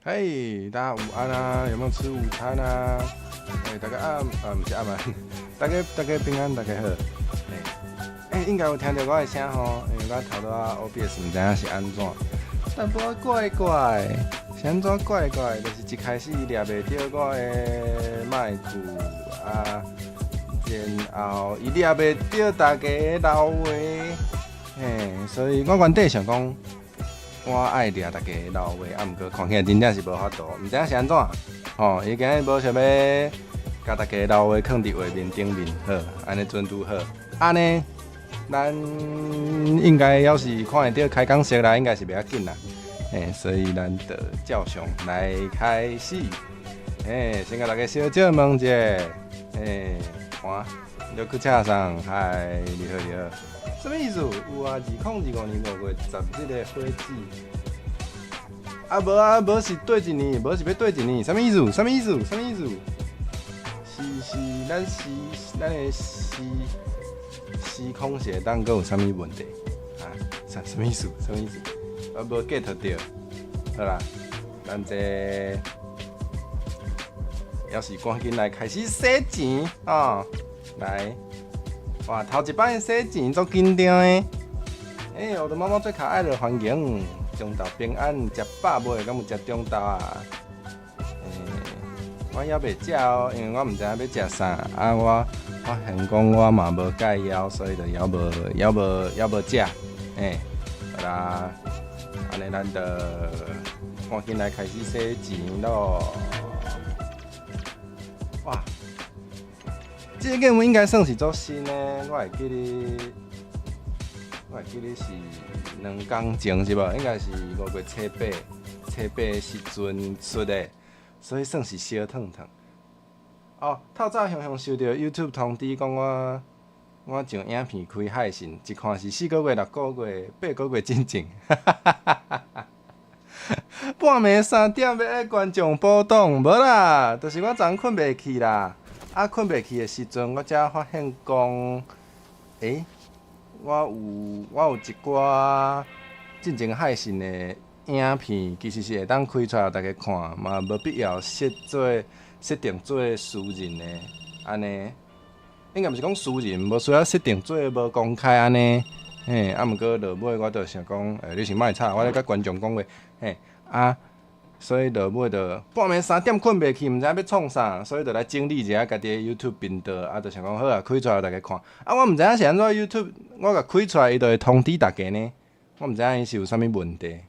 嘿，大家午安啊！有沒有吃午餐啊？欸，大家暗啊，毋是暗啊，大家大家平安，大家好。欸，欸，應該有聽著我的聲吼，因為我頭拄仔 OBS 毋知影是按怎，淡薄仔怪怪，是按怎怪怪？就是一開始掠袂著我的麥克啊，然後伊掠袂著大家的老話，嘿，所以我原底想講，我愛掠大家老話，啊，毋過看起來真正是無法度，毋知影是按怎，吼，伊今日無想欲共大家老話囥佇畫面頂面，好，按呢準拄好，按呢，咱應該要是看會著開講色啦，應該是袂要緊啦，欸，所以咱就照常來開始，欸，先共大家小少問一下，欸，看，你去車上，嗨，你好你好。啥物意思？有啊，2025年5月10日的火子。啊無啊，無是對一年，無是欲對一年，啥物意思？啥物意思？啥物意思？是是，咱時咱的時時空是會當閣有啥物問題？啊？啥啥物意思？啥物意思？我無 get 著。好啦，咱這猶是趕緊來開始洗錢哦，來。哇，頭一擺洗錢足緊張的。欸，我的貓貓最可愛的環境，中晝平安，食飽未？敢有食中晝啊？欸，我猶未食哦，因為我毋知影欲食啥。啊，我發現講我嘛無戒枵，所以就猶無猶無猶無食。欸，好啦，按呢咱就趕緊來開始洗錢囉。哇！這個 game 應該算是足新的，我會記得，我會記得是2工前是無？應該是5月初八，初八的時陣出的，所以算是燒燙燙。哦，透早雄雄收著 YouTube 通知，講我我上影片開海信，一看是4個月、6個月、8個月進前。半暝3點欲愛觀眾補檔，無啦，就是我昨昏睏袂去啦。啊，睏袂去的時陣，我才發現講，欸，我有一寡進前海信的影片，其實是會當開出來予大家看，嘛無必要設定做私人的，按呢，應該毋是講私人，無需要設定做無公開按呢。嘿，啊，毋過落尾我就想講，欸，你先莫吵，我咧共觀眾講話，嘿，啊，所以落尾就半暝三點睏袂去，毋知影欲創啥，所以就來整理一下家己的 YouTube 頻道，啊，就想講好啊，開出來予大家看。啊，我毋知影是按怎 YouTube，我共開出來，伊就會通知大家呢。我毋知影伊是有啥物問題。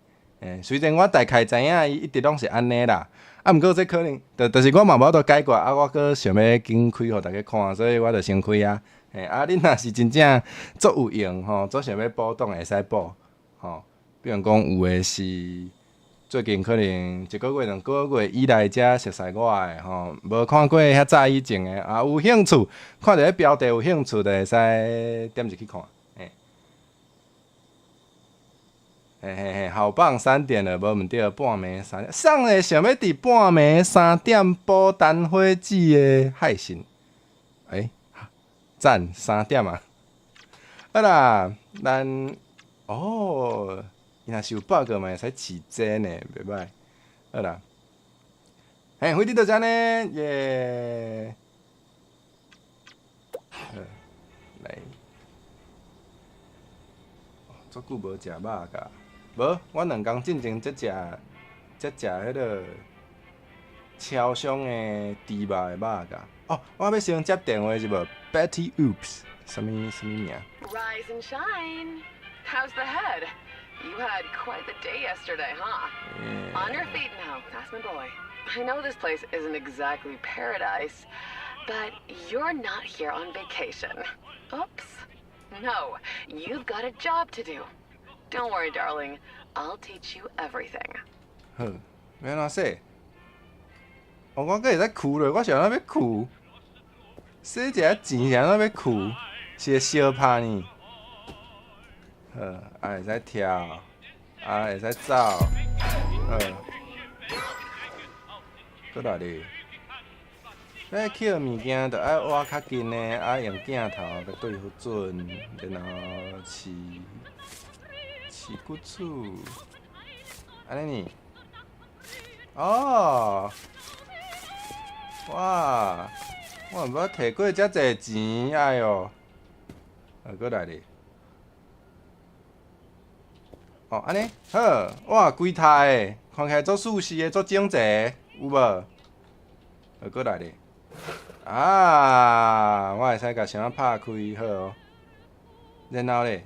欸，雖然我大概知影伊一直攏是按呢啦，啊，毋過這可能，就是我嘛無法度解決，啊，我閣想欲緊開予大家看，所以我就先開啊。嘿，啊，恁若是真正足有閒吼，足想欲補檔會使補，吼。比如講有的是最近可能一個月、2個月以來才熟似我的吼，無看過遐早以前的，啊，有興趣，看著彼標題有興趣，就會使點入去看。嘿，嘿嘿嘿，好棒！三點了，無毋對，半暝三點，啥會想欲佇半暝三點補單火子的海信？欸，讚三點啊！好啦，咱哦，伊若是有 bug 嘛，會使飼這呢，袂䆀。好啦，嘿，飛碟就按呢，耶！好，來，足久無食肉甲，無，我2工進前才食，才食彼个超商的豬肉的肉甲。哦，我欲先接電話是無？Betty Oops，啥物啥物名？ Rise and shine. How's the head? You had quite the day yesterday, huh? On your feet now. That's my boy. I know this place isn't exactly paradise, but you're not here on vacation. Oops. No, you've got a job to do. Don't worry, darling. I'll teach you everything. 好，欲按怎洗？哦，我閣會使跍落，我是按怎欲跍？洗一下錢是按怎欲跍？是會相拍呢？好，啊會使跳，啊會使走，好。閣來咧。欲抾物件，著愛倚較近的，啊用鏡頭共對付準，然後飼飼骨鼠，按呢呢？哦，哇，我毋捌提過遮濟錢，哎喲，啊，閣來咧。哦，按呢，好，哇，規台的，看起來足舒適的，足整齊，有無？啊，閣來咧。啊，我會使共箱仔拍開，好哦。然後咧，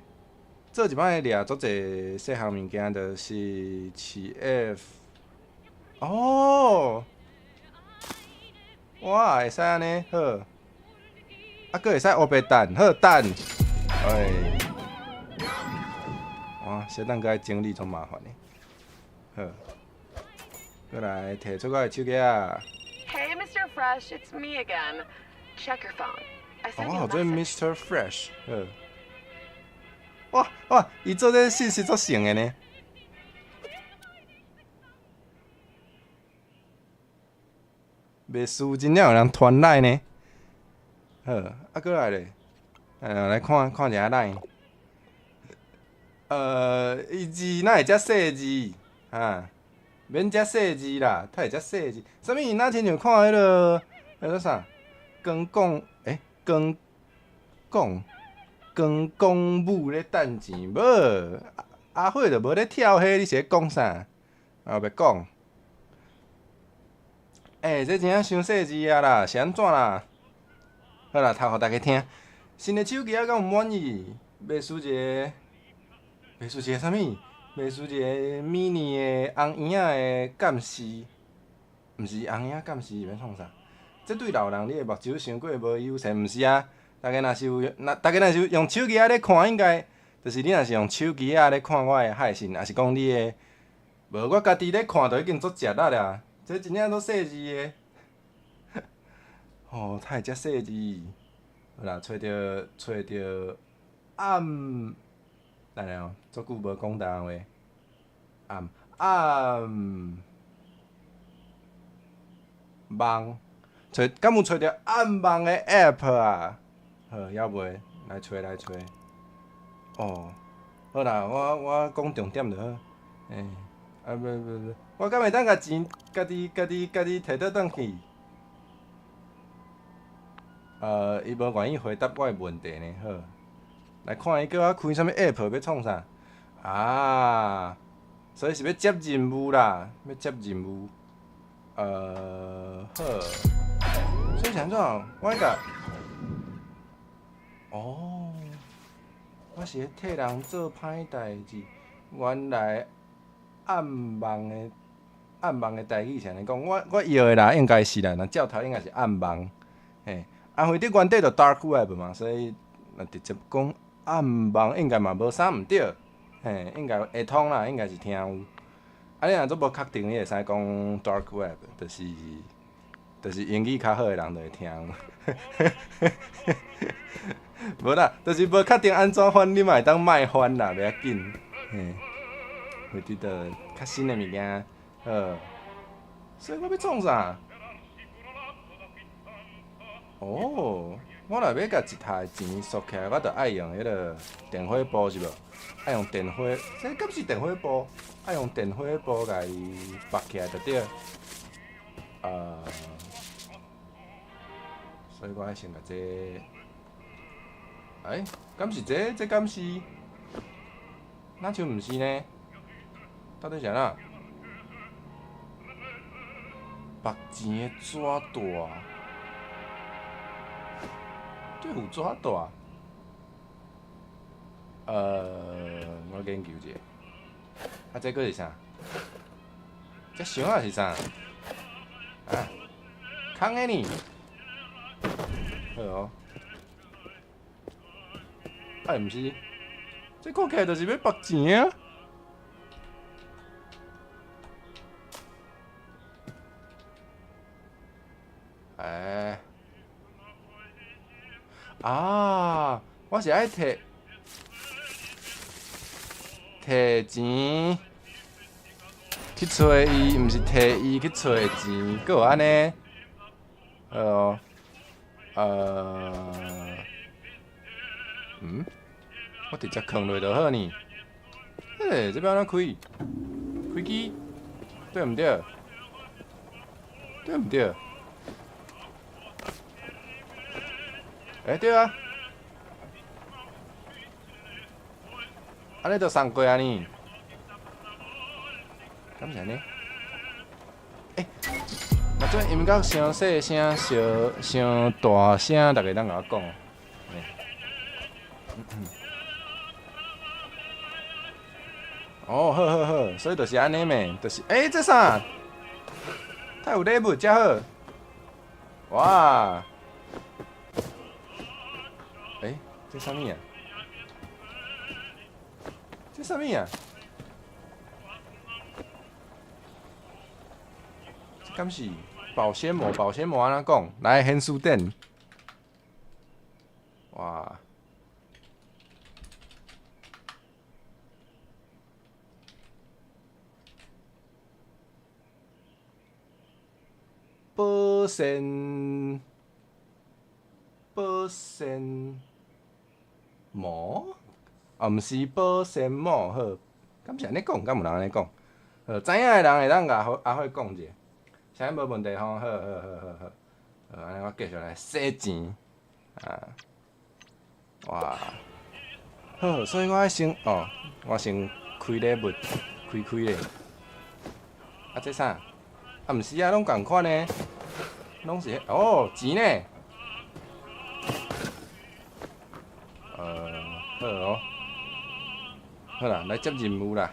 做一擺掠足濟細項物件，就是飼 F。哦，哇，會使按呢，好。啊，閣會使烏白等，好等。哎。哇，小等閣愛整理，足麻煩的。好，閣來提出我的手機仔。 Hey, Mr. Fresh, it's me again. Check your phone. I sent you 哦， a 這 message. Mr. Fresh，好。哇哇，伊做這信息足省的呢。袂輸真正有人傳來呢。好，啊，閣來咧，來看看一下 LINE。伊字哪會遮細字？哈，免遮細字啦，太會遮細字。啥物？若親像看彼个，彼个啥？光講，欸，光講，光講母咧趁錢無？阿阿慧就無咧跳彼，你是咧講啥？啊，欲講。欸，這真正傷細字啊啦，是按怎啦？好啦，讀予大家聽。新的手機仔敢有滿意？袂輸一个，袂輸一個啥物？袂輸一個 mini 的紅嬰仔的監視，毋是紅嬰仔監視是欲創啥？這對老人你的目睭傷過無友善，毋是啊？大家若是有，若大家若是有用手機仔咧看，應該就是你若是用手機仔咧看我的海信，抑是講你的，無我家己咧看，就已經足食力啦。這真正足細字的，吼，太會遮細字。好啦，揣著揣著暗，等下哦，足久無講台灣話。暗暗網，揣敢有揣著暗網的 App 啊？好，猶未？來揣來揣。哦，好啦，我講重點就好。欸，啊不不不，我敢會當共錢家己家己家己提倒轉去？伊無願意回答我的問題呢。好，來看伊叫我開啥物 App 欲創啥？啊，所以是欲接任務啦，欲接任務。好。所以是按怎？我愛共，哦，我是咧替人做歹代誌。原來暗網的暗網的台語是按呢講，我臆的啦，應該是啦，若照讀應該是暗網，嘿。啊，反正原底就 dark web 嘛，所以若直接講暗網應該嘛無啥毋對，嘿，應該會通啦，應該是聽有。啊，你若做無確定，你會使講 dark web，就是英語較好的人就會聽有。無啦，就是無確定按怎翻，你嘛會當莫翻啦，袂要緊，嘿。會得到較新的物件，好。所以我欲創啥？哦，我若欲共一沓錢鎖起來，我就愛用彼个電火布是無？愛用電火，這敢是電火布？愛用電火布共伊縛起來就對。所以我愛先共這個，欸，敢是這個？這敢是？若像毋是呢？到底是按怎？縛錢的紙袋，這有紙袋？我研究者。啊，這閣是啥？這箱仔是啥？啊，空的呢？好哦。哎，毋是，這看起來就是欲縛錢啊！欸，啊，我是愛提提錢去揣伊，毋是提伊去揣錢，閣有按呢？好哦，我直接囥落就好呢。欸，這欲按怎開？開機？對毋對？對毋對？欸，對啊，按呢就送過啊呢？敢是按呢？欸，若這音樂傷細聲、小傷大聲，逐家通共我講。哦，好好好，所以就是按呢咩，就是欸，這啥？太有禮物，遮好。哇！欸，這啥物啊？這啥物啊？這敢是保鮮膜？保鮮膜按怎講？來，顯示頂。哇！保鮮保鮮膜？啊，毋是保鮮膜，好，敢是按呢講？敢有人按呢講？好，知影的人會當共阿伙講者，啥物無問題吼？好好好好好，好，按呢我繼續來洗錢啊！哇，好，所以我愛先哦，我先開禮物，開開咧。啊，這啥？啊，毋是啊，攏仝款呢，攏是哦，錢呢？好哦，好啦，來接任務啦！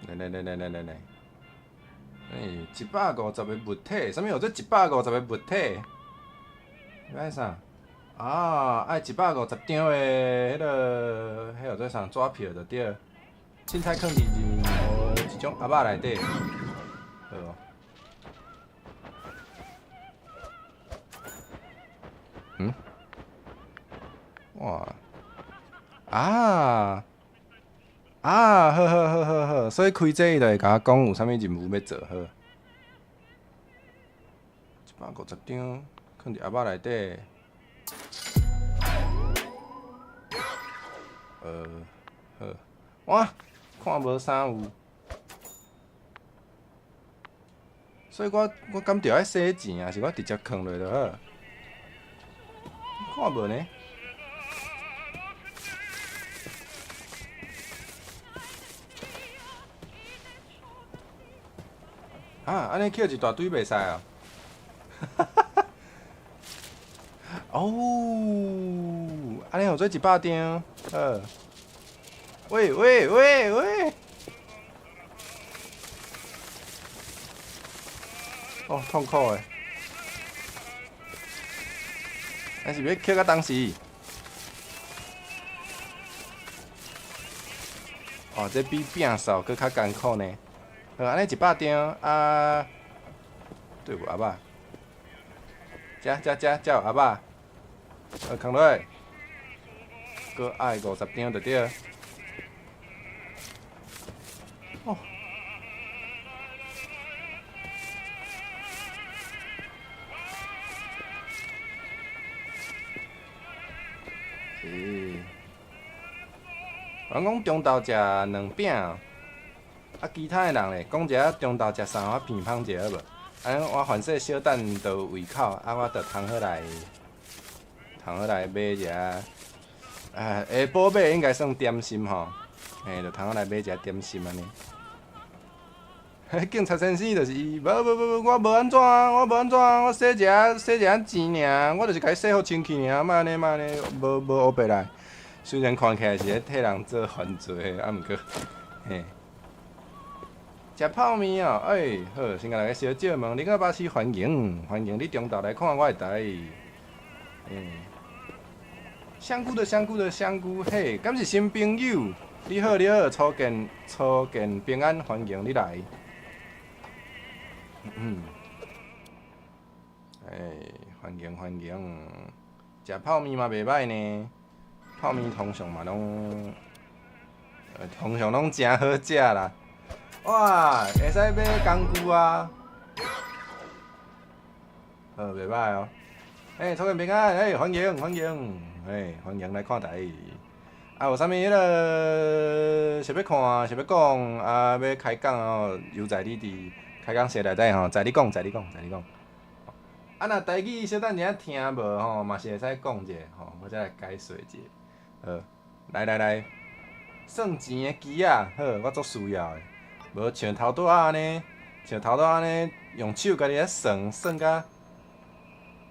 來來來來來來來，欸，150個物體，啥物號做150個物體？欲愛啥？啊，愛150張的彼个，彼號做啥？紙票就對。凊彩囥佇任何一種盒仔內底，好哦。嗯？哇！啊！啊！好好好好好，所以開這伊就會共我講有啥物任務欲做好。150張，囥佇盒仔內底。好。哇！看無啥有，所以我敢著愛洗錢啊？是我直接囥落就好？看無呢？啊，按呢抾一大堆袂使啊！哦，按呢號做100張，好。喂喂喂喂！哦，痛苦的，還是欲抾到當時？哦，這比摒掃閣較艱苦呢。好，按呢100張啊，對無盒仔？遮遮遮遮有盒仔，好，囥落去，閣愛50張就對。哦，欸，人講中晝食兩餅，啊，其他的人咧，講一下中晝食啥，我評判一下好無？按呢我凡勢小等就有胃口，啊，我就通好來，通好來買一下，啊，下晡買應該算點心吼。嘿，就通好來買一下點心按呢。警察先生就是伊，無無無無，我無按怎，我無按怎，我洗一下洗一下錢爾，我就是共伊洗予清氣爾，莫按呢莫按呢，無無烏白來。雖然看起來是咧替人做犯罪的，啊毋過，嘿。食泡麵哦，欸，好，先共大家小借問，你到巴士歡迎，歡迎你中晝來看我的台。欸，香菇的香菇的香菇，嘿，敢是新朋友？你好，你好，初見初見平安，歡迎你來。嗯，欸，歡迎歡迎，食泡麵嘛袂䆀呢，泡麵通常嘛攏，通常攏誠好食啦。哇，會使買工具啊，好，袂䆀哦。欸，初見平安，欸，歡迎歡迎，欸，歡迎來看台。啊，有啥物彼个想欲看、想欲講，啊，欲開講哦，由在你佇開講小內底吼，在你講，在你講，在你講。啊，若台語小等一下聽無吼，嘛是會使講者吼，我才來解說者。好，來來來，算錢的機仔，好，我足需要的。無像頭拄仔按呢，像頭拄仔按呢，用手家己咧算算甲，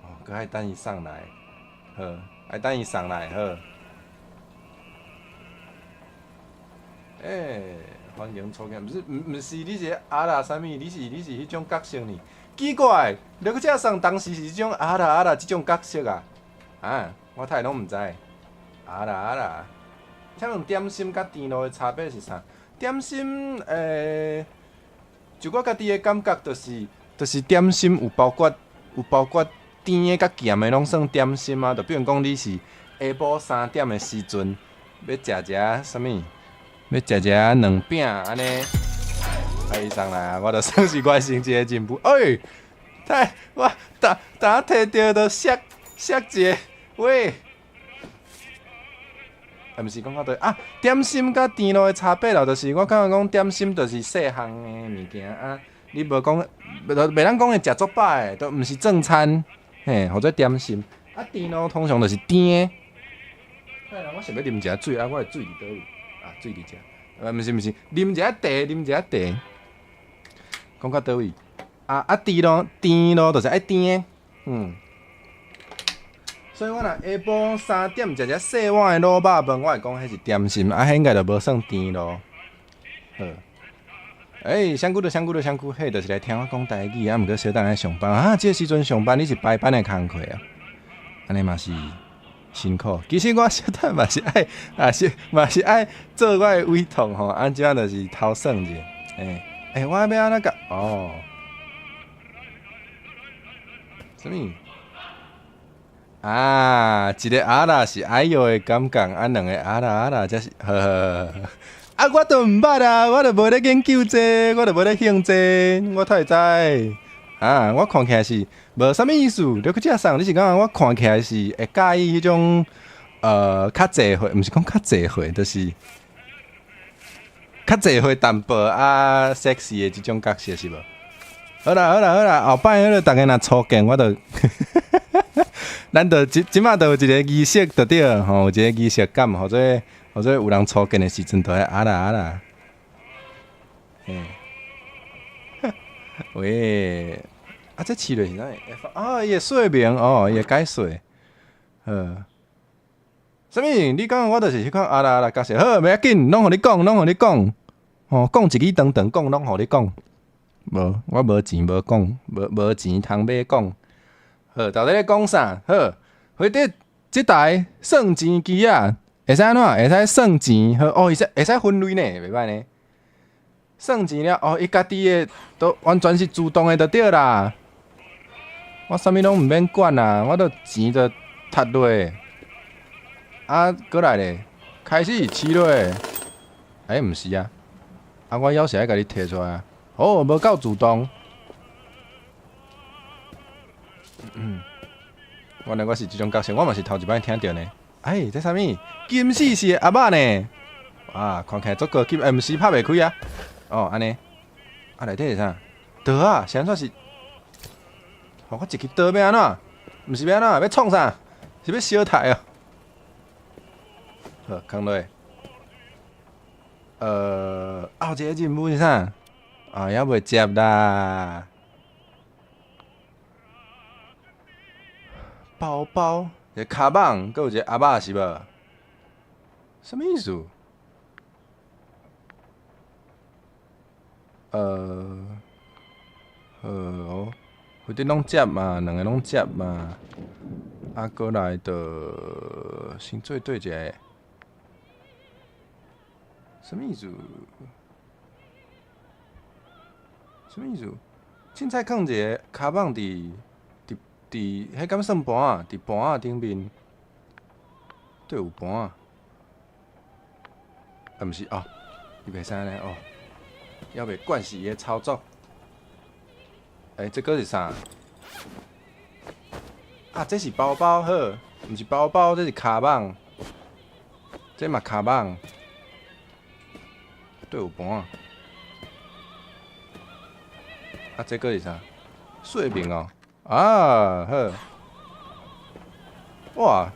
哦，閣愛等伊送來，好，愛等伊送來，好。欸，歡迎初見，毋是，毋毋是，你是阿啦啥物？你是彼種角色呢？奇怪，你閣這送當時是這種阿啦阿啦這種角色啊？啊，我太攏毋知。阿啦阿啦，請問點心佮甜露的差別是啥？點心，就我家己的感覺，就是點心有包括甜的佮鹹的攏算點心啊。就比如講，你是下晡3點的時陣，欲食一下啥物？欲食一下卵餅按呢，啊伊送來啊，我就算是完成一個任務。欸，太我逐逐提著就摔摔一个，喂，啊，毋是講到佗啊？點心佮甜露的差別啦，就是我感覺講點心就是細項的物件啊，你無講，袂當講會食足飽的，都毋是正餐，嘿，號做點心。啊，甜露通常就是甜的。哎，我想欲啉一下水啊，我的水佇佗位？啊，水佇遮。啊，毋是毋是，啉一下茶，啉一下茶。講到佗位？啊啊，甜露甜露就是愛甜的，嗯。所以我若下晡3點食隻細碗的滷肉飯，我會講彼是點心，啊，彼應該就無算甜露。好。欸，香菇的香菇的香菇，彼就是來聽我講台語，啊，毋過小等愛上班啊，這個時陣上班你是排班的工課啊，按呢嘛是辛苦。其實我小等嘛是愛，啊是嘛是愛做我的委託吼，啊，這樣就是偷算者。欸欸，我欲按怎共？哦，啥物？啊，一个阿啦是哎喲的感覺，啊，兩個阿啦阿啦才是，呵呵呵。啊，我都毋捌啊，我都無咧研究這個，我都無咧興這個，我哪會知？啊，我看起來是無啥物意思。你閣這送，你是感覺我看起來是會佮意彼種較濟歲，毋是講較濟歲，就是較濟歲淡薄啊，sexy 的這種角色是無？好啦好啦好啦，後擺彼個逐家若初見，我就，咱就這這馬就有一個儀式就對了吼，有一個儀式感，予做予做有人初見的時陣，就會啊啦啊啦，嘿，喂，啊這飼落是啥？啊，伊的說明哦，伊會解說，好。啥物？你感覺我就是彼款啊啦啊啦角色？好，袂要緊，攏予你講，攏予你講，吼，講一支長長講，攏予你講。無，我無錢無講，無無錢通買講。好，到底咧講啥？好，回答這台算錢機仔，會使按怎？會使算錢？好，哦，會使會使分類呢，袂䆀呢。算錢了，哦，伊家己的都完全是自動的就對啦。我啥物攏毋免管啦，我都錢就踢落。啊，閣來咧，開始飼落。欸，毋是啊，啊，我猶是愛共你提出來啊。哦，無夠主動。嗯，原來我是這種角色，我嘛是頭一擺聽著呢。哎，這啥物？金絲絲的鴨仔呢？啊，看起來足高級，欸，毋是拍袂開啊。哦，按呢。啊，內底是啥？刀仔，是按怎是？予我一支刀欲按怎？毋是欲按怎？欲創啥？是欲相刣哦？好，囥落。後一個任務是啥？啊，猶未接啦。包包，一个跤蠓，閣有一個鴨仔是無？啥物意思？好哦，反正攏接嘛，兩個攏接嘛。啊，閣來就先做對一个。啥物意思？啥物意思？凊彩囥一个跤蠓佇佇佇，彼敢算盤仔？佇盤仔頂面，對有盤仔。啊，毋是哦，伊袂使按呢哦，猶未慣勢伊的操作。欸，這閣是啥？啊，這是包包好，毋是包包，這是跤蠓。這嘛跤蠓。對有盤仔。啊，這閣是啥？說明哦。啊，好。哇！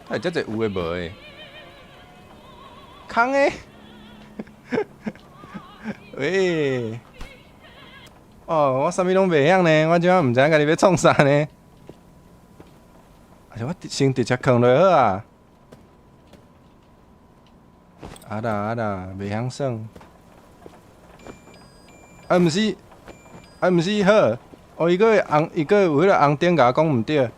哪會遮濟有的無的？空的。喂。哦，我啥物攏袂曉呢，我這馬毋知影家己欲創啥呢。還是我先直接囥落好啊？啊啦啊啦，袂曉耍。啊，毋是，啊，毋是好。哦，伊閣會紅，伊閣有彼個紅燈共我講毋對。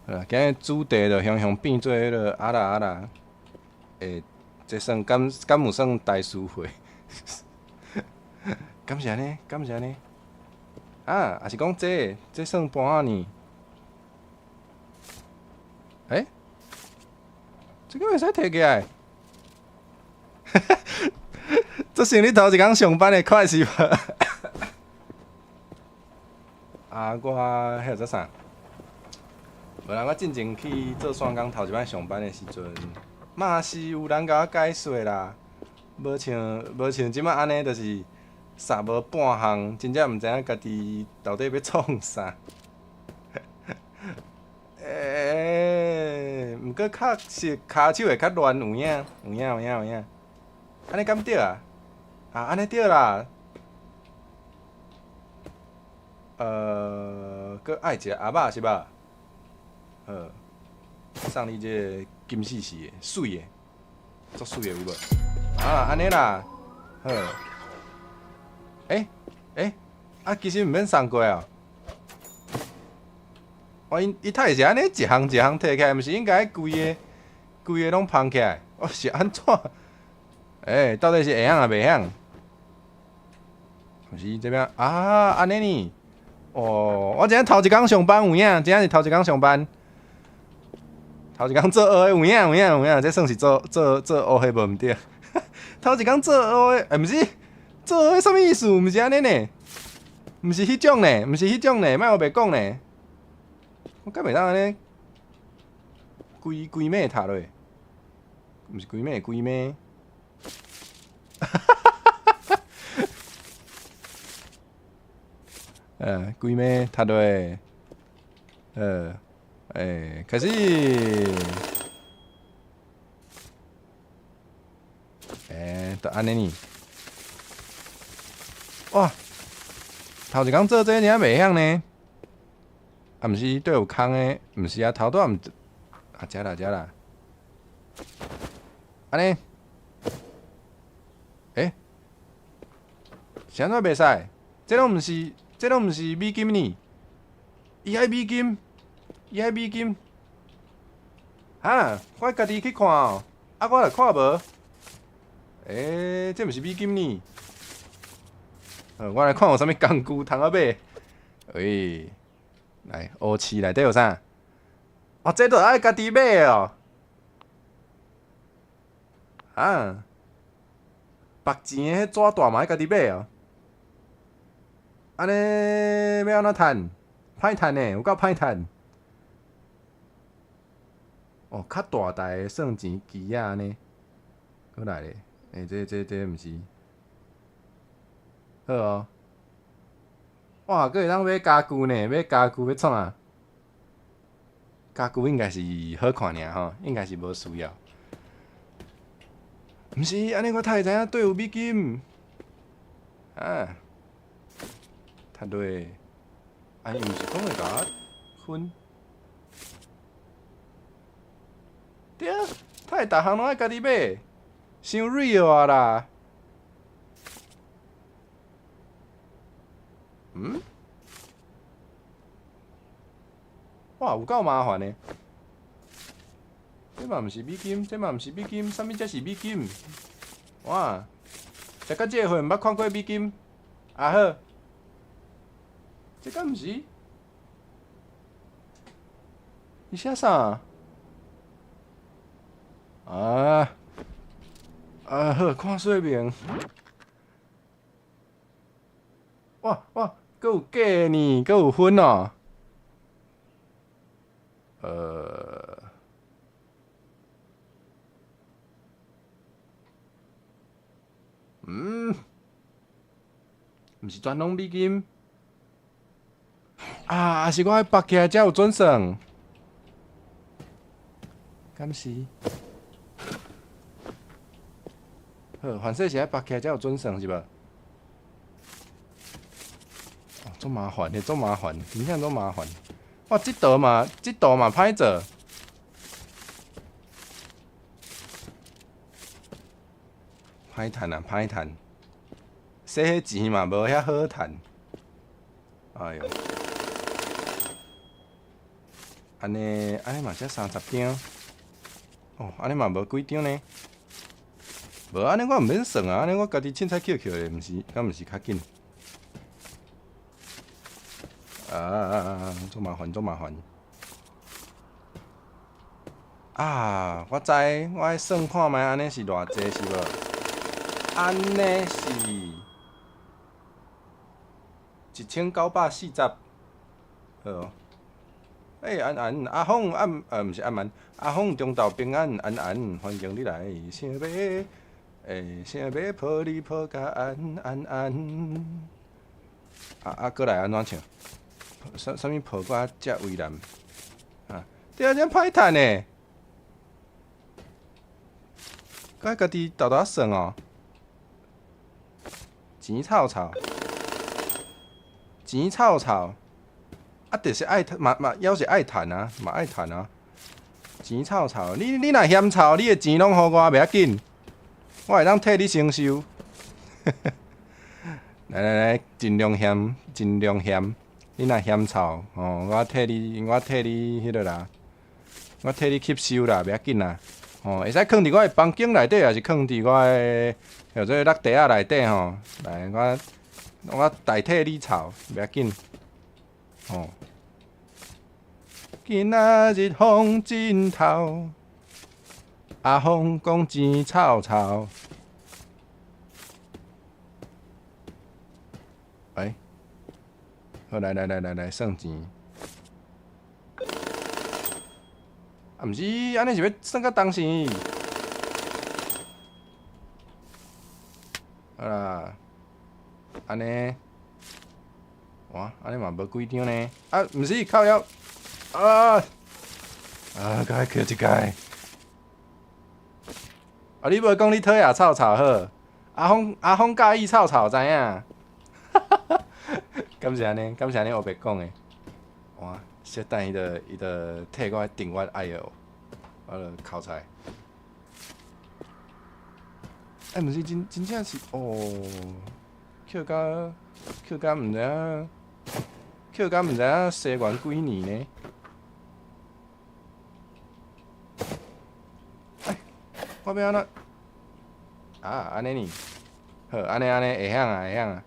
好啦，今日主題就雄雄變做彼個啊啦啊啦。欸，這算敢敢有算大師會？敢是按呢？敢是按呢？啊，抑是講這這算盤仔呢？欸？這個會使提起來？這是你頭一工上班的快是無？啊，我彼個做啥？無啦，我進前去做線工頭一擺上班的時陣，嘛是有人共我解說啦。無像這擺按呢，就是捒無半項，真正毋知影家己到底欲創啥。欸，毋過確實跤手會較亂，有影，有影，有影，有影。按呢敢對啊？啊，按呢對啦。閣愛一个盒仔是無？好，送你這个金絲絲的，媠的，足媠的有無？啊，按呢啦，好。欸欸，啊，其實毋免送過哦。哦，𪜶伊太是按呢一項一項提起來，毋是應該規个規个攏捧起來？哦，是按怎？欸，到底是會曉抑袂曉？毋是這邊啊，按呢呢？哦，我今日頭一工上班有影，真正是頭一工上班，頭一工做烏的有影有影有影，這算是做做做烏的無毋對。頭一工做烏的，欸，毋是做烏的啥物意思？毋是按呢呢？毋是彼種呢？毋是彼種呢？莫烏白講呢？我敢袂當按呢？規規尾讀落，毋是規尾規尾。哈哈哈哈哈！規暝讀落，欸，開始。欸，就按呢呢。哇，頭一工做這爾袂曉呢？啊，毋是對有空的，毋是啊，頭拄仔毋，啊，遮啦遮啦，按呢？欸，是按怎袂使？這攏毋是，這攏毋是美金呢？伊愛美金，伊愛美金。哈，我家己去看哦，啊，我若看無，欸，這毋是美金呢？我來看有啥物工具通好買。喂，來烏市內底有啥？哦，這都愛家己買哦。啊，縛錢的彼紙袋嘛愛家己買哦。按呢欲按怎趁？歹趁呢，有夠歹趁。哦，較大台的算錢機仔按呢，閣來咧，欸，這這這毋是。好哦。哇，閣會當買家具呢？買家具欲創啊？家具應該是好看爾吼，應該是無需要。毋是，按呢我才會知影佗有美金。啊，讀落，啊，伊毋是講會共我分？對啊，他會逐項攏愛家己買，傷 real 啊啦！嗯？哇，有夠麻煩的。這嘛毋是美金，這嘛毋是美金，啥物才是美金？哇！食到這個歲毋捌看過美金。啊好，這敢毋是？伊寫啥？啊啊好，看說明。哇哇，閣有假的呢，閣有分哦。嗯，毋是全攏美金。啊，抑是我愛縛起來才有準算？敢是？好，反正是愛縛起來才有準算是無？哦，足麻煩的，足麻煩，真正足麻煩。哇，這道嘛，這道嘛歹做。歹趁啊，歹趁！洗彼錢嘛無遐好趁。哎喲，按呢按呢嘛才30張，哦，按呢嘛無幾張呢。無按呢我毋免算啊，按呢我家己凊彩抾抾的，毋是，敢毋是較緊？啊啊啊！足麻煩，足麻煩。啊，我知，我愛算看覓，按呢是偌濟是無？按呢是1940，好。欸，安安，阿鳳暗，毋是暗安，阿鳳中晝平安，安安，歡迎你來。想欲，欸，想欲抱你抱甲安安安。啊啊，閣來按怎唱？啥啥物抱我遮為難？啊，對啊，遮歹趁呢。閣愛家己沓沓算哦。錢臭臭，錢臭臭，啊，就是愛嘛嘛，猶是愛趁啊，嘛愛趁啊。錢臭臭，你若嫌臭，你的錢攏予我袂要緊，我會當替你承受。來來來，盡量嫌，盡量嫌。你若嫌臭，吼，我替你，我替你彼落啦，我替你吸收啦，袂要緊啦。吼，會使囥佇我的房間內底，抑是囥佇我的叫做落地仔內底吼。來，我代替你臭，袂要緊。吼，今仔日風真透，阿鳳講錢臭臭。哎，好，來來來來來，算錢。啊，毋是，按呢是欲算到當時？好啦，按呢，哇，按呢嘛無幾張呢？啊，毋是，靠腰，啊，啊，閣愛抾一擺。啊，你無講你討厭臭臭好，阿鳳阿鳳佮意臭臭，知影？敢是按呢？敢是按呢？烏白講的。哇，小等伊就伊就替我訂閱，哎喲，我就哭出來。欸，毋是真真正是哦，抾甲抾甲毋知影，抾甲毋知影西元幾年呢？欸，我欲按怎？啊，按呢呢？好，按呢按呢會曉啊，會曉啊。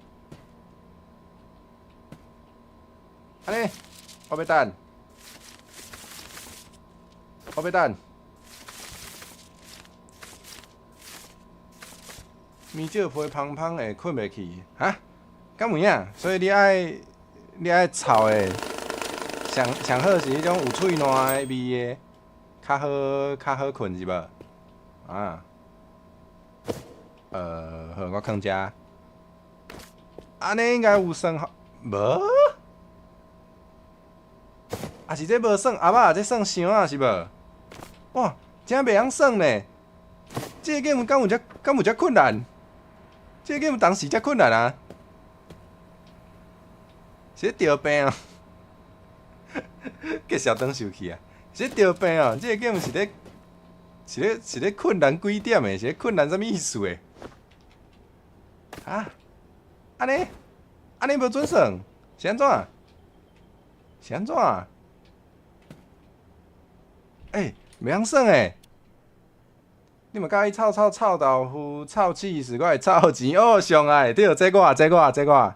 按呢，我欲等，我欲等。棉蕉皮芳芳會睏袂去，哈？敢有影？所以你愛臭的，上上好是彼種有喙瀾的味的，較好睏是無？啊？好，我囥遮。按呢應該有算吼，無？啊是這無算盒仔，這算箱仔是無？哇，真袂曉算呢！這個 game 敢有遮困難？這個 game 當時遮困難啊？是咧著病哦！繼續轉受氣啊！是咧著病哦！這個 game 是咧困難幾點的？是咧困難啥物意思的？啊？按呢？按呢無準算？是按怎？是按怎？欸，袂曉算欸！你嘛佮意臭臭臭豆腐、臭起司，閣會臭錢哦，上愛對，這我這我這我。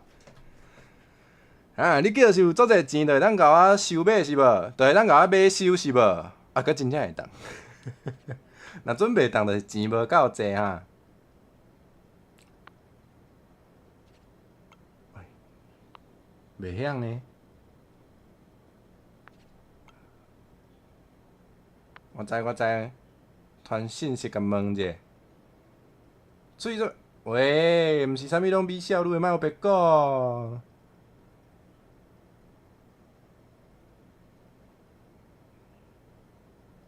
啊，你叫是有足濟錢，就會當共我收買是無？就會當共我買收是無？啊，閣真正會當。若準袂當，就是錢無夠濟哈。袂曉呢。我知我知，傳訊息共問者。喙做，喂，毋是啥物攏美少女的，莫烏白講。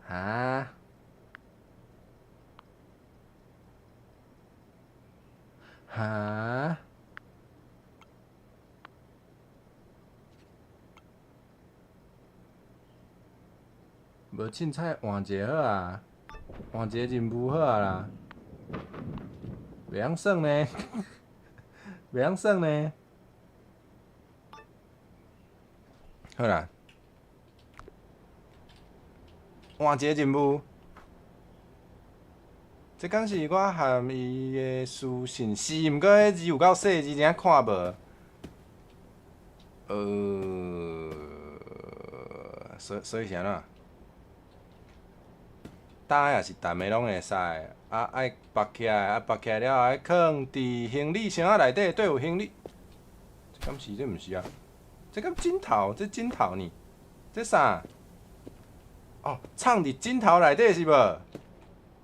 哈？哈？無凊彩換一个好啊，換一个任務好啊啦。袂曉耍呢，袂曉耍呢。好啦，換一个任務。這敢是我含伊的私信，是，毋過彼字有夠細字，真正看無。所以是按怎？焦抑是澹的攏會使，啊愛縛起來，啊縛起來了後愛囥佇行李箱仔內底，對有行李。這敢是？這毋是啊？這敢枕頭？這枕頭呢？這啥？哦，藏佇枕頭內底是無？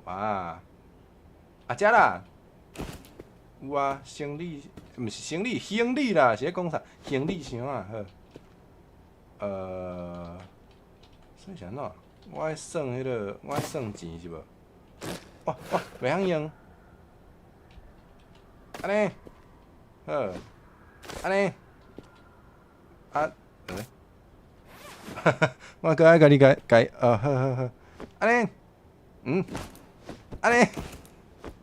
哇！啊，遮啦，有啊，行李毋是行李，行李啦，是咧講啥？行李箱啊，好。所以是按怎？我愛算彼个，我愛算錢是無？哇哇，袂曉用。按呢，好，按呢，啊，欸？哈哈，我閣愛家己改改，哦，好好好，按呢，按呢，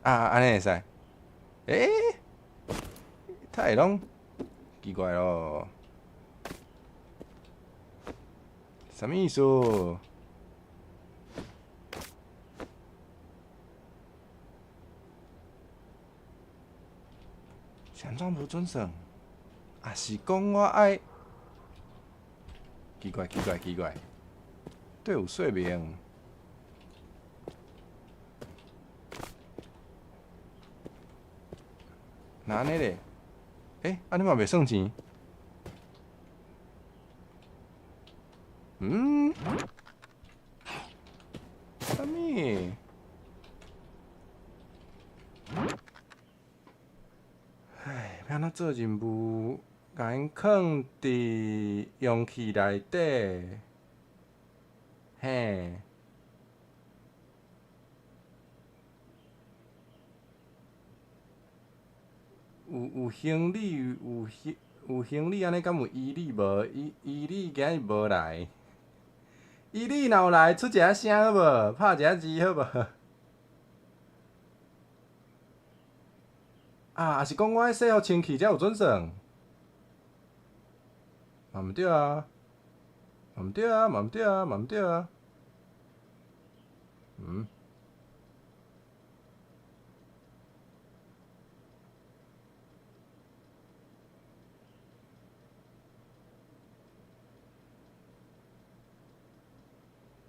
啊，按呢會使。欸？它會攏奇怪咯，啥物意思？是按怎無準算？啊是講我愛奇怪奇怪奇怪，對有說明。若按呢咧？欸，按呢嘛袂算錢？嗯？啥物？唉，欲按怎做任務？共𪜶囥佇容器內底，嘿。有行李，有行李，按呢敢有伊利無？伊利今日無來。伊利若有來，出一下聲好無？拍一下字好無？啊，抑是講我愛洗予清氣才有準算？嘛毋對啊，嘛毋對啊，嘛毋對啊，嘛毋對啊。嗯？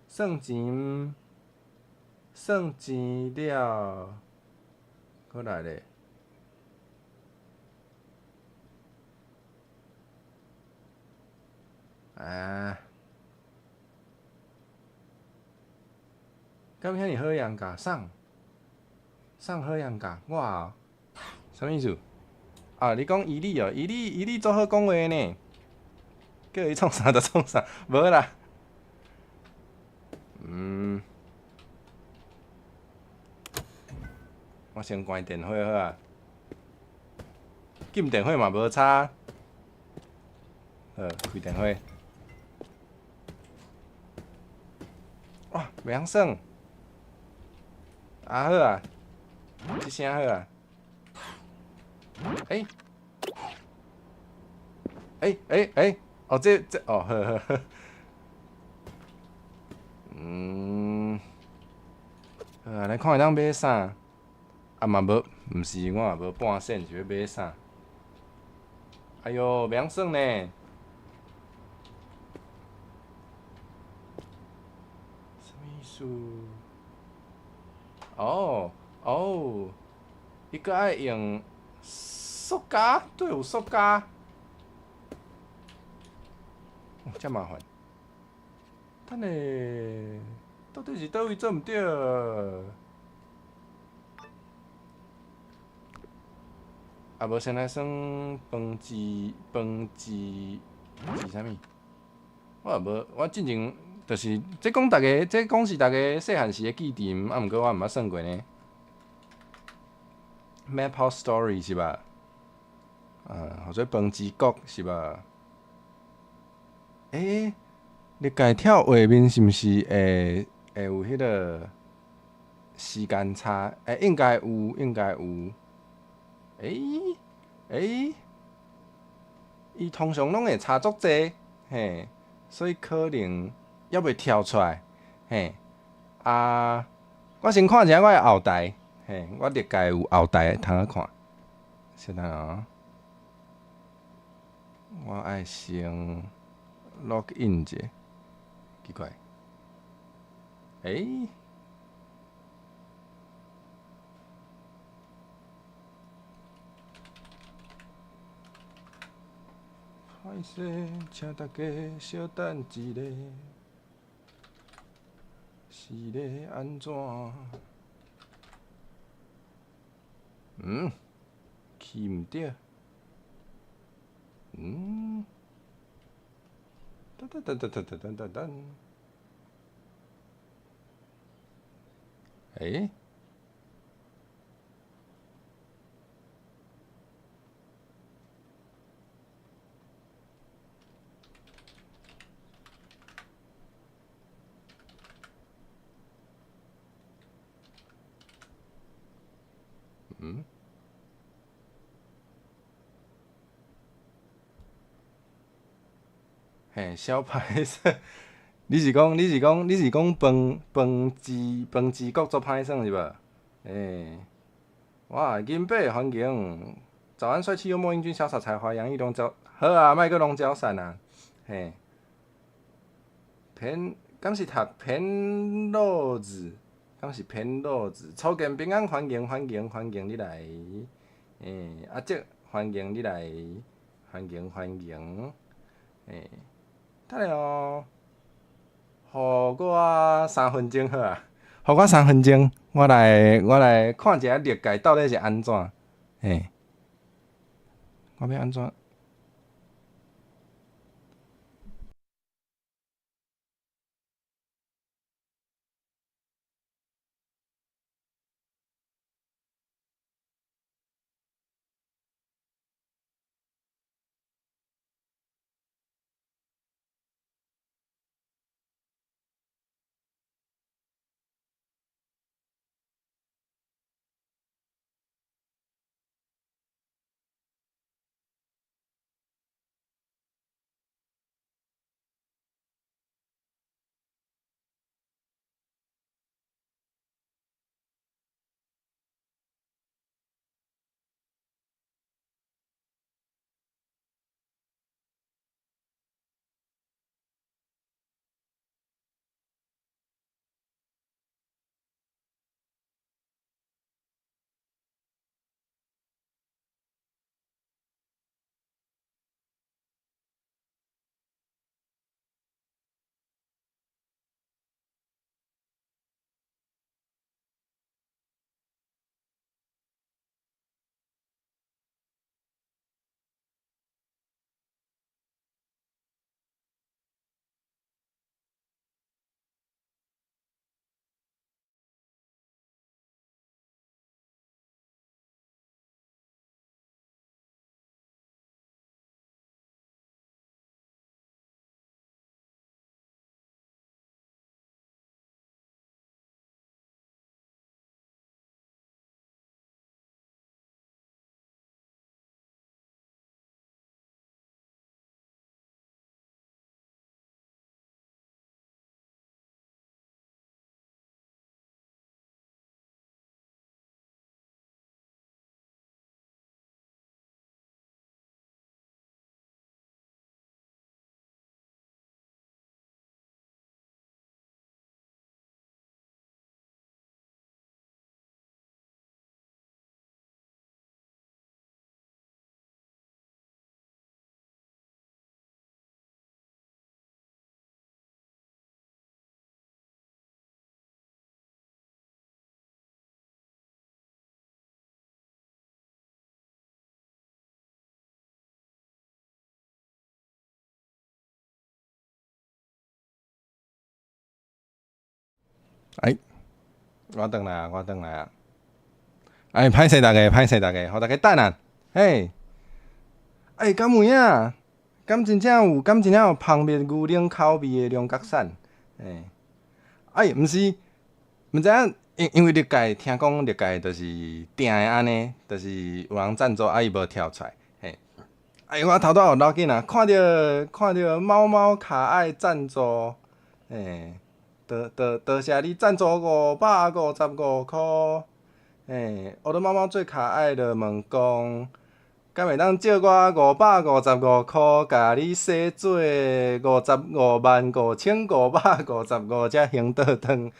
算錢，算錢了，閣來咧。啊！敢遐爾好用㗎？送送好用㗎？我哦，啥物意思？啊，你講伊利哦，伊利伊利足好講話呢，叫伊創啥就創啥，無啦。我先關電火好啊，禁電火嘛無差。好，開電火。哇，袂曉耍。啊好啊，這聲好啊。欸？欸欸欸！哦，這哦，好好好。好啊，來看會當買啥？啊嘛無，毋是我也無半仙是欲買啥？哎喲，袂曉耍呢。啥物意思？哦哦，伊閣愛用塑膠，對，有塑膠。哦，遮麻煩。等下，到底是佗位做毋對？啊無先來算飯之飯之是啥物？我也無，我進前就是這講逐家，這講是逐家細漢時的記憶，啊，毋過我毋捌算過呢。Maple Story 是吧？啊，號做飯之國是吧？欸，你家跳畫面是毋是會會有彼個時間差？欸，應該有，應該有。欸欸，伊通常攏會差足濟，嘿，所以可能猶未跳出來，嘿。啊，我先看一下我的後台，嘿，我歷屆有後台通看。稍等哦，我愛先 log in 者，奇怪，欸？歹勢，請大家小等一下，是咧按怎？嗯，去毋著。嗯，噔噔噔噔噔噔噔噔噔。欸？嗯？嘿，小歹耍，你是講你是講你是講飯飯之飯之國足歹耍是無？欸，哇，金伯環境，早安帥氣幽默英俊瀟灑才華洋溢龍角，好啊，莫閣龍角散啊，嘿，偏敢是讀偏老子？敢是偏老子？初見平安歡迎歡迎歡迎你來，欸，阿叔歡迎你來，歡迎歡迎，欸，等下哦，予我3分鐘好啊，予我三分鐘，我來我來看一下歷屆到底是按怎，嘿，我欲按怎？哎，我轉來啊，我轉來啊！哎，歹勢大家，歹勢大家，予大家等啊！嘿，哎，敢有影？敢真正有？敢真正有蜂蜜牛奶口味的龍角散？欸，哎，毋是，毋知影，因為歷屆聽講歷屆就是定的按呢，就是有人贊助，啊伊無跳出來，嘿。哎，我頭拄仔有腦筋啊，看著貓貓卡愛贊助，欸，多謝你贊助555塊。欸，我的貓貓最可愛的問講，敢會當借我五百五十五箍，共你洗做55,555隻紅桌糖，予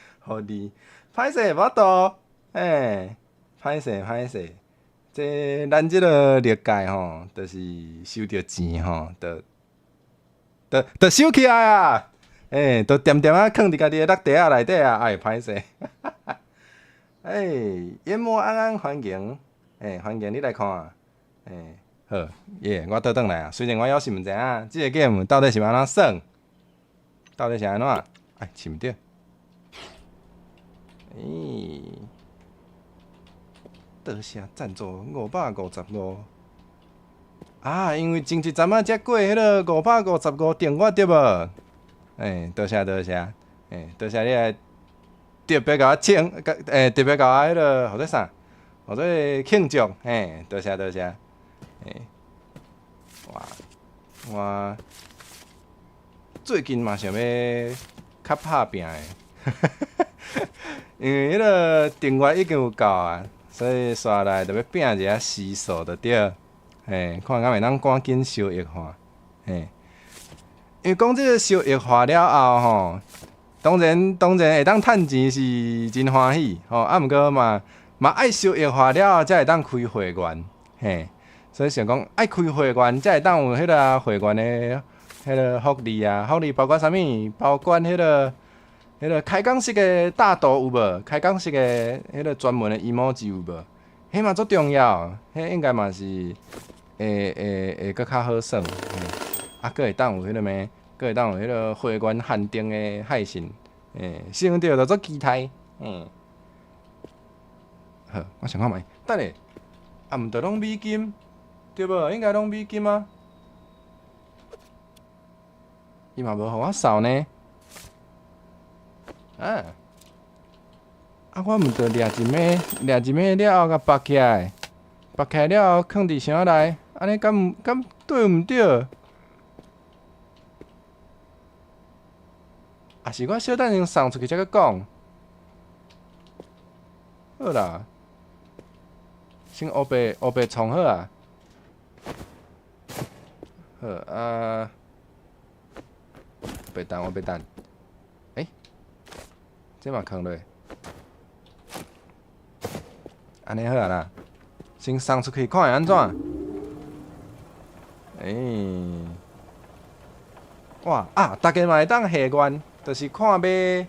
你。歹勢，無度，欸，歹勢歹勢。這咱這个歷屆吼，就是收著錢吼，就收起來啊！欸，就恬恬仔囥佇家己的落袋仔內底啊，哎，歹勢。欸，淹沒安安歡迎，欸，歡迎你來看。欸，好，耶，我倒轉來啊。雖然我猶是毋知影這个 game 到底是按怎耍，到底是按怎？哎，是毋對。欸，多謝贊助五百五十五。啊，因為前一陣仔才過彼个五百五十五訂閱對無？欸，多謝多謝，欸，多謝你來特別共我請，欸，特別共我彼个號做啥？號做慶祝，嘿，多謝多謝，欸，哇，我最近嘛想欲較拍拚的，因為彼个訂閱已經有夠啊，所以紲來就欲拚一下時數就對，嘿，看敢會當趕緊收益化，嘿，因為講這个收益化了後吼，當然會當趁錢是真歡喜，吼，啊，毋過嘛愛收益化了後，才會當開會員，嘿，所以想講愛開會員，才會當有彼个會員的彼个福利啊，福利包括啥物？包括彼个開講式的大圖有無？開講式的彼个專門的 emoji 有無？彼嘛足重要，彼應該嘛是會閣較好耍，嘿，啊，閣會當有彼个咩？閣會當有彼个會員限定的海信，欸，想著就足期待，嗯。好，我想看覓，等下，啊，毋著攏美金，對無？應該攏美金啊。伊嘛無予我掃呢。啊，啊，我毋著掠一枚，掠一枚了後，共縛起來，縛起來了後，囥佇箱仔內，按呢敢對毋對？啊是我小等下送出去才閣講。好啦，先烏白烏白創好啊。好啊，白等我白等。欸，這嘛囥落，按呢好啊啦。先送出去看會按怎？欸，哇啊！大家嘛會當下願，就是看欲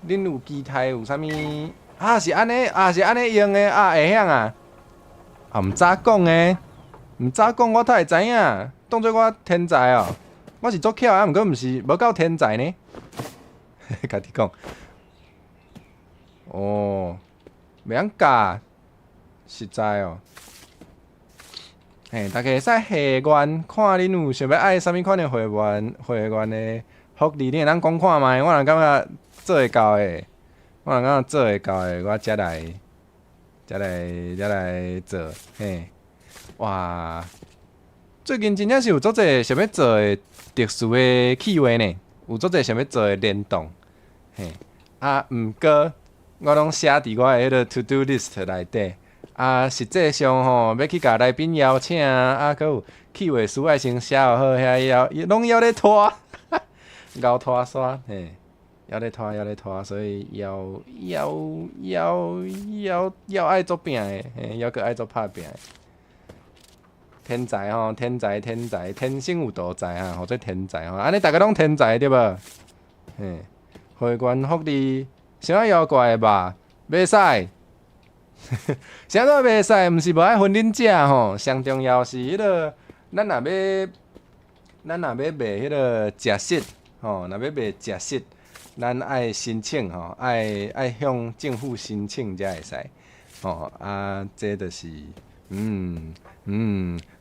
恁有期待有啥物？啊是按呢，啊是按呢用的啊，會曉啊？啊，毋早講的，毋早講我才會知影，當做我天才哦。我是足巧啊，毋過毋是無夠天才呢。家己講。哦，袂曉教，實在哦。嘿，大家會使下願，看恁有想欲愛啥物款的會員的福利，恁會當講看覓。我若感覺做會到的，我若感覺做會到的，我才來，才來，才來做。嘿，哇！最近真正是有足濟想欲做的特殊的企劃呢，有足濟想欲做的聯動。嘿，啊，毋過我攏寫佇我的彼个 to do list 內底。啊，實際上吼，欲去共來賓邀請啊，閣有企劃書愛先寫好，遐猶攏猶咧拖，𠢕拖煞，嘿，猶咧拖，猶咧拖，所以猶猶猶猶猶愛足拚的，嘿，猶閣愛足拍拚的。天才吼，天才天才，天生有多才啊，號做天才吼，按呢逐个攏天才對無？嘿，會員福利，啥物妖怪的吧？袂使。啥都袂使，毋是無愛分恁食吼。上重要是彼个，咱若欲賣彼个食食吼，若欲賣食食，咱愛申請吼，愛向政府申請才會使吼。啊，這就是，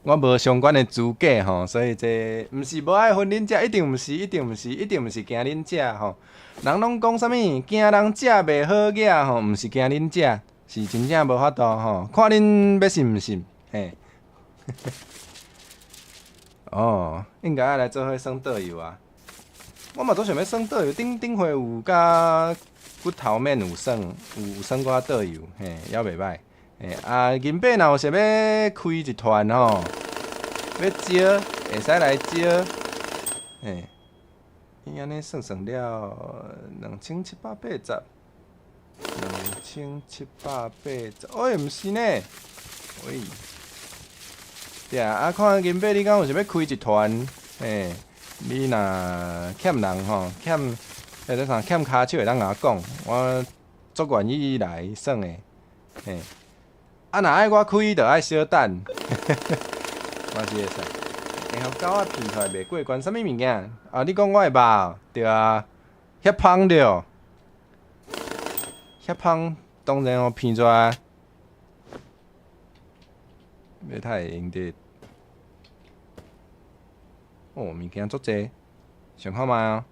我無相關的資格吼，所以這毋是無愛分恁食，一定毋是，一定毋是，一定毋是驚恁食吼。人攏講啥物？驚人食袂好額吼，毋是驚恁食，是真正無法度吼。看恁欲信毋信，嘿。哦，應該愛來做伙耍桌遊啊！我嘛足想欲耍桌遊，頂頂回有佮骨頭面有耍，有耍過桌遊，嘿，猶袂䆀。嘿，啊，銀伯若有想欲開一團吼，欲招，會使來招，嘿。伊按呢算算了，2780，2780，欸，毋是呢，喂。對啊，啊看銀伯，你敢有想欲開一團？嘿，你若欠人吼，欠，彼個啥欠跤手會當共我講，我足願意來耍的，嘿。啊，若愛我開，就愛小等，嘛是會使。會予狗仔鼻出來袂過關，啥物物件？啊，你講我的肉，對啊，遐芳著，遐芳當然予鼻出來。欲太會用得。哦，物件足濟，想看覓啊？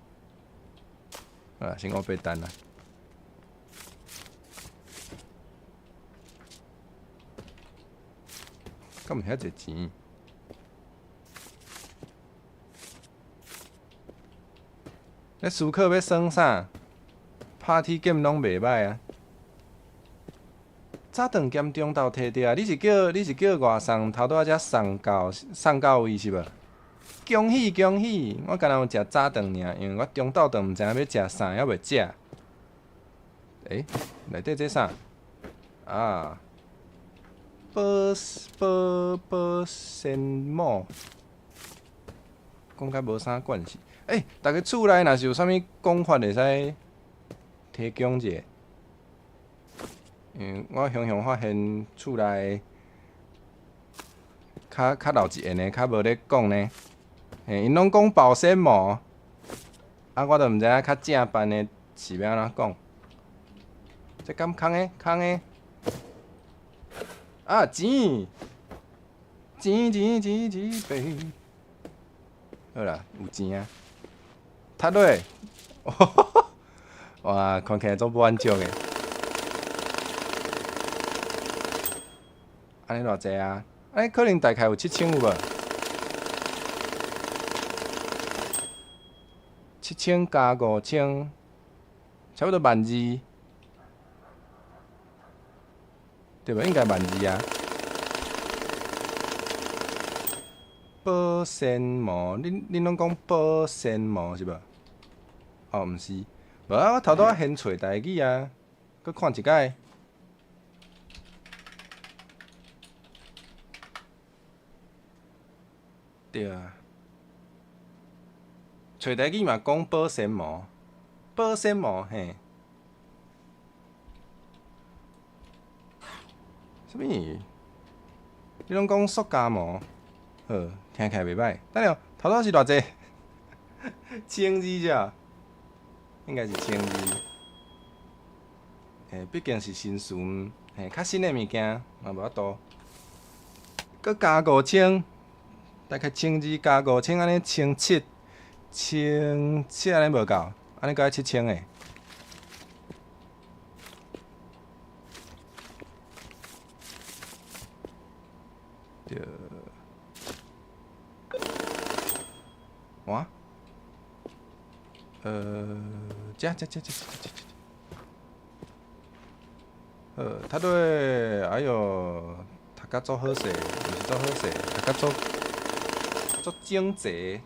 啊，先烏白等啦。敢毋遐濟錢？咧思考欲耍啥？Party game 攏袂䆀啊！早頓兼中晝提著啊！你是叫外送頭拄仔才送到位是無？恭喜恭喜！我敢若有食早頓爾，因為我中晝頓毋知影欲食啥，猶未食。欸，內底這啥？啊，保鮮膜，講甲無啥關係。欸，逐家厝內若是有啥物講法會使提供者。因為我常常發現厝內較老一緣的較無咧講呢，嘿，𪜶攏講保鮮膜，啊，我都毋知影較正範的是欲按怎講。這敢空的？空的？啊，錢，錢錢錢錢白。好啦，有錢啊！踢落，哇，看起來足滿足的。按呢偌濟啊？按呢可能大概有7000有無？7000加5000，差不多12,000，對無？應該12,000啊。保鮮膜，恁攏講保鮮膜是無？哦，毋是，無啊！我頭拄仔先揣台語啊，閣看一擺。對啊，揣台語嘛講保鮮膜，保鮮膜嘿。啥物？你攏講塑膠膜？好，聽起來袂䆀。等下，頭拄是偌濟？1200只，應該是1200。嘿，畢竟是新事物，嘿，較新的物件嘛無法度。閣加5000，大概1200加五千，按呢1700，1700按呢無夠，按呢閣愛7000个。對。哇？這這這這這這這。他對，哎喲，讀甲足好勢，毋是足好勢，讀甲足足整齊。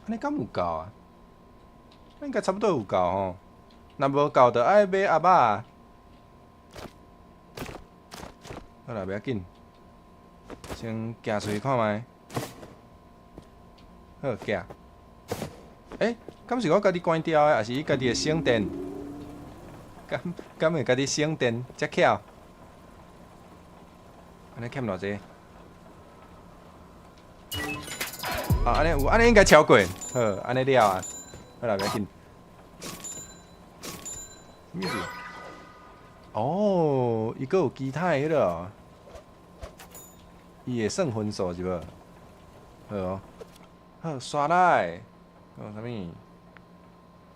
按呢敢有夠啊？應該差不多有夠吼，若無夠就愛買鴨仔。好啦，袂要緊，先行出去看覓。好，行。欸，敢是我家己關掉的，抑是伊家己會省電？敢會家己省電？遮巧。按呢欠偌濟？啊，按呢有，按呢應該超過，好，按呢了啊，好啦，袂要緊。啥物事？哦，伊閣有其他的彼個，伊會算分數是無？好哦，好，刷來，講啥物？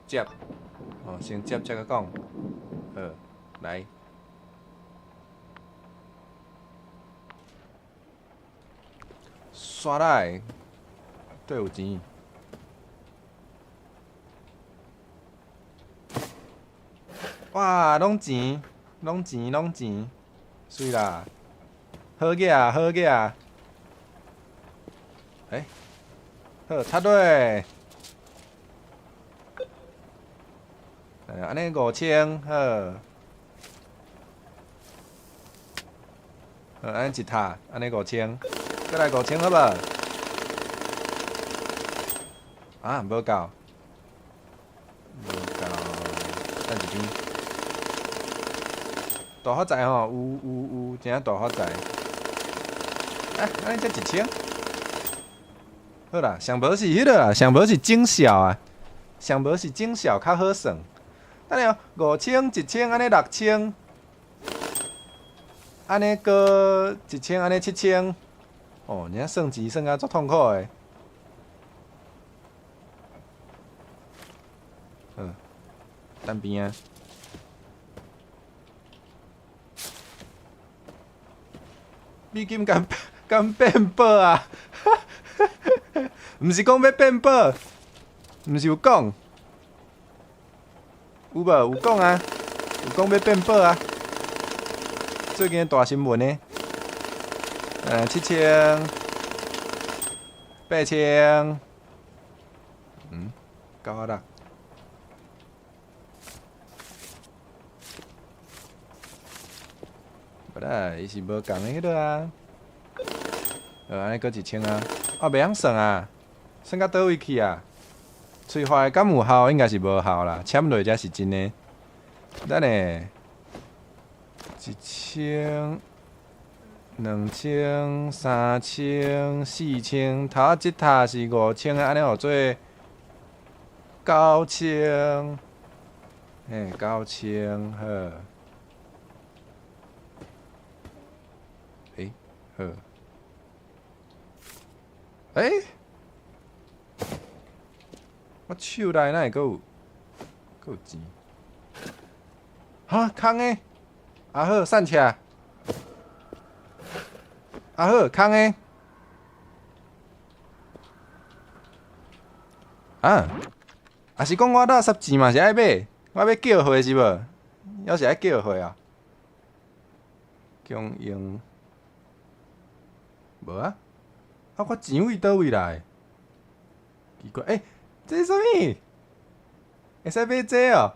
接，哦，先接才閣講，好，來。刷來，對有錢。哇，攏錢，攏錢，攏錢，媠啦，好額啊，好額啊！欸，好，插落。按呢5000，好。好，按呢一塔，按呢五千，閣來五千好無？啊，無夠，無夠，等一邊。大發財吼，有有有，真正大發財。啊，按呢才1000。好啦，上無是彼個啦，上無是整數啊，上無是整數較好算。等下5000、1000，按呢6000，按呢閣1000，按呢7000。哦，你算錢算甲足痛苦的。嗯，等邊啊。美金敢敢變薄啊？毋是講欲變薄，毋是有講，有無？有講啊，有講欲變薄啊。最近大新聞呢，7000、8000，嗯，九啊六。無啦，伊是無仝的彼個啊。按呢閣1000啊，啊，袂曉算啊，算到佗位去啊？催化的敢有效？應該是無效啦，簽落才是真的。等下，1000、2000、3000、4000，頭仔這塔是5000，按呢號做9000，嘿，9000好。欸，好。欸？我手內哪會閣有，閣有錢？哈，空的。啊好，散起來。啊好，空的。啊？啊是講我垃圾錢嘛是愛買，我欲叫貨是無？猶是愛叫貨啊？供應。無啊？啊，我錢為佗位來？奇怪，欸，這是啥物？會使買這哦？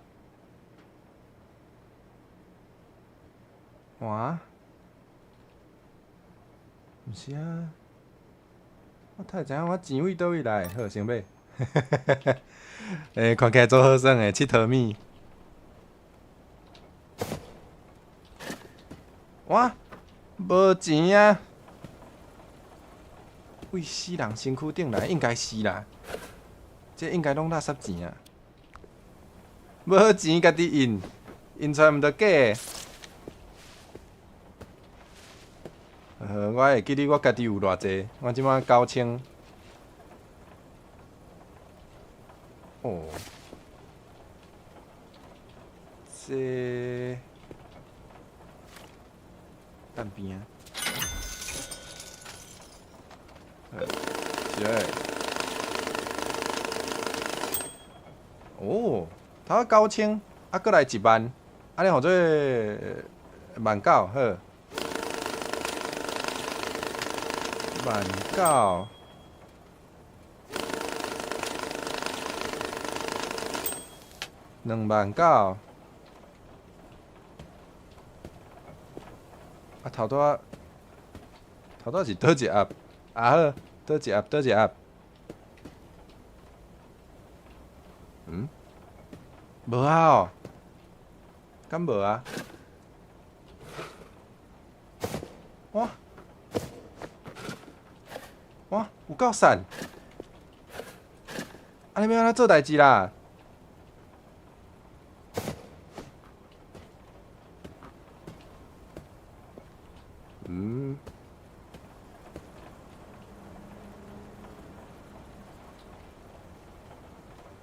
哇？毋是啊，我呾會知影我錢為佗位來？好，先買。欸，看起來足好耍的，𨑨迌物。哇，無錢啊！為死人身軀頂來，應該是啦。這應該攏垃圾錢啊！無錢家己印，印出來毋著假的。好，我會記得我家己有偌濟，我這擺9000。哦，這等邊啊！是嘞。哦，頭9000，啊，閣來1萬，按呢號做19,000，好。19,000，29,000。啊，頭拄仔，頭拄仔是佗一盒？啊好，佗一盒，佗一盒。嗯？無啊哦？敢無啊？哇！哇，有夠散！按呢欲按怎做代誌啦？嗯。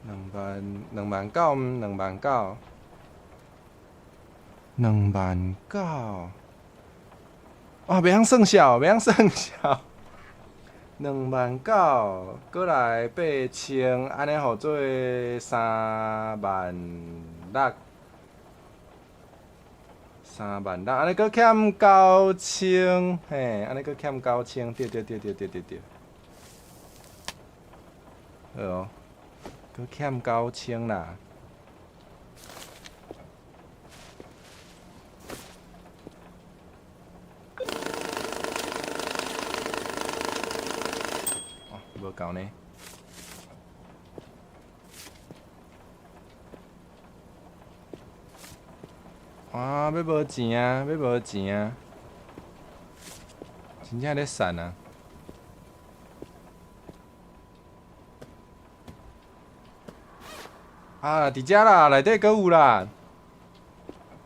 2萬2萬9，兩萬九，兩萬九。哇，袂曉算數，袂曉算數。2萬9，閣來8000，按呢予做3萬6，3萬6，按呢閣欠九千，嘿，按呢閣欠九千，對對對對對對對。好哦，閣欠九千啦。哦，無夠呢。哇，欲無錢啊！欲無錢啊！真正咧散啊！啊，佇遮啦，內底閣有啦。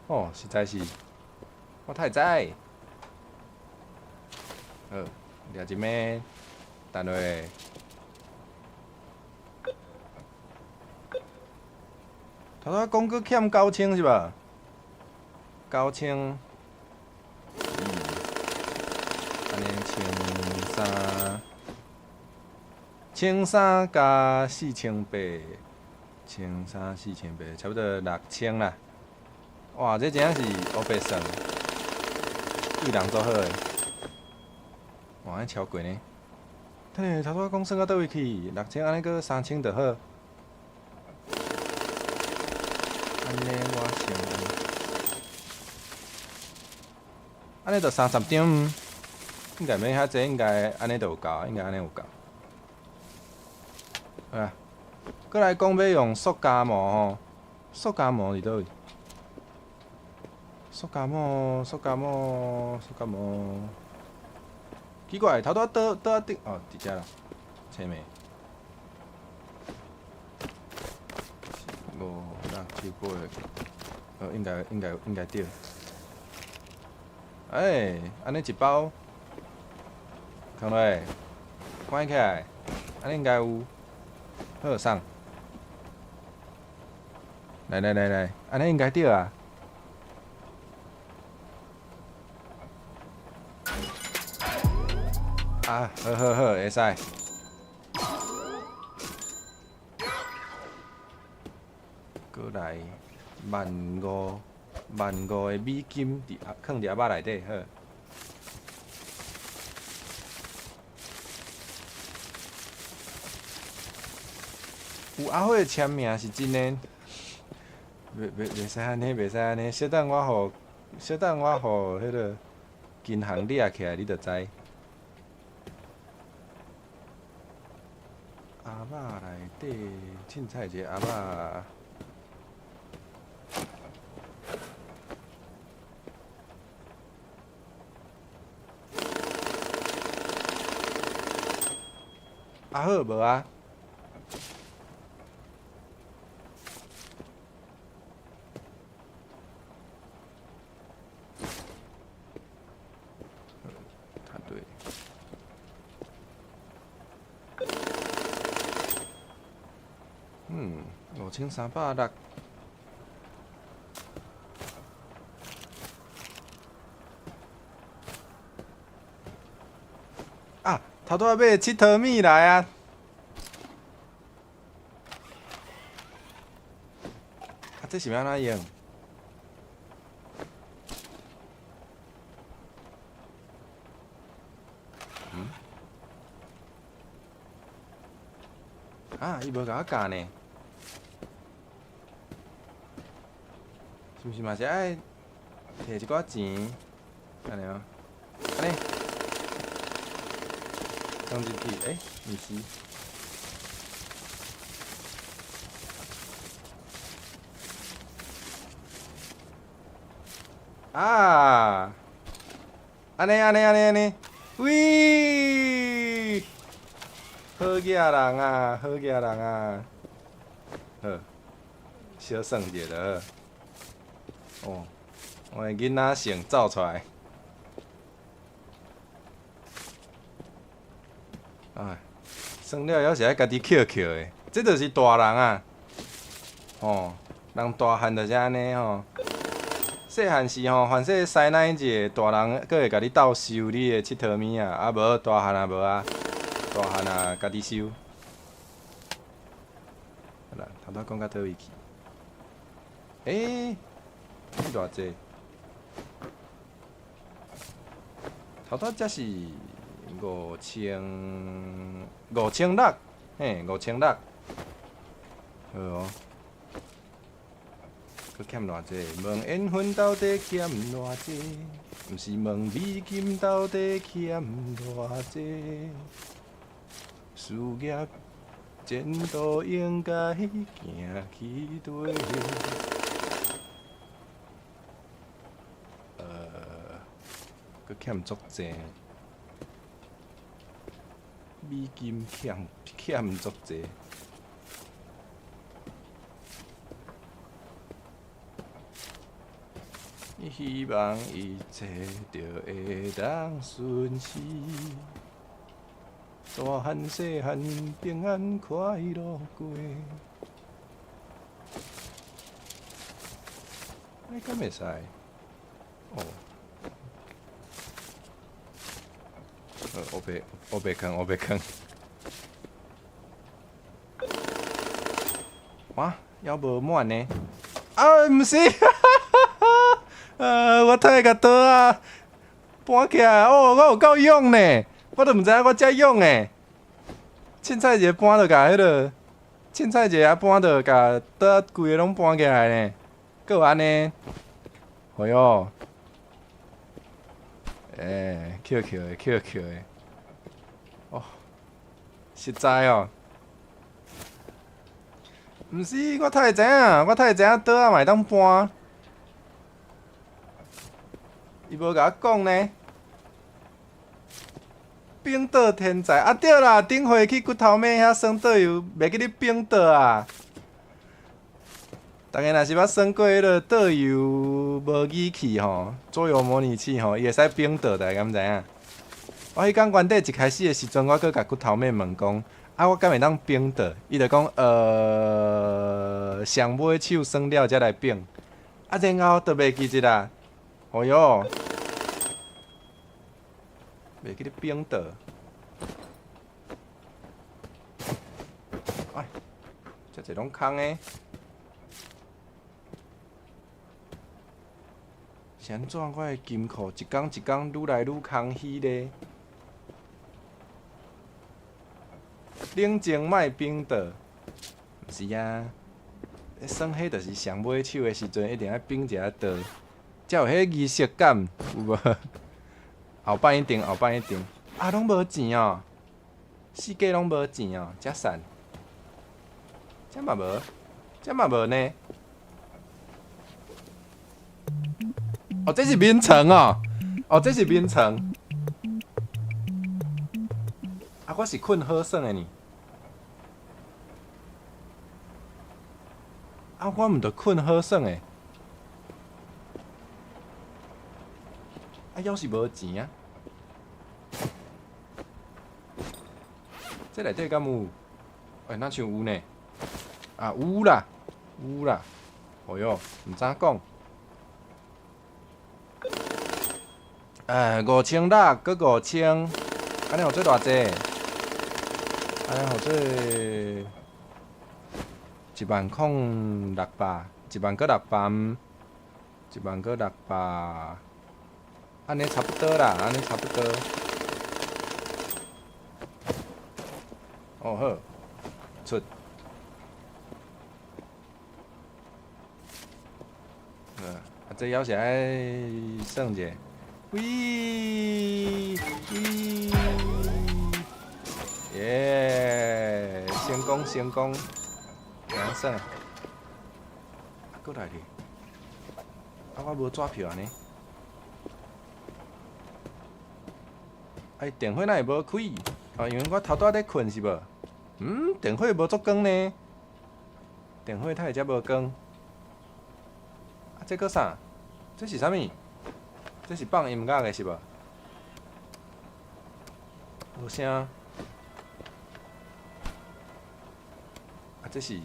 哦，實在是，我太知。好，掠一暝，等落。頭拄仔講閣欠九千是無？九千，按呢千三，1300加4800，1300 4800，差不多6000啦。哇，這真正是烏白算，對人做好的。哇，按呢超過呢。等下頭拄仔講算到佗位去？6000按呢閣3000就好。按呢我先按呢就30張，應該免遐濟，應該按呢就有夠，應該按呢有夠。好啊，閣來講欲用塑膠膜吼，塑膠膜佇佗位？塑膠膜，塑膠膜，塑膠膜。奇怪，頭拄仔倒倒仔頂哦，佇遮啦，冊未？五六七八，哦，應該應該應該對。欸，按呢一包，囥落，關起來，按呢應該有，好送。來來來來，按呢應該對啊。啊，好好好，會使。閣來萬五。萬五的美金佇囥佇盒仔內底，好。有阿火的簽名是真的，袂袂袂使按呢，袂使按呢。小等我予，小等我予彼个銀行掠起來，你就知。盒仔內底凊彩一个盒仔。啊好，無啊。對。嗯，5360。啊，頭拄仔買的𨑨迌物來啊！啊，這是欲按怎用？嗯？啊，伊無共我教呢，是毋是嘛是愛提一寡錢？按呢哦，按呢，放入去，欸，毋是。啊！按呢按呢按呢按呢，喂！好額人啊，好額人啊，好，小算一下就好。哦，我的囡仔性走出來。哎，算了，猶是愛家己抾抾的，這就是大人啊！吼，人大漢就是按呢吼。細漢時吼，凡勢師奶一個大人，閣會共你鬥收你的𨑨迌物仔，啊無大漢也無啊，大漢啊家己收。好啦，頭拄講到佗位去？欸，這偌濟？頭拄才是5600，嘿，5600。好哦。閣欠偌濟？問緣分到底欠偌濟？毋是問美金到底欠偌濟？事業前途應該行去對。閣欠足濟，美金欠足濟。希望一切就會當順時，大漢細漢平安快樂過。欸，敢會使？哦，烏白囥，烏白囥。哇，猶無滿呢？啊，毋是。我揹共刀仔搬起來，哦，我有夠勇呢！我都毋知影我遮勇的。凊彩一个搬就共彼落，凊彩一个搬就共刀仔規个攏搬起來呢。閣有按呢？哎喲，欸，抾抾的，抾抾的，哦，實在哦。毋是，我太會知影，我太會知影刀仔嘛會當搬。伊無共我講呢，冰刀天才啊對啦，頂回去骨頭尾遐耍桌遊，袂記得冰刀啊。逐家若是捌耍過彼个桌遊模擬器吼，桌遊模擬器吼，伊會使冰刀，大家敢知影？我彼工原底一開始的時陣，我閣共骨頭尾問講，啊，我敢會當冰刀？伊就講，上尾手耍了才來冰。啊，然後就袂記得啦。哦喲，袂記得冰刀。哎，遮濟攏空的。是按怎我的金庫一工一工愈來愈空虛咧？冷靜莫冰刀，毋是啊？耍彼就是上尾手的時陣，一定愛冰一下刀。才有彼儀式感，有無？後擺一定，後擺一定。啊，攏無錢哦，四界攏無錢哦，遮散。遮嘛無，遮嘛無呢。哦，這是眠床哦，哦，這是眠床。啊，我是睏好耍的呢。啊，我毋著睏好耍的。啊，猶是無錢啊！這內底敢有？欸，若像有呢？啊，有啦，有啦！哦喲，毋知影講。哎，5600，閣5000，按呢予做偌濟？按呢予做10,600，1萬閣600，1萬閣600。按呢差不多啦，按呢差不多。哦好，出。啊，這猶是愛算者。喂喂，耶！成功成功，按怎算？啊，閣來咧。啊，我無紙票按呢。哎，電火哪會無開？哦，因為我頭拄仔咧睏是無？嗯，電火無足光呢？電火哪會遮無光？啊，這閣啥？這是啥物？這是放音樂的是無？無聲。啊，這是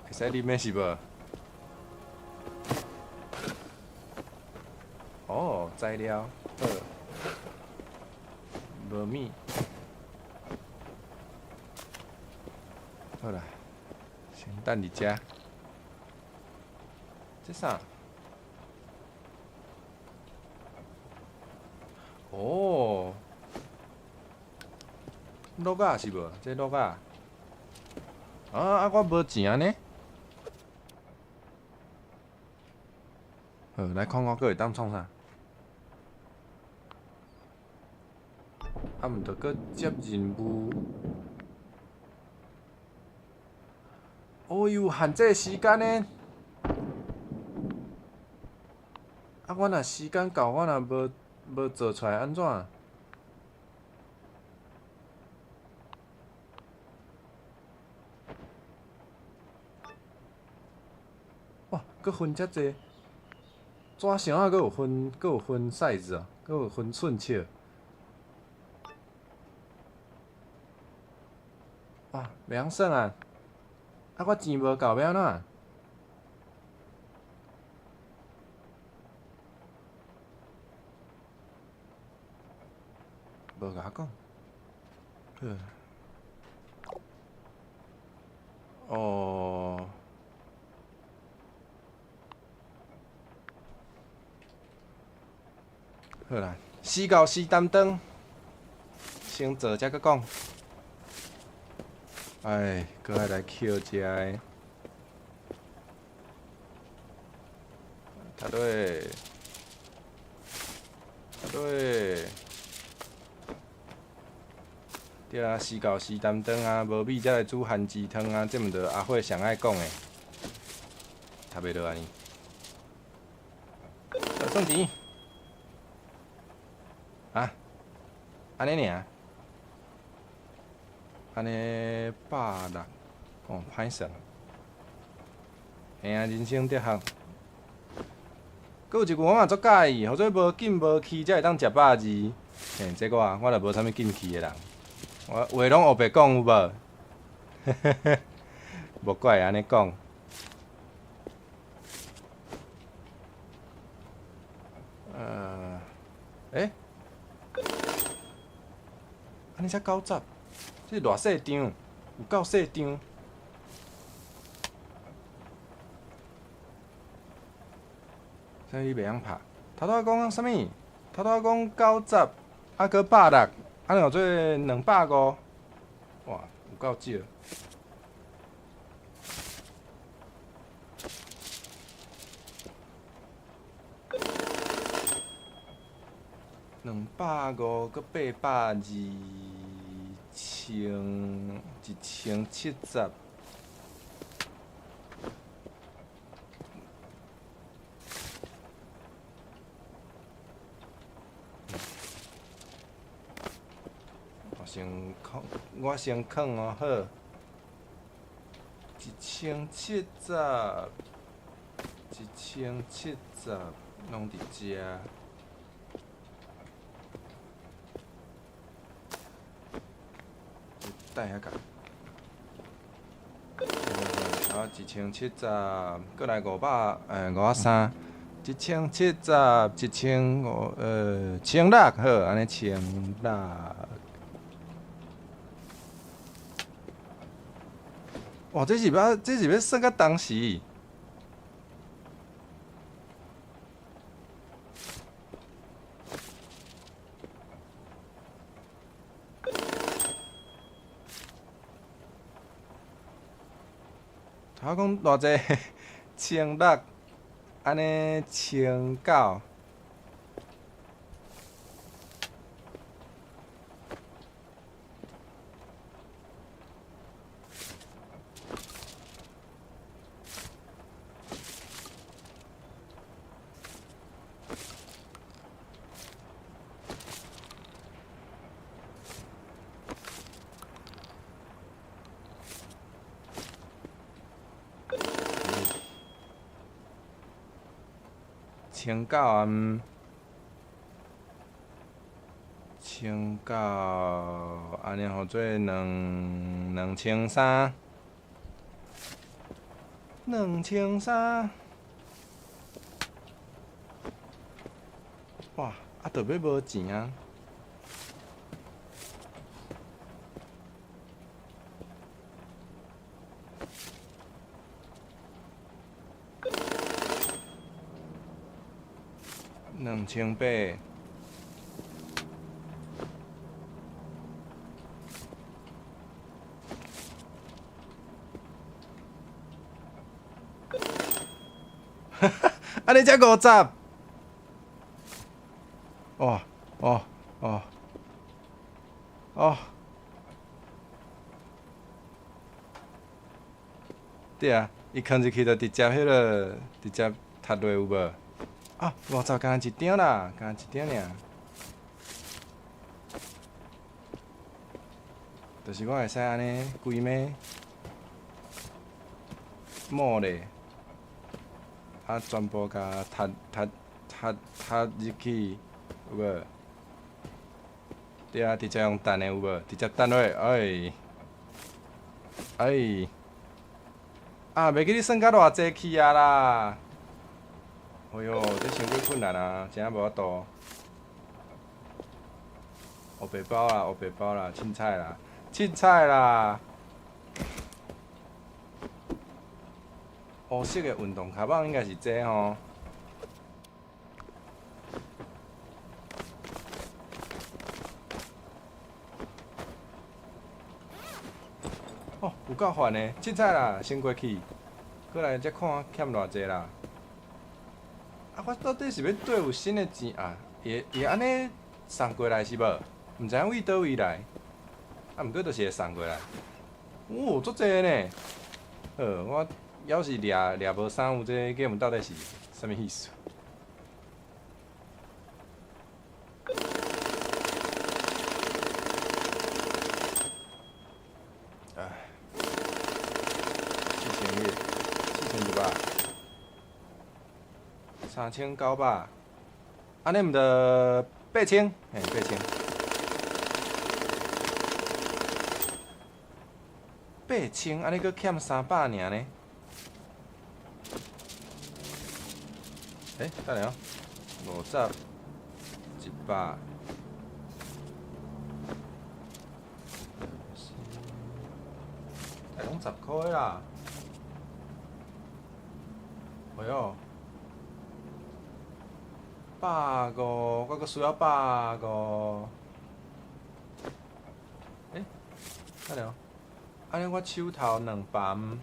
會使啉的是無？哦，材料好，無物。好啦，先等佇遮。這啥？哦，碌仔是無？這碌仔。啊啊！我無錢呢。好，來看看閣會當創啥？啊，毋著閣接任務。哦，伊有限制時間呢。啊，我若時間到，我若無做出來，按怎？哇，閣分遮濟，紙箱仔閣有分，閣有分 size 哦，閣有分寸尺。哇，袂曉算啊！啊，我錢無夠，欲按怎？無共我講。好。哦。好啦，時到時擔當，先做才閣講。哎，閣愛來抾這个。頭拄，頭拄。對啊，時到時擔當啊，無米才來煮番薯湯啊，這毋著阿火上愛講的。讀袂落按呢。算錢。啊？按呢爾？按呢160，哦，歹算。嘿啊，人生哲學。閣有一句我嘛足佮意，予做無禁無忌才會當食百二。嘿，這我啊，我若無啥物禁忌的人，我話攏烏白講有無？無怪會按呢講。欸？按呢才90，這是偌細張？有夠細張。啥你袂曉拍？頭拄仔講啥物？頭拄仔講90，啊閣160，按呢號做250。哇，有夠少。250閣820，1070。我先囥，我先囥哦，好。1070，1070，攏佇遮。等下甲。啊，1070，閣來500，53，1070，1500，1600，好，按呢1600。哇，這是欲算到當時。頭講偌濟，1600，按呢1900。千九啊，千九，按呢予做2300，2300。哇！啊，著欲無錢啊！2800。哈哈，按呢才50。哦哦哦哦，對啊，伊囥入去就直接彼个，直接踢落有無？啊，50敢若一張啦，敢若一張爾。就是我會使按呢規暝摸咧，啊，全部共踢踢踢踢入去，有無？對啊，直接用彈的有無？直接彈落，哎，哎，啊，袂記你算甲偌濟去啊啦！哎喲，這傷過困難啊，真正無法度。烏白包啦，烏白包啦，凊彩啦，凊彩啦。烏色的運動跤蠓應該是這吼。哦，有夠煩的，凊彩啦，先過去，過來才看欠偌濟啦。啊，我到底是欲綴有新的錢啊？會會按呢送過來是無？毋知影對佗位來，啊，毋過就是會送過來。哦，足濟呢！好，我猶是掠掠無啥有這個 game 到底是啥物意思？唉，4100，4200，3900，按呢毋著8000，嘿，八千。八千，按呢閣欠300爾呢？欸，等下哦，50，100，欸，攏10箍的啦。哎喲，150，我閣需要百五。欸，等下哦，按呢我手頭200，220。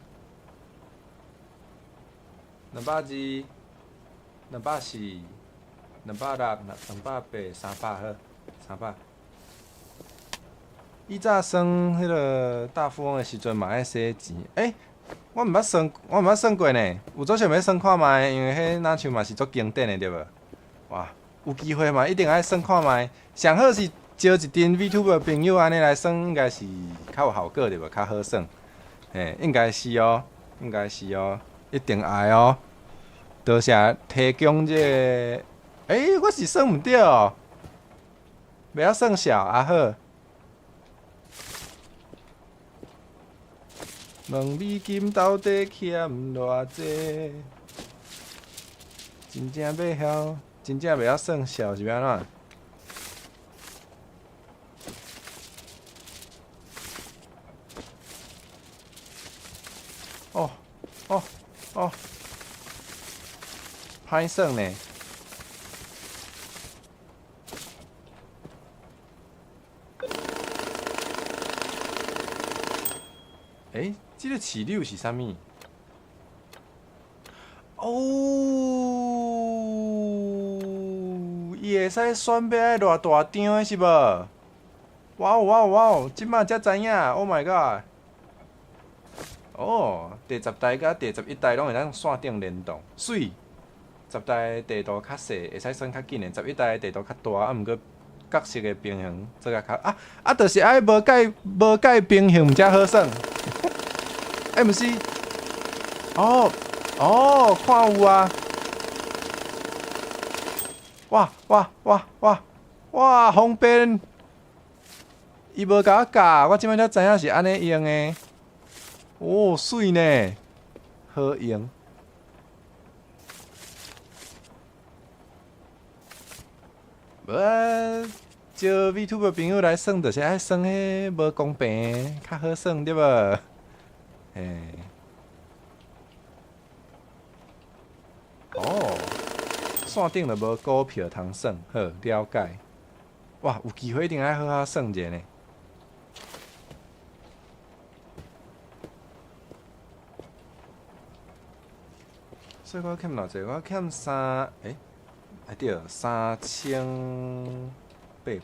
240，260，280，300好，三百。以前算彼个大富翁的時陣嘛愛洗錢，欸，我毋捌算，我毋捌算過呢。有做想欲算看覓，因為彼若像嘛是足經典的對無？哇，有機會嘛一定愛算看覓。上好是招一陣 VTuber 朋友按呢來算，應該是較有效果對無？較好算。嘿，應該是哦，應該是哦，一定愛哦。多謝提供這個，欸，我是算毋著哦，袂曉算數啊好。問美金到底欠偌濟？真正欲曉，真正袂曉算數是欲按怎？哦哦哦！歹算呢。欸，這个飼料是啥物？哦，伊會使選欲愛偌大張的是無？哇哦哇哦哇哦！這擺才知影，Oh my god！哦，第10代佮第11代攏會當線頂聯動，媠。十代地圖較細，會使選較緊的；11代地圖較大，啊，毋過角色的平衡做甲較啊啊，就是愛無蓋無蓋平衡才好耍。欸，毋是，哦哦，看有啊，哇哇哇哇哇！方便！伊無共我教，我這擺才知影是按呢用的。哦，媠呢，好用。無啊，招 VTuber 朋友來耍，就是愛耍彼無公平，較好耍對無？嘿。哦，線頂就無股票通耍，好了解。哇，有機會一定愛好好耍者呢。所以我欠偌濟？我欠三，欸，啊對，3800。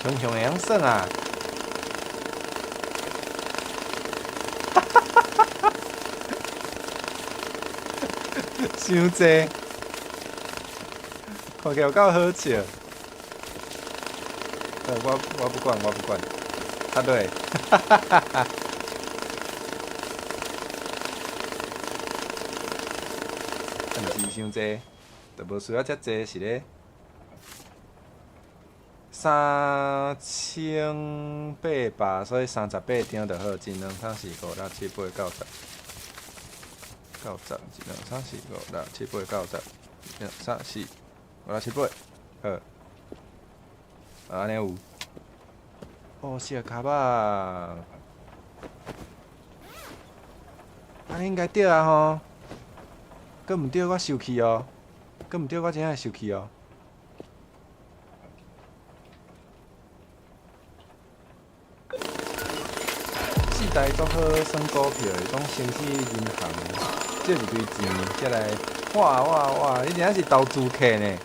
雄雄會曉耍啊！哈哈哈哈哈！傷濟，看起來有夠好笑。我不管，我不管。啊對，哈哈哈哈！毋是傷濟，就無需要遮濟是咧。3800，所以38張就好。一、兩、三、四、五、六、七、八、九、十，九十，一、兩、三、四、五、六、七、八、九、十，一、兩、三、四、五、六、七、八，好。按呢有。哦，小卡吧，按呢應該對啊吼，閣毋對我生氣哦，閣毋對我真正會生氣哦。四台足好耍股票的，講先去銀行借一堆錢，才來，哇哇哇！你真正是投資客呢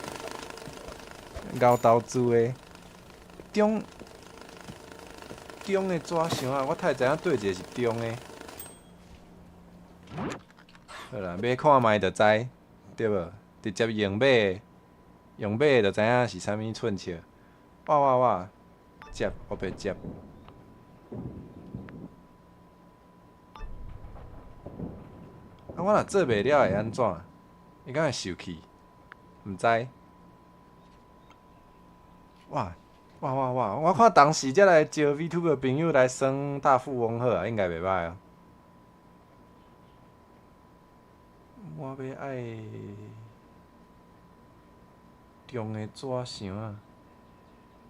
，𠢕投資的，中中的紙箱啊，我太知影佗一个是中的。好啦，買看覓就知，對無？直接用買，用買就知影是啥物寸尺。哇哇哇！接，我袂接。啊，我若做袂了會按怎？伊敢會生氣？毋知。哇哇哇哇！我看當時才來招 VTuber 朋友來耍大富翁好啊，應該袂䆀哦。我欲愛中的紙箱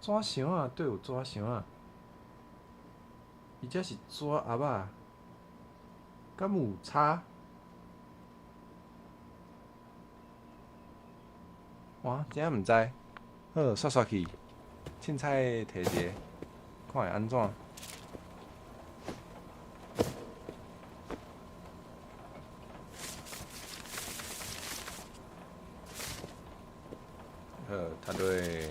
仔，紙箱仔，佗有紙箱仔？伊這是紙盒仔，敢有差？哇，真正毋知。好，煞煞去，凊彩提一个，看會按怎。好，他對。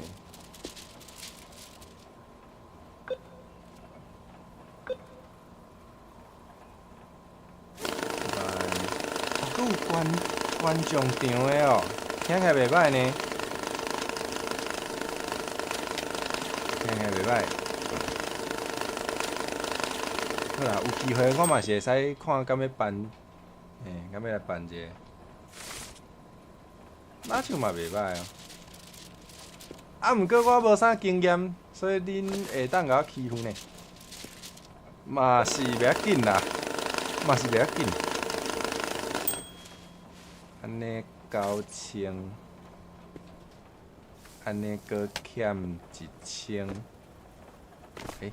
哦，閣有觀眾場的哦，聽起來袂䆀呢。聽起來袂䆀。好啦，有機會我嘛是會使看敢欲辦，嘿，敢欲來辦一个。馬手嘛袂䆀哦。啊，毋過我無啥經驗，所以恁會當共我欺負呢。嘛是袂要緊啦，嘛是袂要緊。按呢9000，按呢閣欠1000，欸？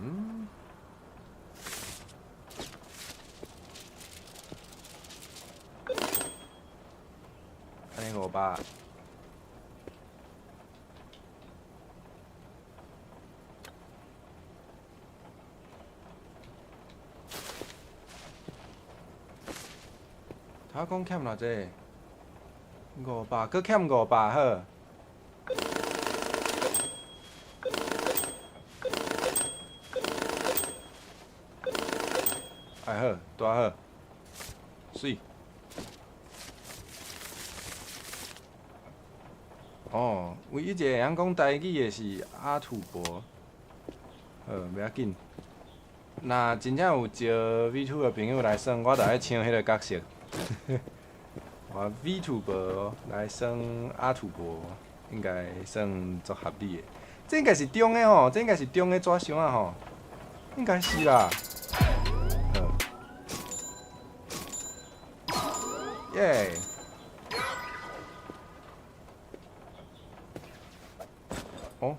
嗯？按呢500。頭講欠偌濟？五百，閣欠五百好。哎好，拄好，媠。哦，唯一一個會曉講台語的是阿土伯。好，袂要緊。若真正有招 VTuber 的朋友來耍，我就愛唱彼個角色。我 VTuber 來耍阿土伯，應該算足合理的。這應該是中的吼，這應該是中的紙箱仔吼，應該是啦。好。耶！哦。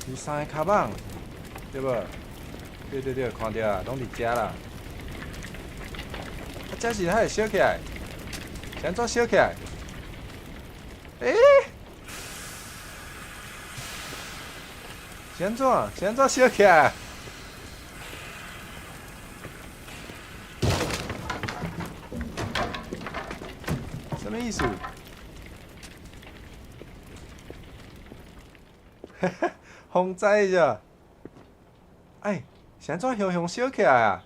第三個跤蠓，對無？對對對，看著啊，攏佇遮啦。啊，這是還會燒起來？是按怎燒起來？欸？是按怎？是按怎燒起來？啥物意思？哈哈，風災者？哎，是按怎雄雄燒起來啊？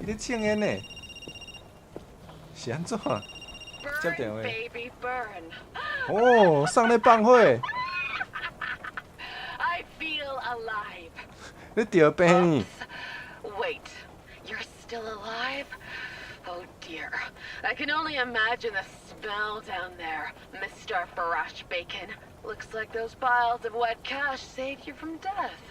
伊咧衝煙呢？是按怎？接電話。哦，送咧放火。 I feel alive. 你著病呢？ Wait, you're still alive? Oh dear. I can only imagine the smell down there, Mr. Fresh Bacon. Looks like those piles of wet cash saved you from death.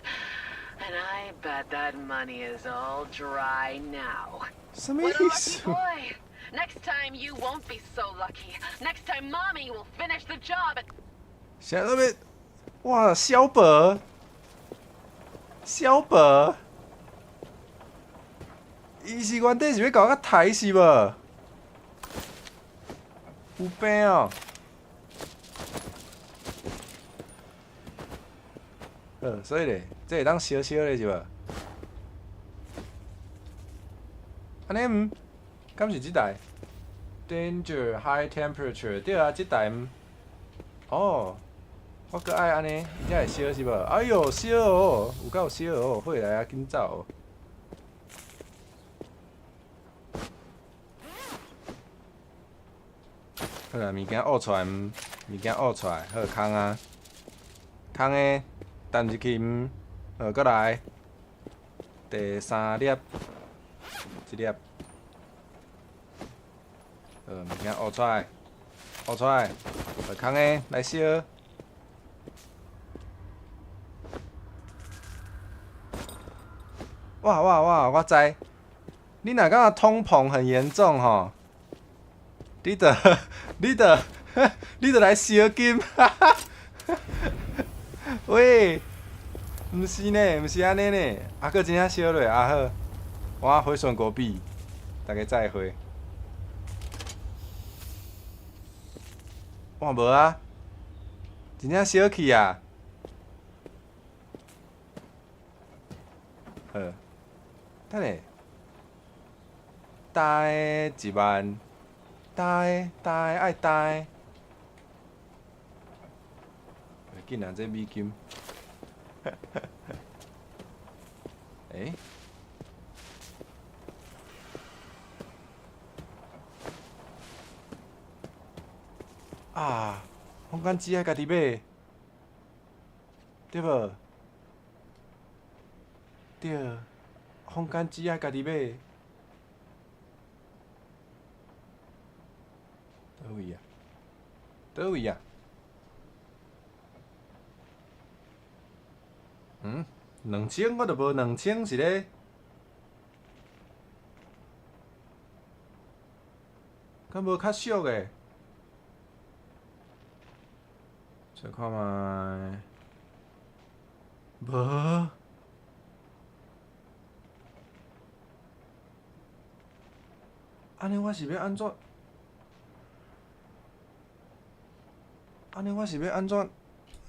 And I bet that money is all dry now. 什麼 What a 意 lucky 思？ boy. Next time you won't be so lucky. Next time mommy will finish the job and 啥物？哇，蕭伯，蕭伯，伊是原底是欲共我刣是無？有病哦！好，所以咧，這會當燒燒咧是無？按呢毋？敢是這台？Danger high temperature，對啊，這台毋？哦，我閣愛按呢，伊才會燒是無？哎喲，燒哦，有夠燒哦，火來啊，緊走！好啦，物件挖出來毋？物件挖出來，好空啊，空的，擲入去毋？好，閣來，第三粒，這粒，好，物件挖出來，挖出來，好，空的來燒。哇哇哇！我知，你若感覺通膨很嚴重吼，你著來燒金，喂，毋是呢，毋是按呢呢，啊，閣真正燒落啊好，我回旋國幣，大家再會。哇，無啊，真正燒去啊！好，等下，焦的1萬，焦的焦的愛焦的，緊啊，這美金。欸？啊，烘乾機愛家己買，對無？對，烘乾機愛家己買。佗位啊？佗位啊？嗯？2000我著無2000是咧？敢無較俗的？再看覓，無。按呢我是欲按怎？按呢我是欲按怎？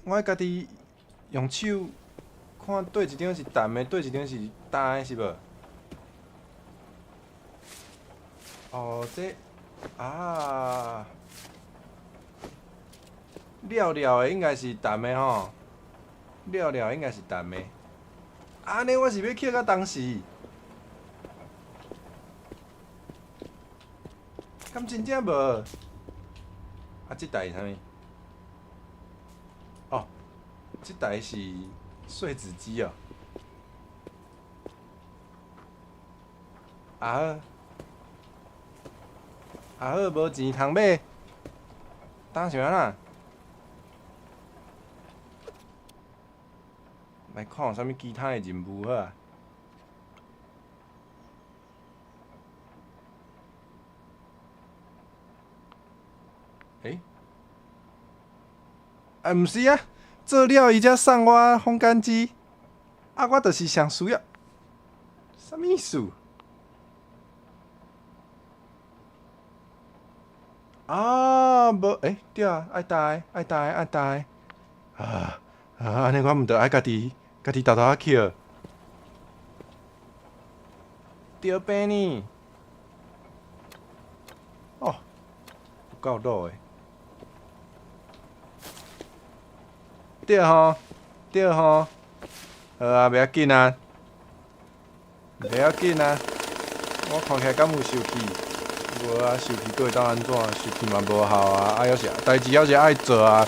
我愛家己用手看，佗一張是澹的，佗一張是焦的，是無？哦，這啊，了了的應該是澹的吼，了了應該是澹的。按呢我是欲抾到當時？敢真正無？啊，這台是啥物？哦，這台是碎紙機哦。啊好，啊好，無錢通買，當是按怎？來看有啥物其他的任務好啊？欸？啊，毋是啊，做了伊才送我烘乾機，啊，我就是上需要，啥物意思？啊，無，欸，對啊，愛擔，愛擔，愛擔，啊啊，按呢我毋著愛家己沓沓仔抾，著病呢？哦，有夠老的。對吼，對吼，好啊，袂要緊啊，袂要緊啊，我看起來敢有受氣？無啊，受氣閣會當按怎？受氣嘛無效啊，啊，猶是代誌猶是愛做啊。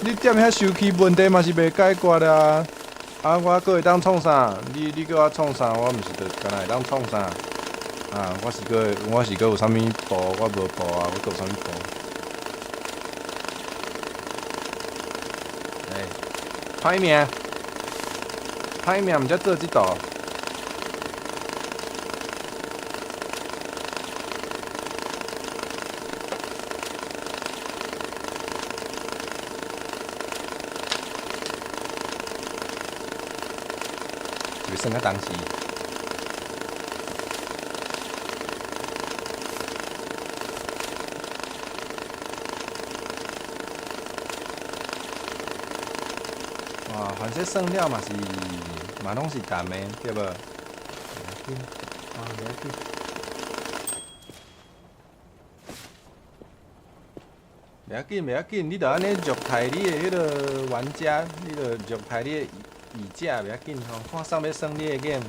你踮遐受氣，問題嘛是袂解決啊。啊，我閣會當創啥？你叫我創啥？我毋是就干焦會當創啥？啊，我是閣有啥物步？我無步啊，我閣有啥物步？欸，歹命，歹命，毋才做這道。是算較當時。哇，反正算了嘛是，嘛攏是澹的，對無？袂要緊，啊，袂要緊。袂要緊，袂要緊，你著按呢虐待你的彼个玩家，你著虐待你的椅者，袂要緊吼，看啥欲耍你的 game。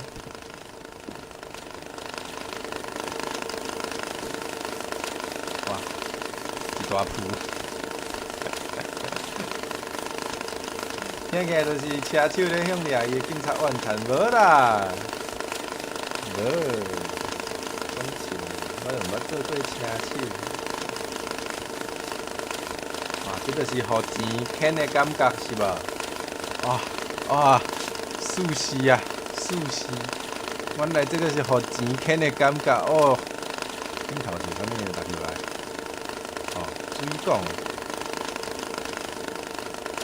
哇，一大铺。聽起來就是車手咧向掠伊的警察怨嘆，無啦，無，講笑，我就毋捌做過車手。哇，這就是予錢牽的感覺是無？哇哇，舒適啊，舒適！原來這個是予錢牽的感覺哦。頂頭是啥物落落來？哦，水管。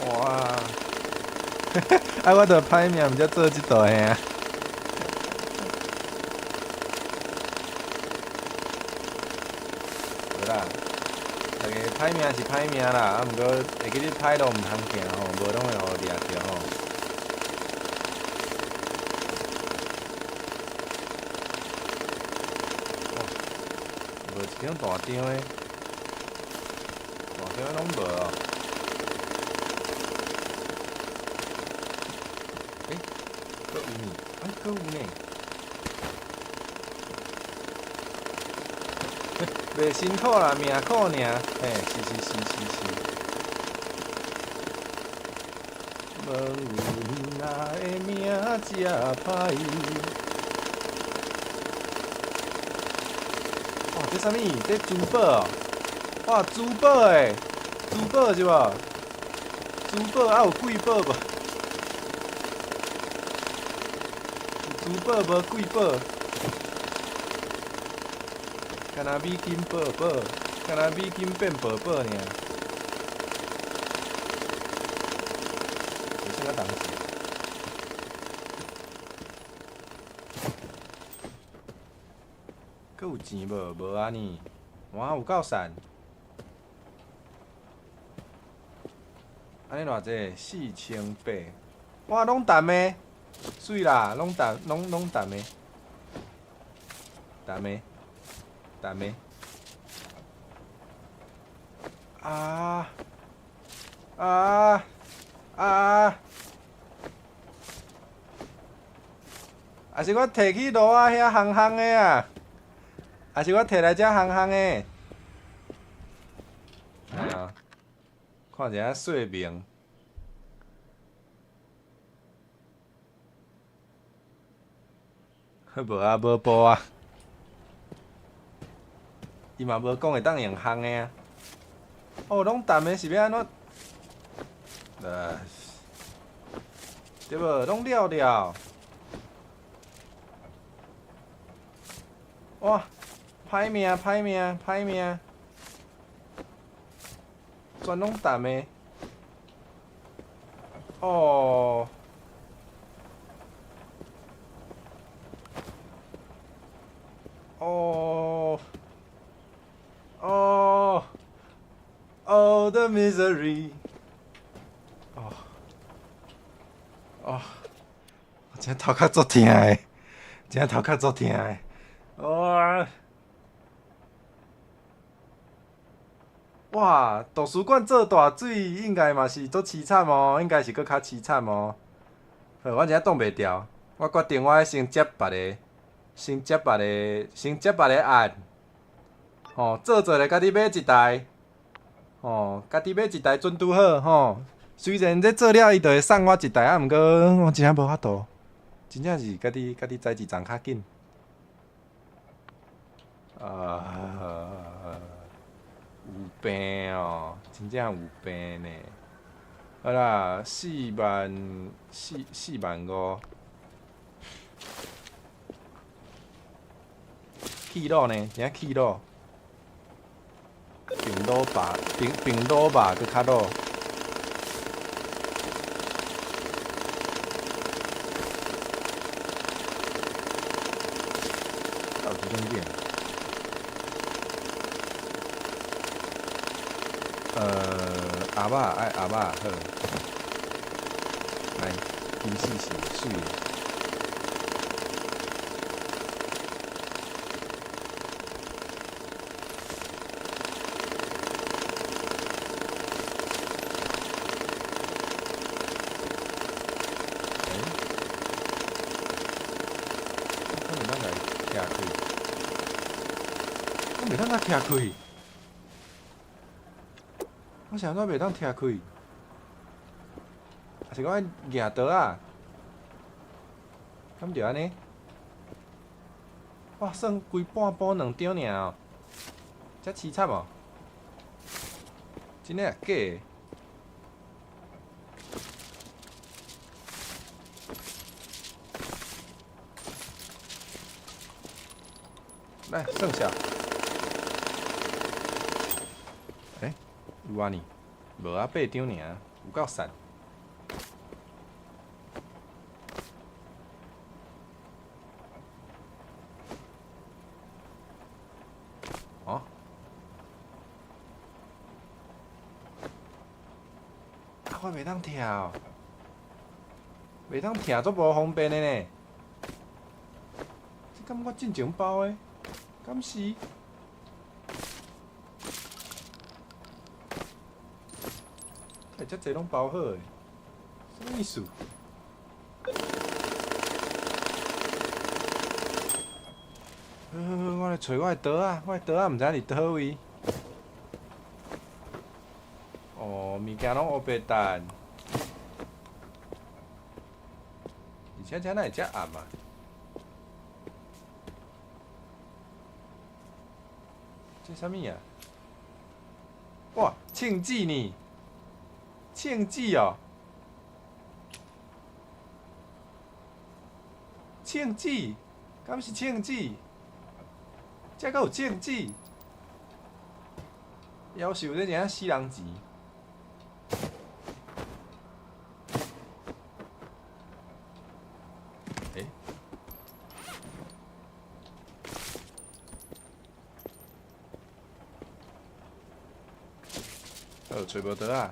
哇！啊，我著歹命，毋才做這道兄。無啦，大家歹命是歹命啦，啊，毋過會記你歹路毋通行吼，無攏會予掠著吼。哇，無一張大張的，大張的攏無哦。欸，閣有呢？欸，閣有呢？袂辛苦啦，命苦爾。嘿，是是是是是。問阮的名這歹。哇，這啥物？這珠寶哦！哇，珠寶欸，珠寶是無？珠寶啊，有貴寶無？有珠寶無貴寶？敢若美金寶寶，敢若美金變寶寶爾。有啥物東西？閣有錢無？無啊呢。哇，有夠散。按呢偌濟？4800。哇，攏澹的，媠啦，攏澹，攏澹的，澹的，澹的。啊啊啊！啊是我提去路仔遐烘烘的啊，還是我提來遮烘烘的？哎呀，看一下說明。無啊，無報啊！伊嘛無講會當用烘的啊。哦，攏淡的是欲按怎？對無？攏了了。哇！歹命，歹命，歹命！全攏淡的。哦。哦。哦。Oh, the misery。哦。哦。我真頭殼足疼的，真頭殼足疼的。哇！哇！圖書館做大水，應該嘛是足淒慘哦，應該是閣較淒慘哦。好，我真擋袂牢，我決定我愛先接別个，先接別个，先接別个案。吼，做做咧，家己買一台，吼，家己買一台準拄好吼。雖然這做了，伊就會送我一台，啊，毋過我真正無法度，真正是家己家己栽一層較緊。啊，有病哦，真正有病呢。好啦，四萬四四萬五，氣卤呢？真正氣卤，平卤肉，平平卤肉閣較卤。有這種景。鴨肉愛鴨肉好，來，其實是媠的。欸？我袂當來拆開，我袂當來拆開。我是按怎袂當拆開？還是講愛夯刀仔？敢著按呢？哇，算規半包兩張爾哦，遮淒慘哦！真的抑假的？來，算下。欸，有啊呢？無啊，八張爾，有夠散。哦？啊，我袂當拆，袂當拆，足無方便的呢。這敢我進前包的？敢是？欸，遮濟攏包好的，啥物意思？好好好，我來揣我的刀仔，我的刀仔毋知影佇佗位。哦，物件攏烏白等，而且遮哪會遮暗啊？這啥物啊？哇，銃子呢？銃子哦，銃子，敢是銃子？遮閣有銃子？夭壽，這真正死人錢。欸？好，揣無刀仔。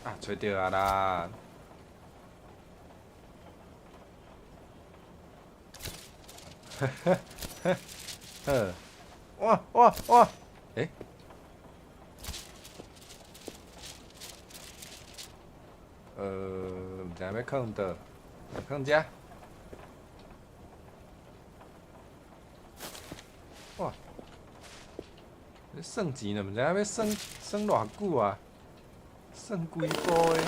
啊，揣著啊啦！呵呵呵，好，哇哇哇！欸？毋知影欲囥佗，囥遮。算錢就毋知影欲算算偌久啊？算幾步的？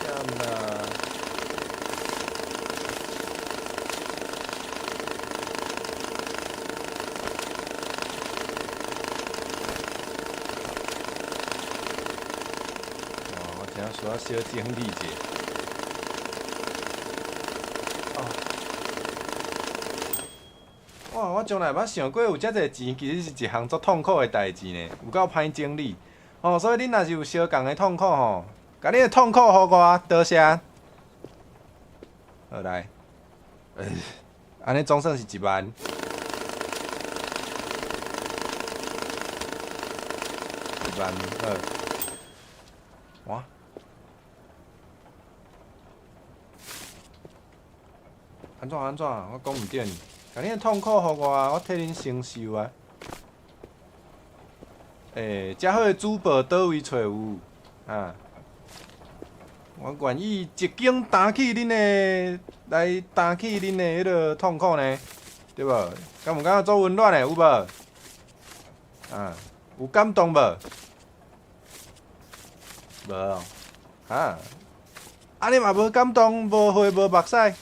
忝啦！哇，我真需要小整理一下。哦，哇！我從來毋捌想過有遮濟錢，其實是一項足痛苦的代誌呢，有夠歹整理。哦，所以恁若是有相仝的痛苦吼，共你的痛苦予我，多謝。好來，按呢總算是1萬。1萬，好。哇！按怎按怎？我講毋對呢。共你的痛苦予我，我替恁承受啊。欸，遮好的主播佗位揣有？啊！我願意一肩擔起恁的，來擔起恁的彼个痛苦呢，對無？敢有感覺足溫暖的，有無？啊，有感動無？無哦，啊？按呢嘛無感動，無血無目屎，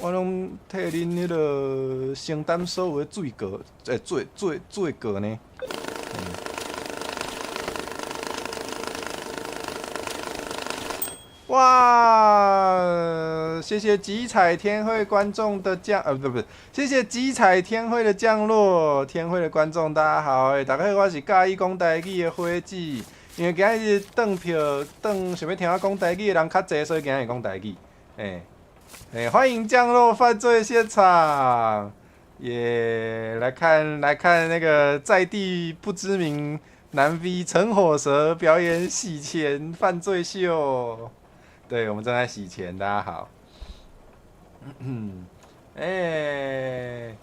我攏替恁彼个承擔所有的罪過，欸，罪罪罪過呢。哇！謝謝吉彩天會觀眾的降，不不，謝謝吉彩天會的降落。天會的觀眾大家好，欸，大家好，我是佮意講台語的火子。因為今日轉票轉想欲聽我講台語的人較濟，所以今日講台語。欸欸，歡迎降落犯罪現場，耶！來看來看那個在地不知名男 V 陳火蛇表演洗錢犯罪秀。對，我們正在洗錢，大家好。欸，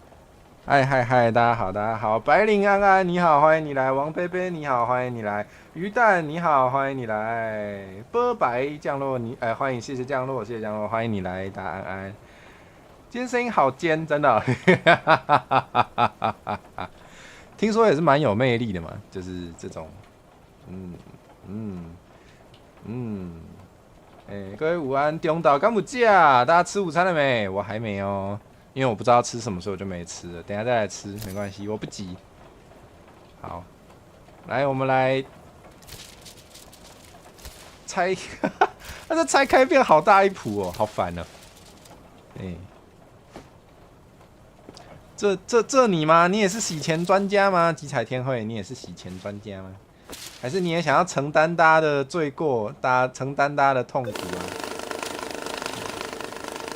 嗨嗨嗨，大家好，大家好，白靈安安你好，歡迎你來，王貝貝你好，歡迎你來，魚蛋你好，歡迎你來，波白降落你，哎，歡迎，謝謝降落，謝謝降落，歡迎你來，大家安安。今天聲音好尖，真的，聽說也是蠻有魅力的嘛，就是這種，嗯嗯嗯。欸，各位午安，中晝敢有食？大家吃午餐了沒？我還沒哦，因為我不知道吃什麼，所以我就沒吃了。等下再來吃，沒關係，我不急。好，來，我們來拆，那這拆開變好大一譜哦，好煩哦。欸，這你嗎？你也是洗錢專家嗎？吉彩天會，你也是洗錢專家嗎？還是你也想要承擔大家的罪過，大家承擔大家的痛苦啊？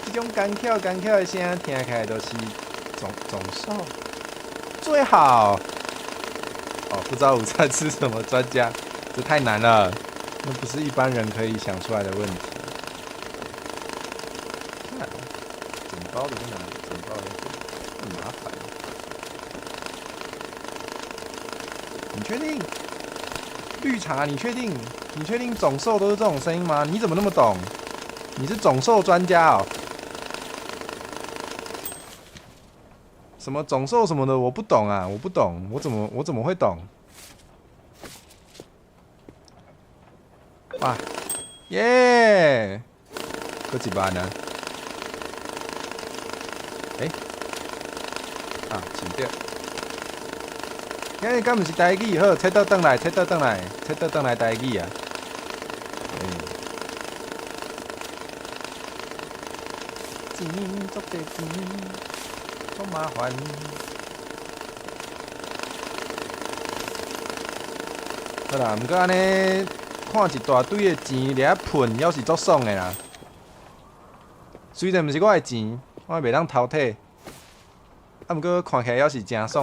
這種干巧干巧的聲聽起來都是總獸最好哦。不知道午餐吃什麼，專家，這太難了，那不是一般人可以想出來的問題。看，整包的在哪裡？整包的很麻煩。你確定？綠茶，你確定？你確定總獸都是這種聲音嗎？你怎麼那麼懂？你是總獸專家哦？什麼總獸什麼的，我不懂啊，我不懂，我怎麼會懂？哇，耶！閣一萬啊！欸，啊，錢掉。今日敢毋是台語？好，切倒轉來，切倒轉來，切倒轉來台語啊！欸，錢足濟錢，足麻煩。好啦，毋過按呢看一大堆的錢佇遐噴，猶是足爽的啦。雖然毋是我的錢，我袂當偷摕，啊，毋過看起來猶是誠爽。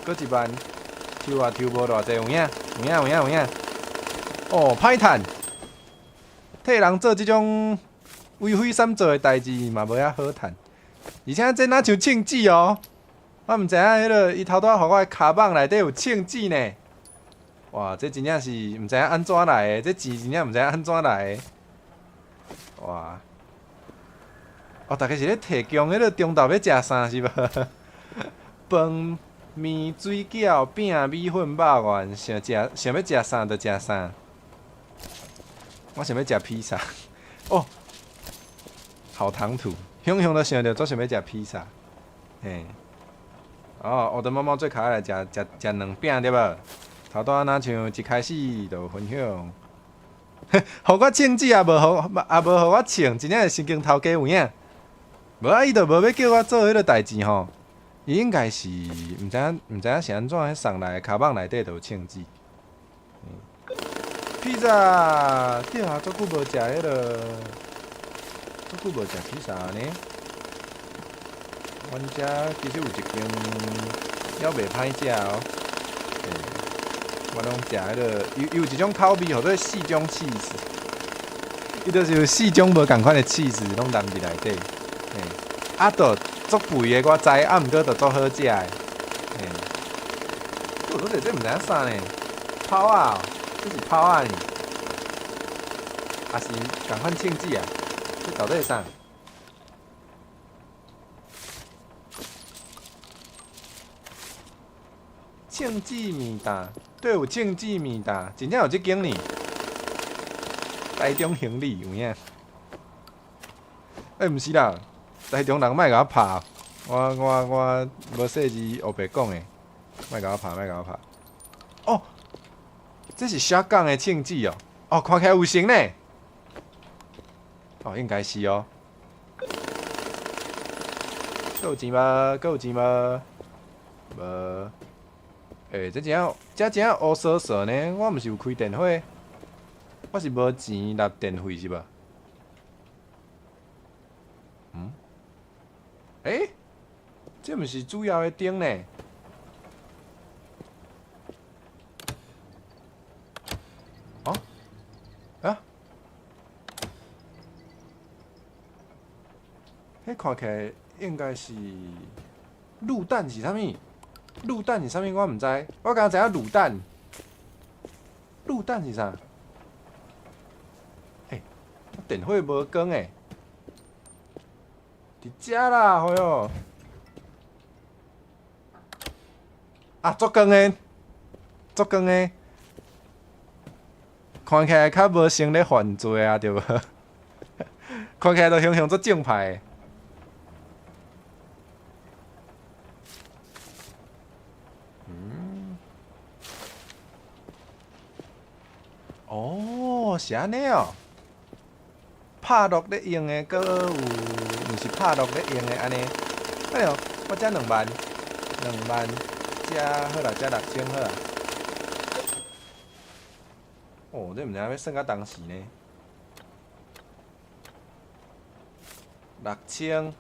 閣一萬，抽啊抽無偌濟有影，有影有影有影。哦，歹趁，替人做這種為非三做的代誌嘛，無遐好趁。而且這若像銃子哦，我毋知影彼个伊頭拄仔予我的跤蠓內底有銃子呢。哇，這真正是毋知影按怎來的，這錢真正毋知影按怎來的。哇！哦，大家是咧提供彼個中晝欲食啥是無？飯、麵、水餃、餅、米粉、肉圓，想食想欲食啥就食啥。我想欲食披薩。哦，好唐突，雄雄都想著足想欲食披薩。嘿，哦，我的貓貓最可愛，食食食兩餅對無？頭拄仔若像一開始就分享，予我銃子也無予，也無予我銃，真正是神經頭家有影。無啊，伊就無欲叫我做彼个代誌吼。伊應該是毋知影，毋知影是按怎，彼送來的跤蠓內底就有銃子。披薩，對啊，足久無食彼个，足久無食披薩呢。阮遮其實有一間猶袂歹食哦。我攏食彼个，伊有一種口味，號做四種起司，伊就是有四種無仝款的起司，攏淋佇內底。嘿，啊，著足肥的我知，啊，毋過著足好食的。嘿，我說這毋知影啥呢？拋仔，這是拋仔呢？抑是仝款銃子啊？這到底是啥？銃子麵擔，對，有銃子麵擔，真正有這間呢。台中行李有影？欸，毋是啦，台中人莫共我拍，我我我無細膩烏白講的，莫共我拍，莫共我拍。哦，這是 shotgun 的銃子哦，哦，看起來有型呢。哦，應該是哦。閣有錢無？閣有錢無？無。欸，這真正，這真正烏趖趖呢！我毋是有開電火，我是無錢納電費是無？嗯？欸？這毋是主要的燈呢？哦？啊？彼看起來應該是滷蛋是啥物？滷蛋是啥物？我毋知，我敢若知影滷蛋。滷蛋是啥？欸，電火無光欸，佇遮啦，哎喲！啊，足光的，足光的，看起來較無像咧犯罪啊，對無？看起來都雄雄足正派的。嗯，哦，是按呢哦。拍落咧用的，閣有毋是拍落咧用的按呢？哎喲，我這兩萬，兩萬，這好啦，這6000好啊。哦，這毋知影欲算到當時呢。6000。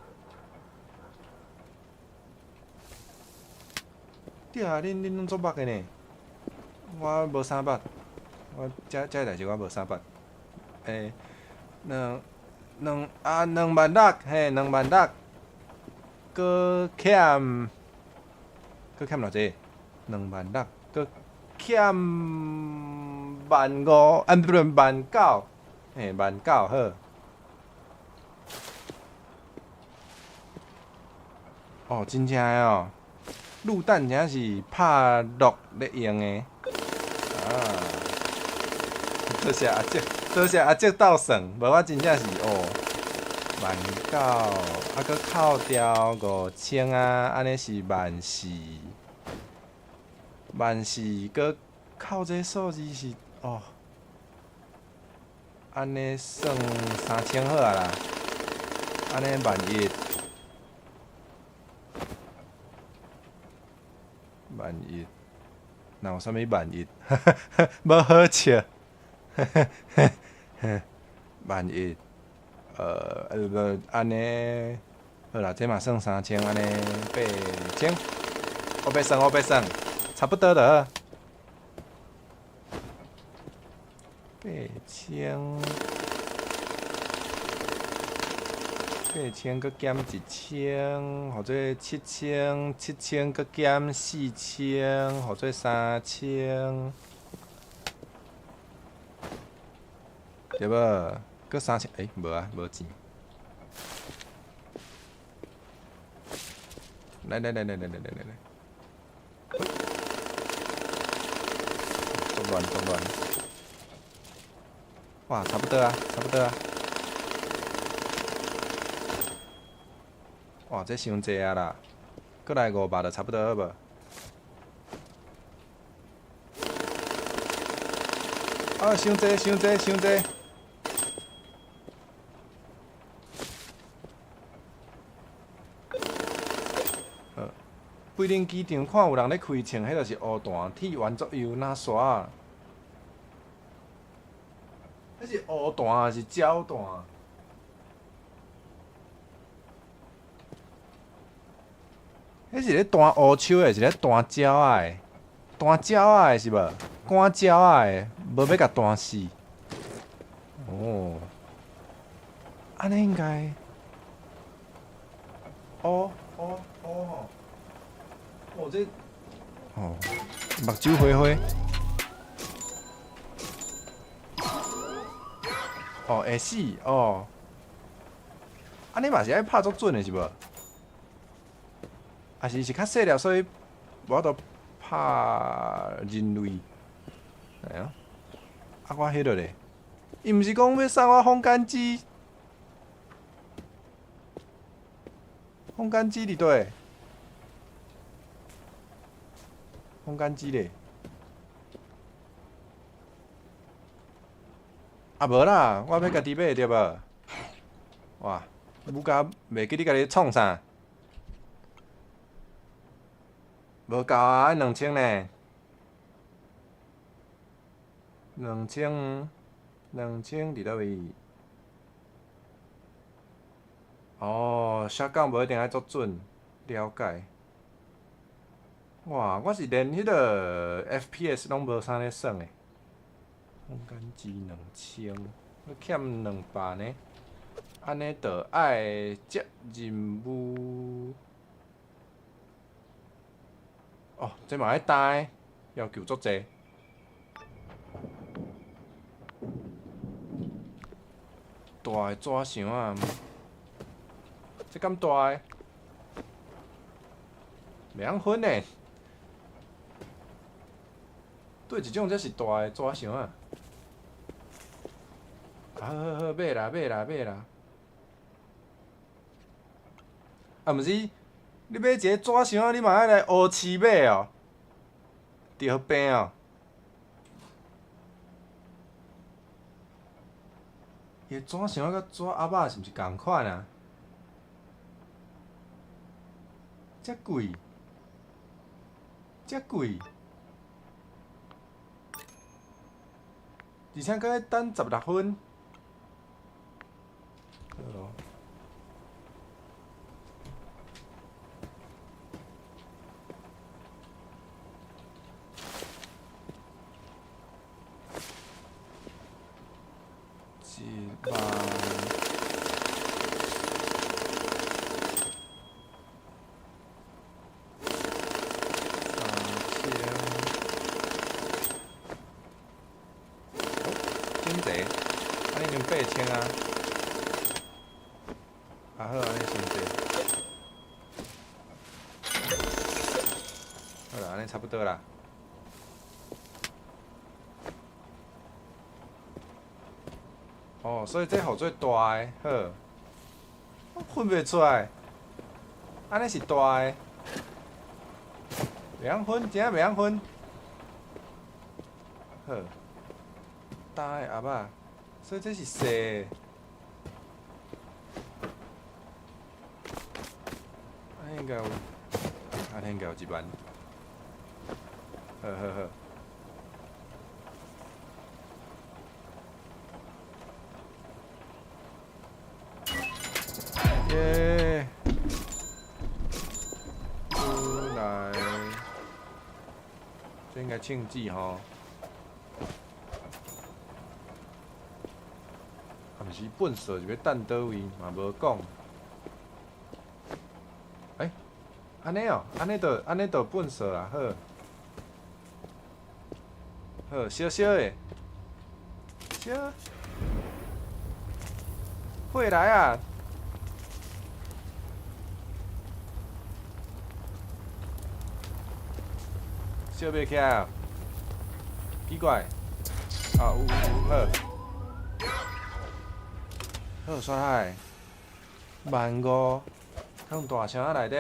對啊，恁恁攏足捌的呢。我無啥捌，我這這代誌我無啥捌。欸，兩兩啊兩萬六，嘿，兩萬六，閣欠，閣欠偌濟？兩萬六，閣欠萬五，啊，不對，萬九，嘿，萬九好。哦，真正的哦，滷蛋真正是拍落咧用的。啊，多謝阿叔，多謝阿叔鬥算，無我真正是哦，萬九，啊，閣扣掉5000啊，按呢是萬四，萬四閣扣這數字是哦，按呢算3000好啊啦，按呢萬一。萬一，若有啥物萬一？無好笑。萬一，無按呢，好啦，這嘛算三千，按呢8000，烏白算烏白算，差不多就好。八千， 8000閣減1000，予做7000，7000閣減4000，予做3000，對無？閣3000，欸，無啊，無錢。來來來來來來來來來，足亂足亂。哇，差不多啊，差不多啊。哇，這傷濟啊啦！閣來500就差不多好無？啊，傷濟傷濟傷濟！好，飛輪機場看有人咧開槍，彼就是烏彈鐵丸左右哪煞啊？彼是烏彈還是焦彈？彼是咧彈烏手的，是咧彈鳥仔的？彈鳥仔的是無？趕鳥仔的，無欲共彈死。哦，按呢應該。哦哦哦吼！哦這，哦，目睭花花。哦，會死哦。按呢嘛是愛拍足準的是無？還是是較細粒，所以無法度拍人類。哎呀，啊我彼落咧，伊毋是講欲送我風乾機？風乾機佇佗？風乾機咧？啊無啦，我欲家己買對無？哇，母家袂記你家己創啥？無夠啊，愛2000呢。兩千，兩千佇佗位？哦，shotgun 無一定愛足準，了解。哇，我是連彼個 FPS 攏無啥咧耍的。風乾機2000，閣欠200呢。按呢就愛接任務。哦，這嘛愛擔，要求足濟。大的紙箱啊，這敢大的？袂曉分呢。對一種才是大的紙箱啊！啊好好好，買啦買啦買啦！啊，毋是，你買一个紙箱仔，你嘛愛來烏市買哦？著病哦！伊个紙箱仔佮紙盒仔是毋是仝款啊？遮貴，遮貴，而且閣愛等16分。好囉。1萬3000，哦，真濟，按呢已經8000啊！啊好，按呢先濟。好啦，按呢差不多啦。哦，所以這予做大的，好，我分袂出來，按呢是大的，袂曉分，真正袂曉分。好，大的盒仔，所以這是細的。按呢應該有，按呢應該有1萬。好好好。耶！出來，這應該唱字吼。啊，毋是糞掃是欲擲佗位，嘛無講。按呢哦，按呢就笨手啊，好。好，小小的，小，火來啊！燒袂起來，奇怪。啊，有有好，好煞來，15,000，放大箱仔內底。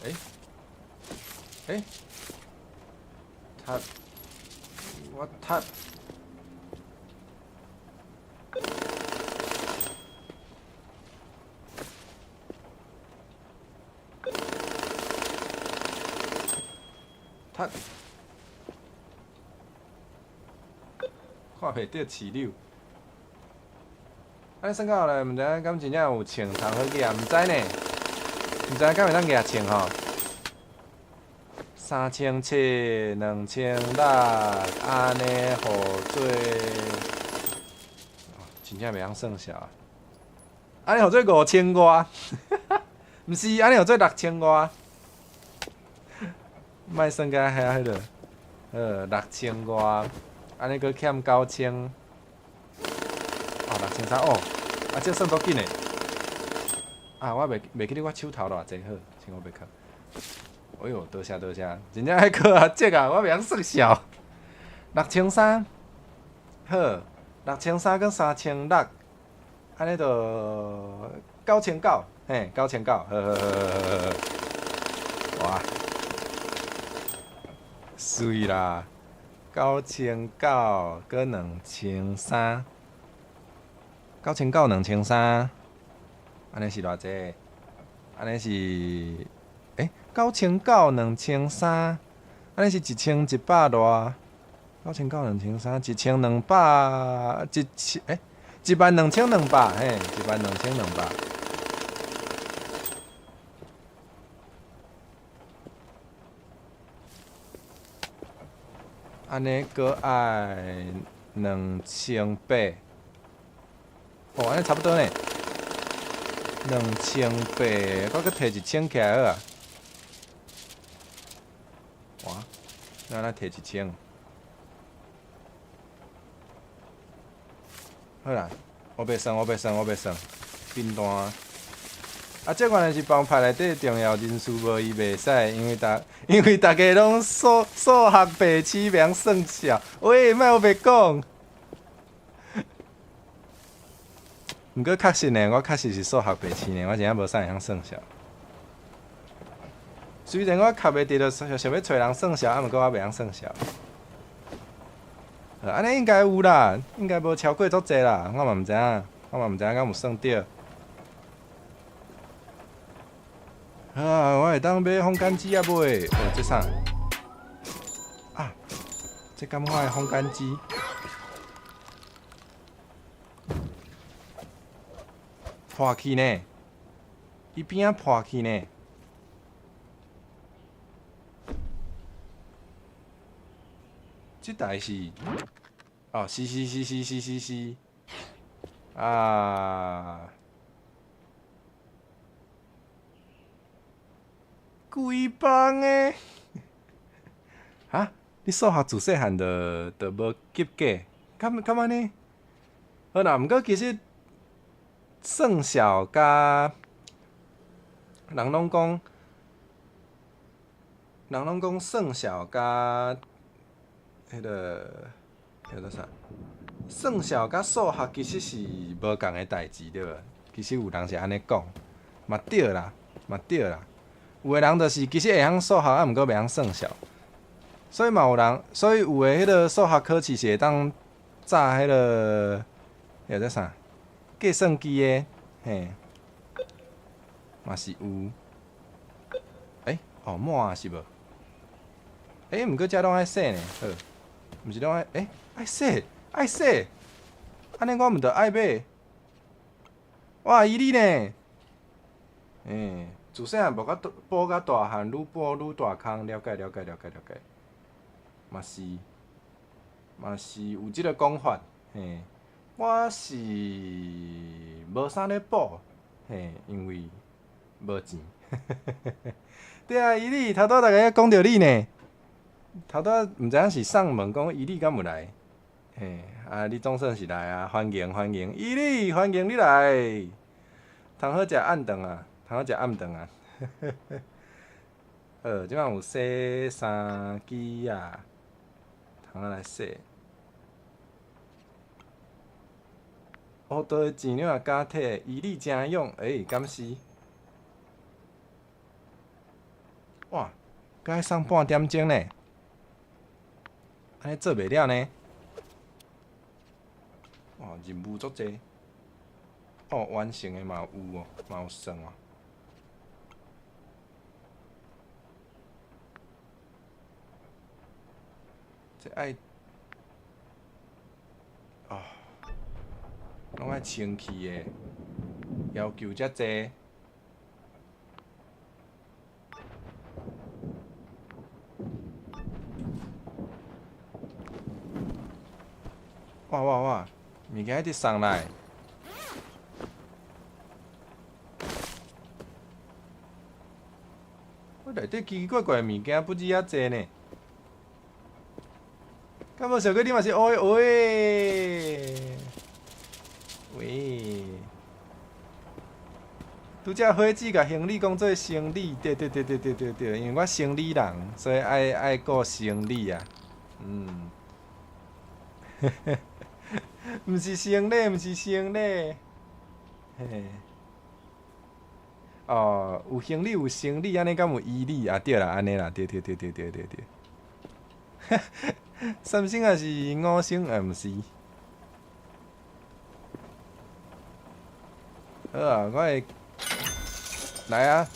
欸欸，他，我他，他，看袂著飼料。按呢算到後來，毋知影敢真正有銃通好舉啊？毋知呢，毋知敢會當舉銃吼？3700，2600，按呢予做，真正袂曉算數啊！按呢予做5000外，毋是，按呢予做6000外。莫算甲遐彼落，6000外，按呢閣欠9000，哦，6300哦，啊，這算足緊的。啊，我袂記得我手頭偌濟，好，千萬袂扣。哎喲，多謝多謝，真正愛考阿叔啊，我袂曉算數。6300，好，6300佮3600，按呢就9900，嘿，9900，好好好好好好。哇，媠啦，9900佮2300，9900 2300，按呢是偌濟？按呢是？欸，9900 2300，按呢是1100外。9900 2300，1200，一千欸，12,200，嘿，12,200。按呢閣愛2800，哦，按呢差不多呢。2800，我閣提1000起來好啊。哇，那咱提1000。好啦，我袂算，我袂算，我袂算，貧惰。啊，這原來是幫派內底重要人士，無伊袂使，因為逐家攏數學白痴，袂曉算數。喂，莫烏白講。毋過確實呢，我確實是數學白痴呢，我真正無啥會曉算數。雖然我較袂佇著想欲揣人算數，啊，毋過我袂曉算數。按呢應該有啦，應該無超過足濟啦，我嘛毋知影，我嘛毋知影敢有算著。啊，我會當買風乾機啊未？哦，這啥？啊，這敢我的風乾機？破去呢？伊邊仔破去呢？這台是，哦，是是是是是是是，啊，幾磅的？哈？你數學自細漢就無及格，敢按呢？好啦，毋過其實算數佮人攏講算數佮彼个叫做啥？算數佮數學其實是無仝的代誌，對無？其實有人是按呢講，嘛對啦，嘛對啦。有的人就是其實會曉數學，啊，毋過袂曉算數，所以嘛有人，所以有的彼个數學考試是會當紮彼个彼個叫啥？計算機的，嘿，嘛是有。欸，哦，滿是無？欸，毋過這攏愛洗呢，好，毋是攏愛，欸，愛洗，愛洗，按呢我毋著愛買。哇，伊你呢？欸，自細漢補甲大漢，愈補愈大空，了解了解了解了解。嘛是，嘛是有這个講法，嘿。我是無啥咧補，嘿，因為無錢。對啊，伊你頭拄逐家講著你呢，頭拄毋知影是上問講伊你敢有來？嘿，啊，你總算是來啊，歡迎歡迎，伊你歡迎你來。通好食暗頓啊，通好食暗頓啊。好，這擺有洗衫機啊，通好來洗。烏道的錢你若敢摕，伊你誠勇，欸，敢是？哇，閣愛送半點鐘呢，按呢做袂了呢。哇，任務足濟。哦，完成的嘛有哦，嘛有算哦。這愛，哦，攏愛清氣的，要求遮濟。哇哇哇！物件一直送來。我內底奇奇怪怪的物件不止遐濟呢。敢無想過你嘛是烏的喂？喂！拄則火子共行李講做生理，對對對對對對對，因為我生理人，所以愛愛顧生理啊。嗯。毋是生理，毋是生理。嘿。哦，有行李有生理，按呢敢有醫理啊？對啦，按呢啦，對對對對對對對。三星還是五星？啊，毋是。好啊，我會來啊！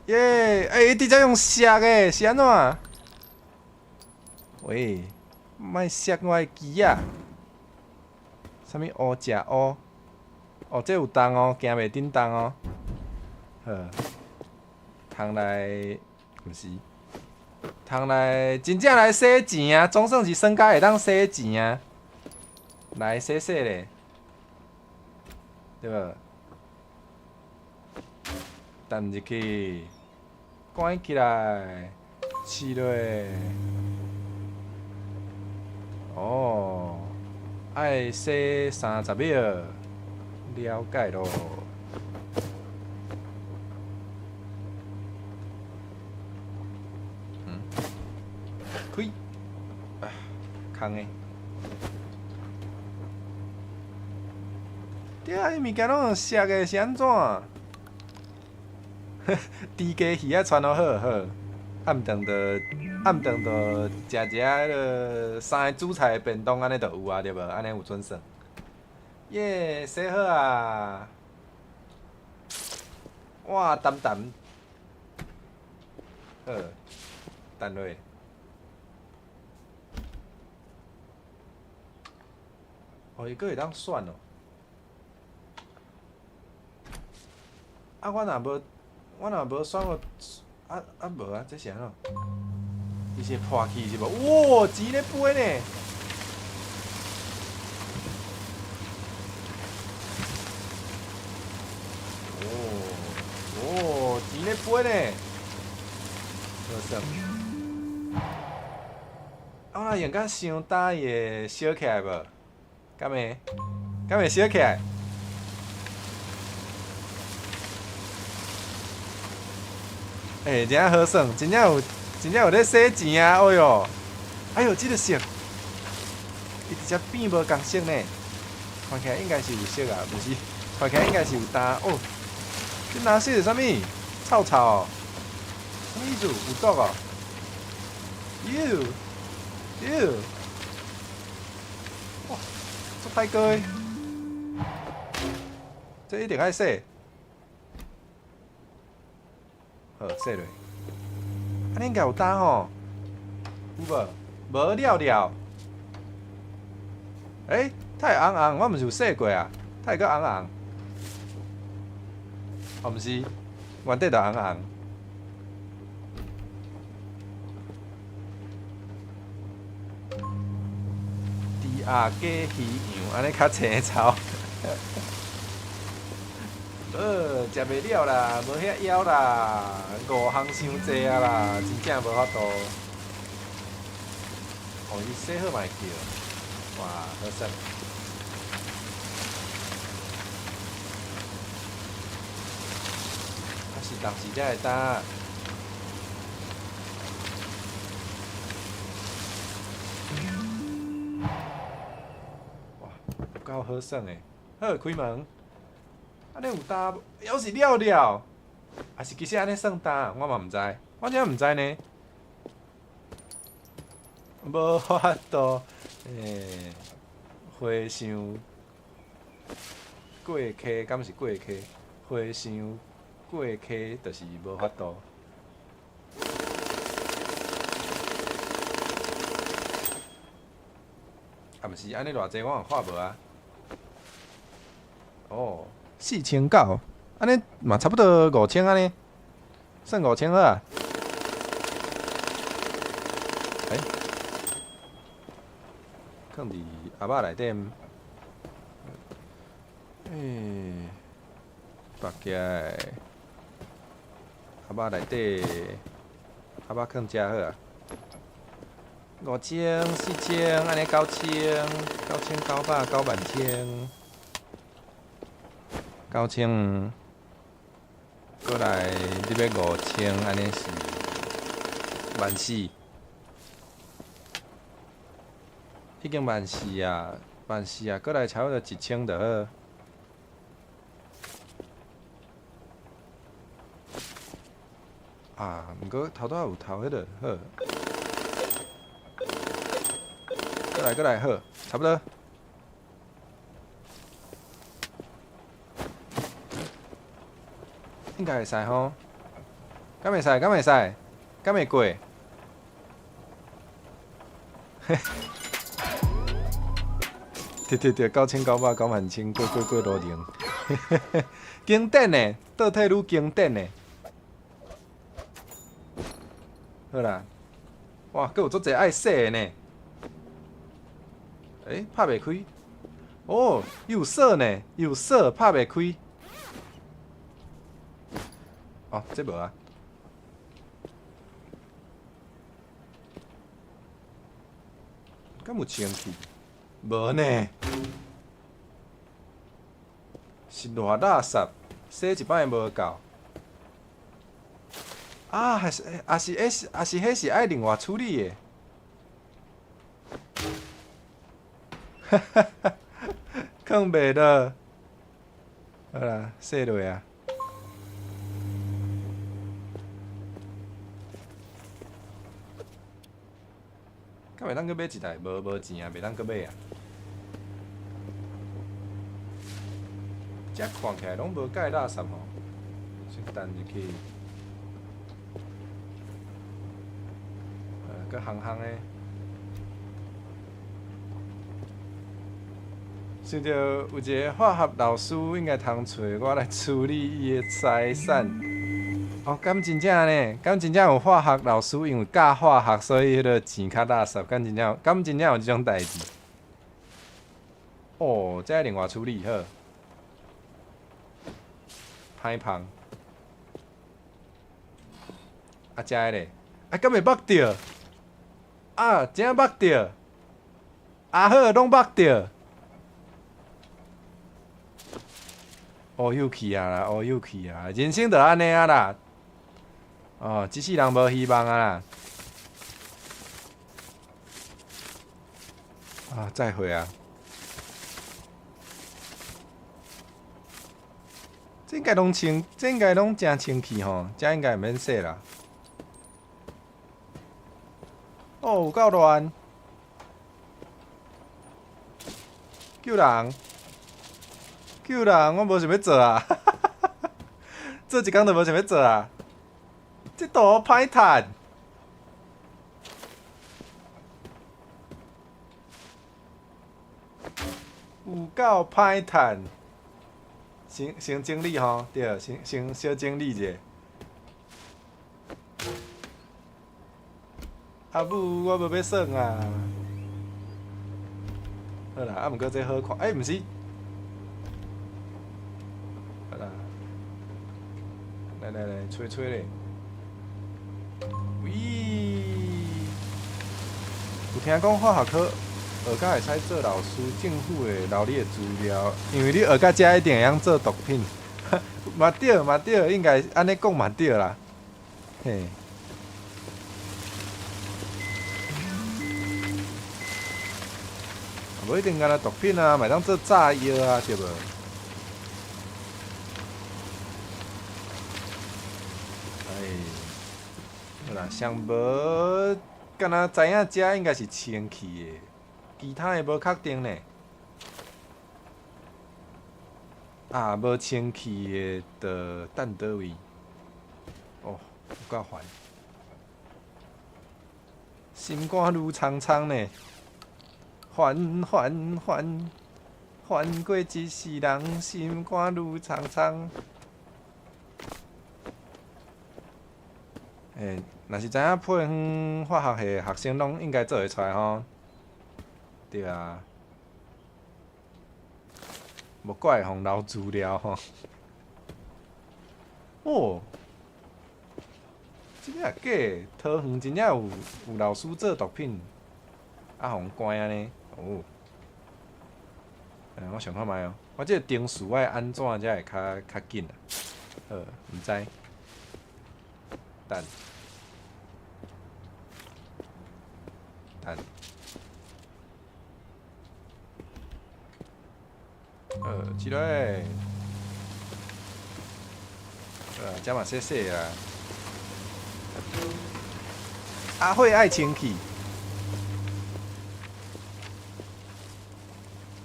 耶！欸，直接用摔的，是按怎？喂，莫摔我的機仔！啥物烏食烏？哦，這有重哦，行袂振動哦。好，通來，毋是，通來真正來洗錢啊！總算是耍甲會當洗錢啊！來洗洗咧，對無？擲入去，關起來，試落。哦，愛洗30秒，了解囉。嗯，開，啊，空的。對啊，彼物件攏用摔的，是按怎？豬雞魚仔穿予好好，暗頓就暗頓就食一下彼个三個主菜的便當，按呢就有啊，對無？按呢有準算。耶，洗好啊！哇，澹澹。好，等落。哦，伊閣會當選哦。啊，我若無，我若無選我，啊啊無啊，這是按怎？伊是會破去是無？哇，錢咧飛呢！哦哦，錢咧飛呢！好耍。啊，我若用甲傷焦伊會燒起來無？敢會？敢會燒起來？欸，真正好耍，真正有，真正有咧洗錢啊！哎喲，哎喲，這个色，伊直接變無仝色呢。看起來應該是有色啊，毋是？看起來應該是有焦哦。這藍色是啥物？臭臭哦？啥物意思？有毒哦？喲，喲，哇，足歹過的，這一定愛洗。好，洗落。按呢應該有焦吼，有無？無了了。欸，太紅紅，我毋是有洗過啊？太閣紅紅。哦，毋是，原底就紅紅。D 鴨雞魚羊，按呢較青草。食袂了啦，無遐枵啦，五項傷濟啊啦，真正無法度。哦，伊洗好嘛會叫，哇，好耍。啊是當時才會焦。哇，有夠好耍的，好，開門。按呢有焦無？猶是了了，還是其實按呢算焦？我嘛毋知，我真毋知呢。無法度，和尚過溪，敢是過溪？和尚過溪就是無法度。啊，毋是按呢偌濟，我嘛看無啊。哦，4900，按呢嘛差不多5000按呢，算五千好啊。欸，囥佇盒仔內底。欸，縛起來，盒仔內底，盒仔囥遮好啊。5000、4000，按呢9000、9900、9萬千。95，過來你欲5000，按呢是14,000，已經14,000啊，14,000啊，過來差不多1000就好。啊，毋過頭拄仔有偷彼个，好。過來過來，好，差不多。應該會使吼，敢會使？敢會使？敢會過？嘿，對對對，9900，9萬千，過過過路程，經典的，倒退愈經典的。好啦，哇，閣有足濟愛洗的呢。欸，拍袂開。哦，有鎖呢，有鎖，拍袂開。哦，這無啊。敢有清氣？無呢。是偌垃圾，洗一擺無夠。啊，還是，還是，彼是，還是彼是愛另外處理的。哈哈哈，囥袂落。好啦，洗落啊。敢會當閣買一台？無無錢啊，袂當閣買啊。這看起來攏無蓋垃圾吼，先等入去。閣烘烘的。想著有一个化學老師應該通揣我來處理伊的財產。哦，敢真正呢？敢真正有化學老師因為教化學，所以彼个錢較垃圾？敢真正？敢真正有這種代誌？哦，這另外處理好。歹芳。啊，這个咧？啊，敢會縛著？啊，真正縛著？啊好，攏縛著。烏有去啊啦，烏有去啊！人生就按呢啊啦。哦，這世人無希望啊啦。啊，再會啊！這應該攏清，這應該攏誠清氣吼，這應該毋免洗啦。哦，有夠亂！救人！救人！我無想欲做啊！做一工就無想欲做啊！這圖歹趁，有夠歹趁。先先整理吼，對，先先小整理者。阿母，我無欲耍啊！好啦，啊，毋過這好看，欸，毋是。好啦，來來來，吹吹咧。喂，有聽講化學課學甲會使做老師，政府會留你的資料，因為你學甲遮一定會曉做毒品。嘛對嘛對，應該按呢講嘛對啦。嘿。無一定干焦毒品啊，嘛會當做炸藥啊，對無？哎，好啦，上無，敢若知影遮應該是清氣的，其他的無確定呢。啊，無清氣的，就等佗位？哦，有夠煩，心肝愈蒼蒼呢。煩煩煩，煩過一世人，心肝愈蒼蒼。欸，若是知影配方化學系的學生，攏應該做會出來吼。對啊。無怪會予留資料吼。哦，這個也假，桃園真正有老師做毒品，啊，予人關按呢。哦。欸，我想看覓哦，我這個程序愛按怎才會較較緊啊？好，毋知。等。等。起來。遮嘛洗洗啊。阿慧愛清氣。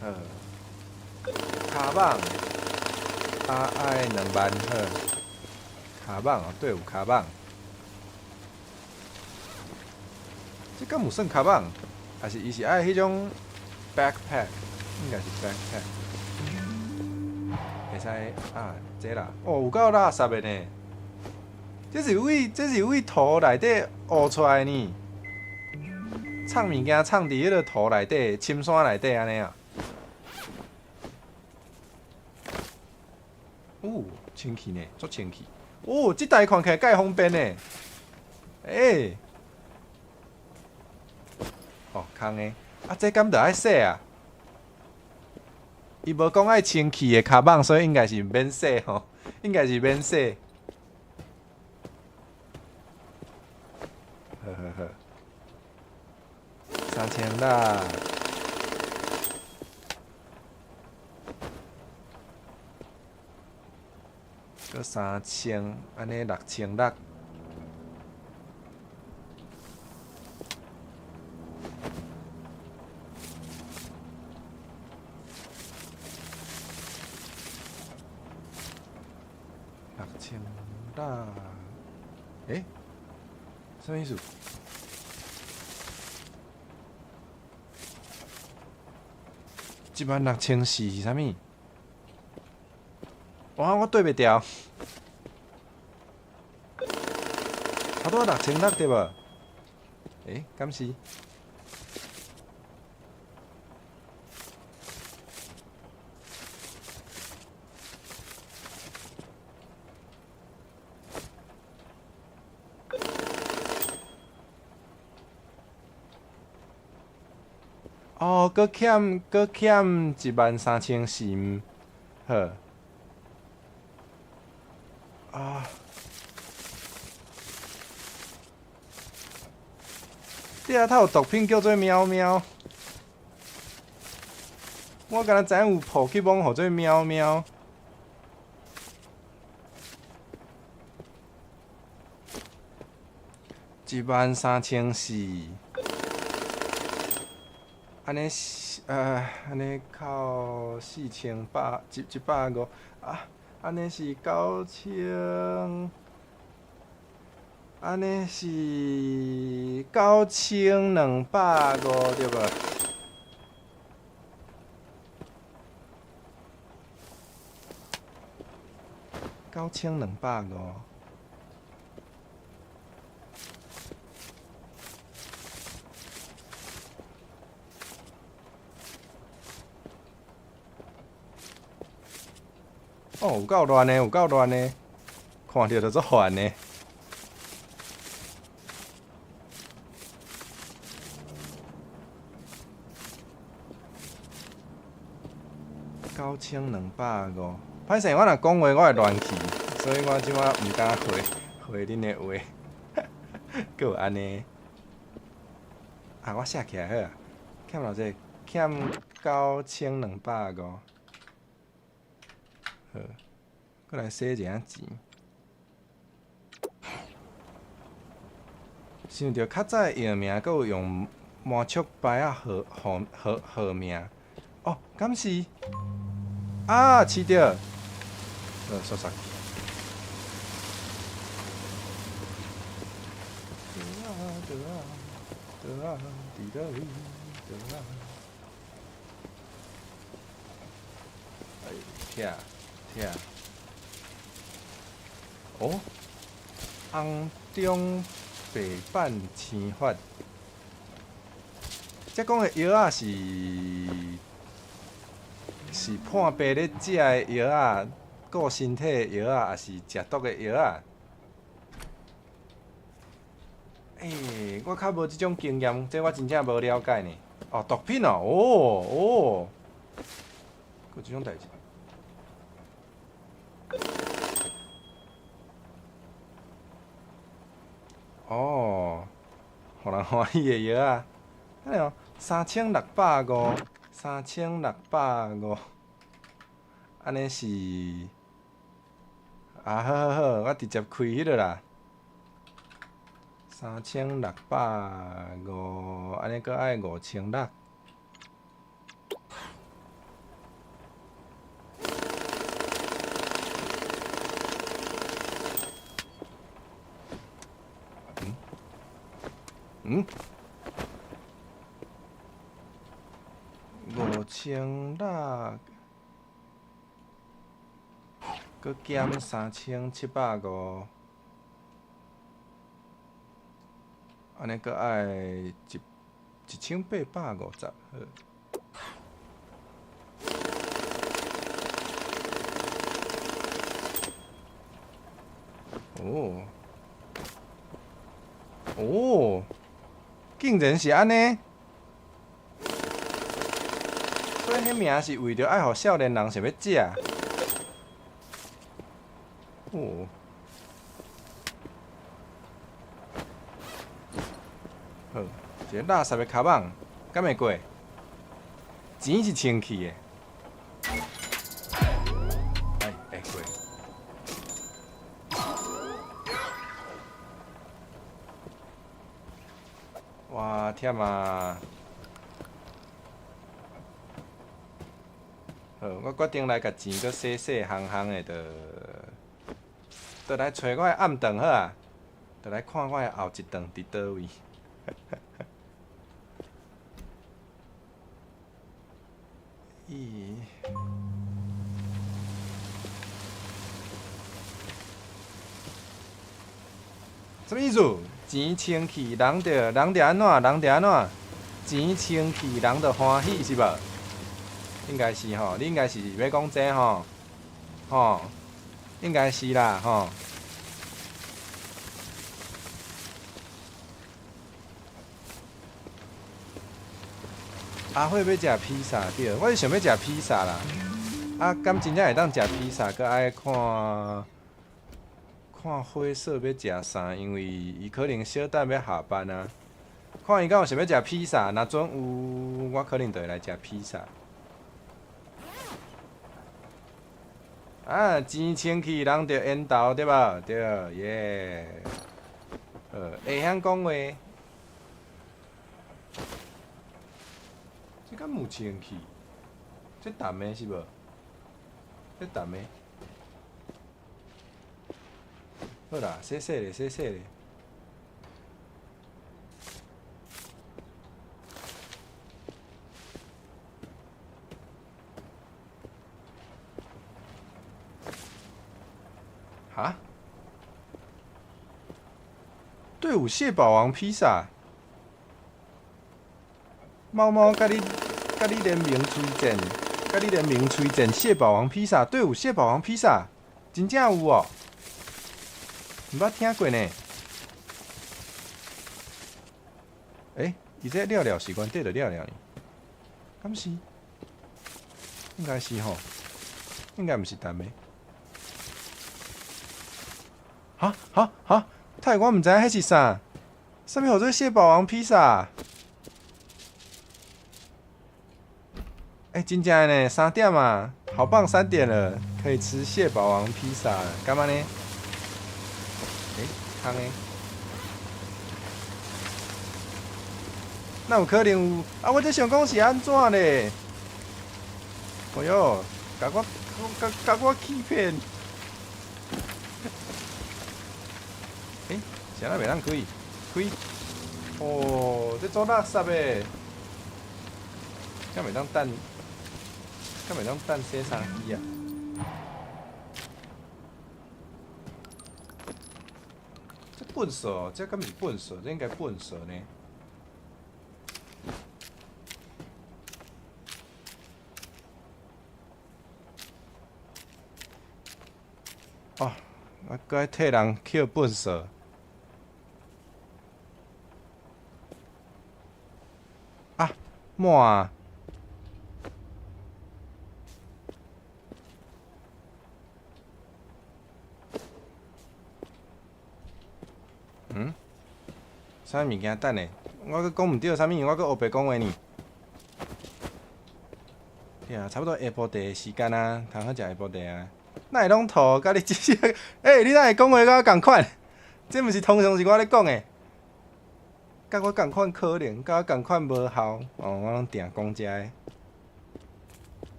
好。跤蠓。啊，愛2萬好。跤蠓哦，對，有跤蠓。這敢有算跤蠓？還是伊是愛彼種 backpack？應該是 backpack。會使啊，這啦，哦，有夠垃圾的呢。這是為塗內底挖出來呢。藏物件藏佇彼个塗內底、深山內底按呢啊。哦，清氣呢，足清氣。哦，這台看起來蓋方便呢。欸。哦，空的。啊，這敢著愛洗啊？伊無講愛清氣的跤蠓，所以應該是免洗吼，應該是免洗。好好好，3600，閣三千，按呢6600。6600，欸？啥物意思？16400是啥物？哇！我對袂著，差不多六千六對無？欸，敢是？哦，閣欠閣欠13400毋？好。啊。對啊，它有毒品叫做喵喵。我敢若知影有寶可夢號做喵喵。13400。按呢是按呢扣4100，一百五啊，按呢是九千，按呢是9250對無？9250。哦，有夠亂的，有夠亂的，看著就足煩的。9250，歹勢，我若講話我會亂去，所以我這擺毋敢回回恁的話。閣有按呢？啊，我寫起來好啊，欠偌濟？欠9250。好，閣來洗一下錢。想著較早的藥名，閣有用麻笑牌仔號號號號名。哦，敢是？啊，飼著！煞煞去。桌仔桌仔桌仔佇佗位？桌仔。哎，拆拆。哦，紅中白板生法。這講的藥仔是是破病咧食的藥仔，顧身體的藥仔，抑是食毒的藥仔？欸，我較無這種經驗，這我真正無了解呢。哦，毒品哦，哦哦，閣有這種代誌。哦，予人歡喜的藥仔，等下哦，3650，3650，按呢是，啊好好好，我直接開彼个啦。3650，按呢閣愛5600。嗯？嗯？5600，閣減3750，按呢閣愛一1850，好。哦，哦，竟然是按呢！所以彼名是為著愛予少年人想欲食。哦。好，一个垃圾的跤蠓，敢會過？錢是清氣的。哎，會過。哇，忝啊！好，我決定來共錢閣洗洗烘烘的，就就來揣我的暗頓好啊，就來看我的後一頓佇佗位。咦？啥物意思？錢清氣，人著人著按怎？人著按怎？錢清氣，人著歡喜是無？應該是吼，你應該是欲講這吼，吼，應該是啦吼。阿慧欲食披薩對，我是想欲食披薩啦。啊，敢真正會當食披薩，閣愛看看火嫂欲食啥，因為伊可能小等欲下班啊。看伊敢有想欲食披薩，若準有，我可能就會來食披薩。啊，錢清氣，人著緣投對無？對，耶。好，會曉講話。這敢有清氣？這淡的是無？這淡的。好啦，洗洗咧，洗洗咧。哈？對，有蟹堡王披薩。貓貓佮你佮你聯名推薦，佮你聯名推薦蟹堡王披薩，對，有蟹堡王披薩，真正有哦，毋捌聽過呢。欸，伊這了了是原底就了了呢？敢是？應該是吼，應該毋是淡的。哈哈哈！太我毋知影彼是啥，啥物號做蟹堡王披薩？欸，真正的呢，三點啊，好棒，三點了，可以吃蟹堡王披薩了，幹嘛呢？欸，空的。哪有可能有？啊，我咧想講是按怎咧？哎喲，共我共共我欺騙！欸，啥人袂當開？開！哦，這做垃圾的，敢袂當等？敢袂當等洗衫機啊？這糞掃，這敢毋是糞掃？這應該糞掃呢？哦，啊，閣愛替人抾糞掃。啊，滿啊！嗯？啥物物件？等下，我閣講毋著啥物，我閣烏白講話呢。對啊，差不多下晡茶的時間啊，通好食下晡茶啊。哪會攏塗？佮你這些，欸，你哪會講話佮我仝款？這毋是通常是我咧講的，佮我仝款可能，佮我仝款無效。哦，我攏定講遮的。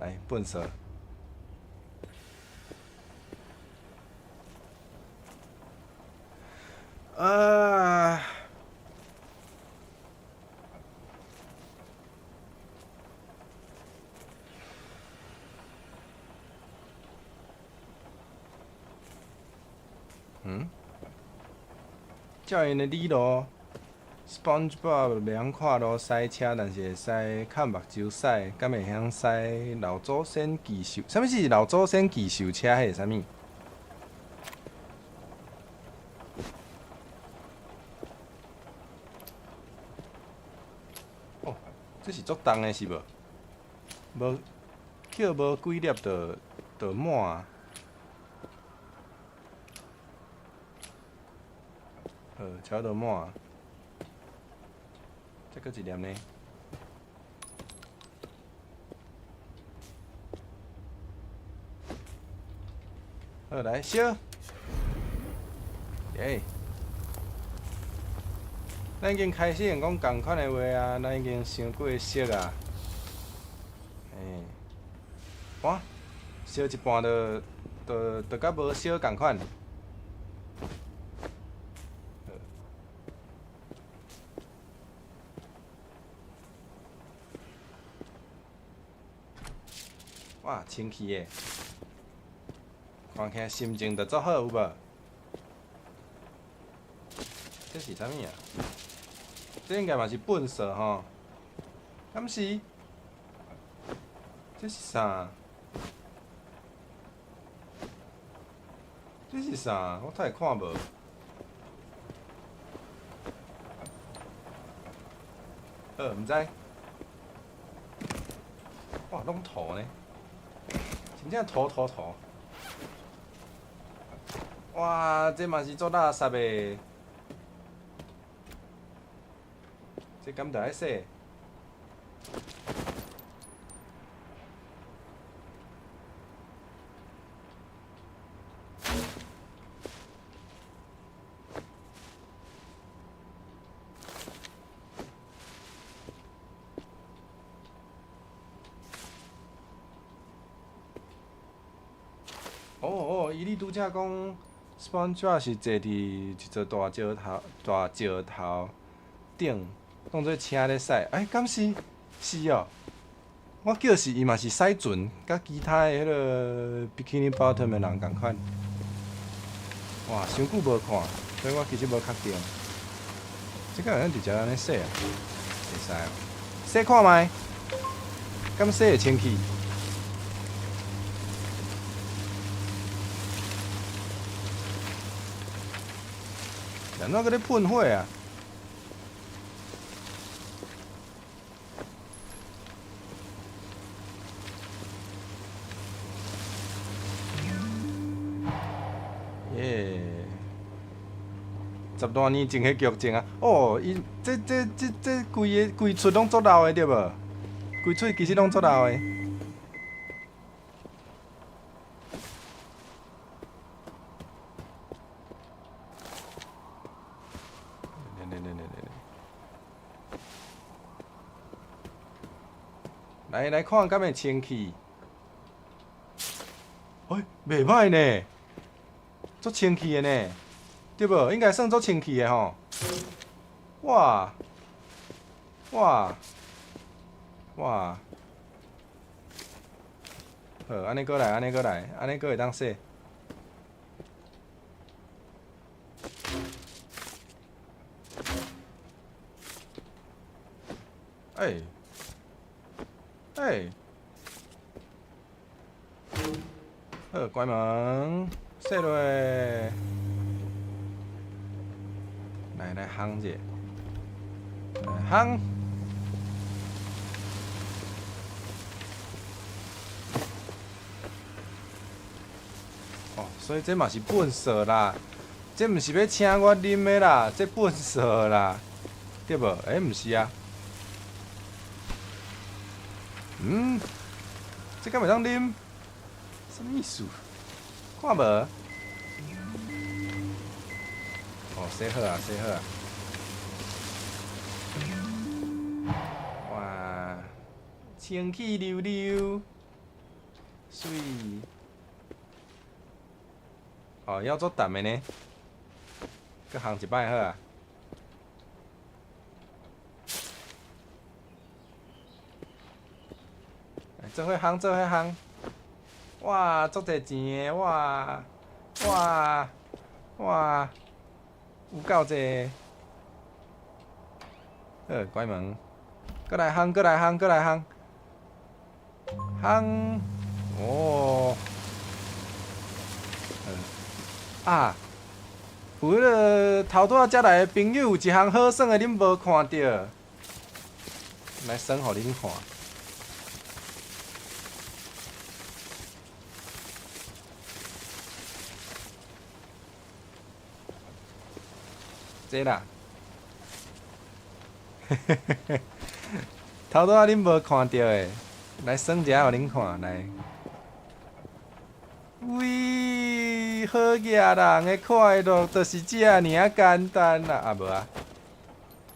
來，糞掃。啊。嗯？照𪜶的理路，SpongeBob 袂曉看路駛車，但是會使崁目睭駛，敢會曉駛老祖先技術？啥物是老祖先技術車？彼是啥物？哦，這是足重的是無？無，抾無幾粒就就滿。好，差不多滿。再閣一粒呢？好，來燒。耶！咱已經開始用講仝款的話啊，咱已經傷過熟啊。欸，哇，燒一半就就就佮無燒仝款。哇，清氣的，看起來心情就足好，有無？這是啥物啊？這應該嘛是糞掃吼？敢是？這是啥？這是啥？我太看無。好，毋知。哇，攏塗呢！真正塗塗塗！哇，這嘛是足垃圾的，這敢著愛洗？哦哦，伊你拄才講，SpongeBob 是坐佇一座大石頭、大石頭頂，當做車咧駛。欸，敢是？是哦。我記得是伊嘛是駛船，佮其他的彼个 Bikini Bottom 的人仝款。哇，傷久無看，所以我其實無確定。這個會用直接按呢洗啊？會使哦。洗看覓？敢洗會清氣？按怎閣咧噴火啊？耶！十多年前彼劇情啊，哦，伊這這這這規个規齣攏足老的對無？規齣其實攏足老的。來來來來來，來來看敢會清氣？欸，袂䆀呢，足清氣的呢，對無？應該算足清氣的吼。哇哇哇！好，按呢閣來，按呢閣來，按呢閣會當洗。欸欸，好，關門，洗落。來來烘者，來烘。哦，所以這嘛是糞埽啦，這毋是欲請我啉的啦，這糞埽啦，對無？欸，毋是啊。嗯，這敢會當啉？啥物意思？看無？哦，洗好啊，洗好啊！哇，清氣溜溜，媠。哦，猶足澹的呢，閣烘一擺好啊。做伙烘，做伙烘！哇，足濟錢的，哇哇哇，有夠濟！好，關門。閣來烘，閣來烘，閣來烘。烘，哦。啊，有彼个頭拄仔才來的朋友，有一項好耍的，恁無看著？來耍予恁看。這啦，頭拄仔恁無看著的，來耍一下予恁看來。喂，好額人的快樂就是遮爾仔簡單啦！啊無啊，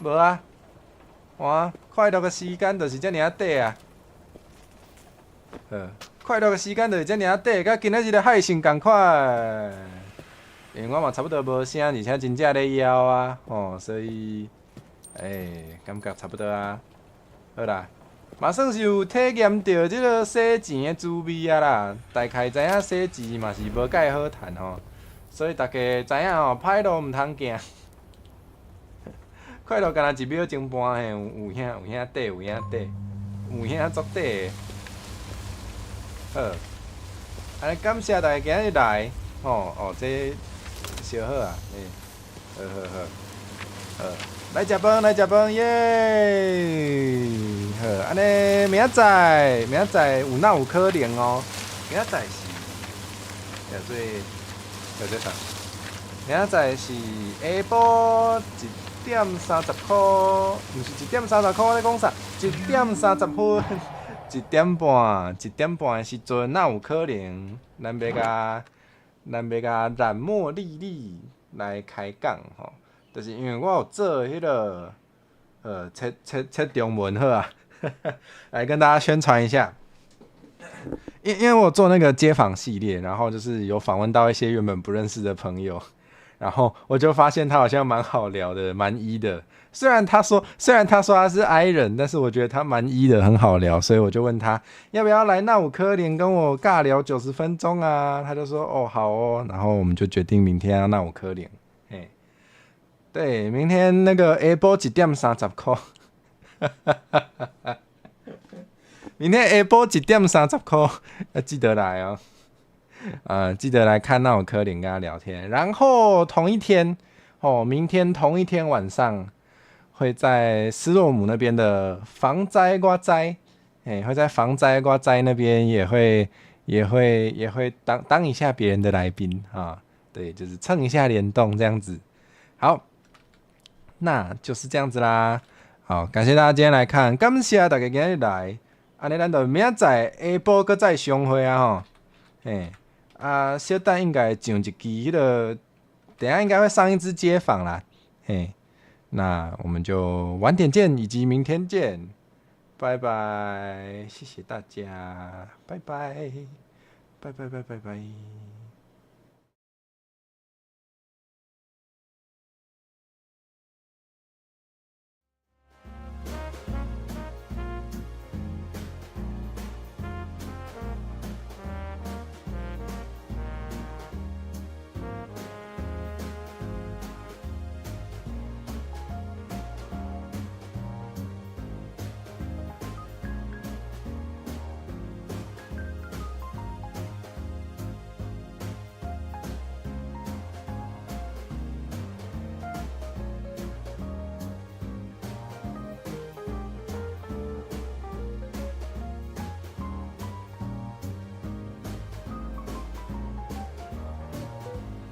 無啊，哇，快樂的時間就是遮爾仔短啊！好，快樂的時間就是遮爾仔短，佮今仔日的海星仝款。因為我嘛差不多無聲，而且真正咧枵啊，吼，所以，欸，感覺差不多啊。好啦，嘛算是有體驗著這个洗錢的滋味啊啦。大概知影洗錢嘛是無蓋好趁吼，所以大家知影吼，歹路毋通行。快樂敢若一秒鐘半嘿，有有影有影短，有影短，有影足短的。好，按呢感謝大家今日來，吼哦，這燒好啊，欸，好好好，好，來食飯，來食飯，耶！好，按呢明仔載，明仔載有哪有可能哦？明仔載是叫做叫做啥？明仔載是下晡1點30塊，毋是1點30塊，我咧講啥？1點30分，1點半，1點半的時陣，哪有可能？咱欲共藍茉莉莉來開講吼，就是因為我有做彼个，切切切中文好啊，來跟大家宣傳一下。因為我做那個街訪系列，然後就是有訪問到一些原本不認識的朋友，然後我就發現他好像蠻好聊的，蠻 E 的。雖然他說他是 I 人，但是我覺得他蠻 E 的，很好聊，所以我就問他要不要來那有可能跟我尬聊90分鐘啊？他就說哦好哦，然後我們就決定明天要那有可能，嘿，對，明天那個下晡1點30塊，明天下晡1點30塊，要記得來哦，記得來看那有可能跟他聊天。然後同一天，哦，明天同一天晚上會在斯洛姆那邊的防災我知，會在防災我知那邊也會當一下別人的來賓啊，對，就是蹭一下聯動這樣子。好，那就是這樣子啦。好，感謝大家今天來看，感謝大家今日來。按呢，咱就明仔載下晡閣再相會啊吼。嘿，啊，小等應該上一期彼個，等下應該會上一支街訪啦。嘿，那我們就晚點見，以及明天見，拜拜，謝謝大家，拜拜，拜拜拜拜拜。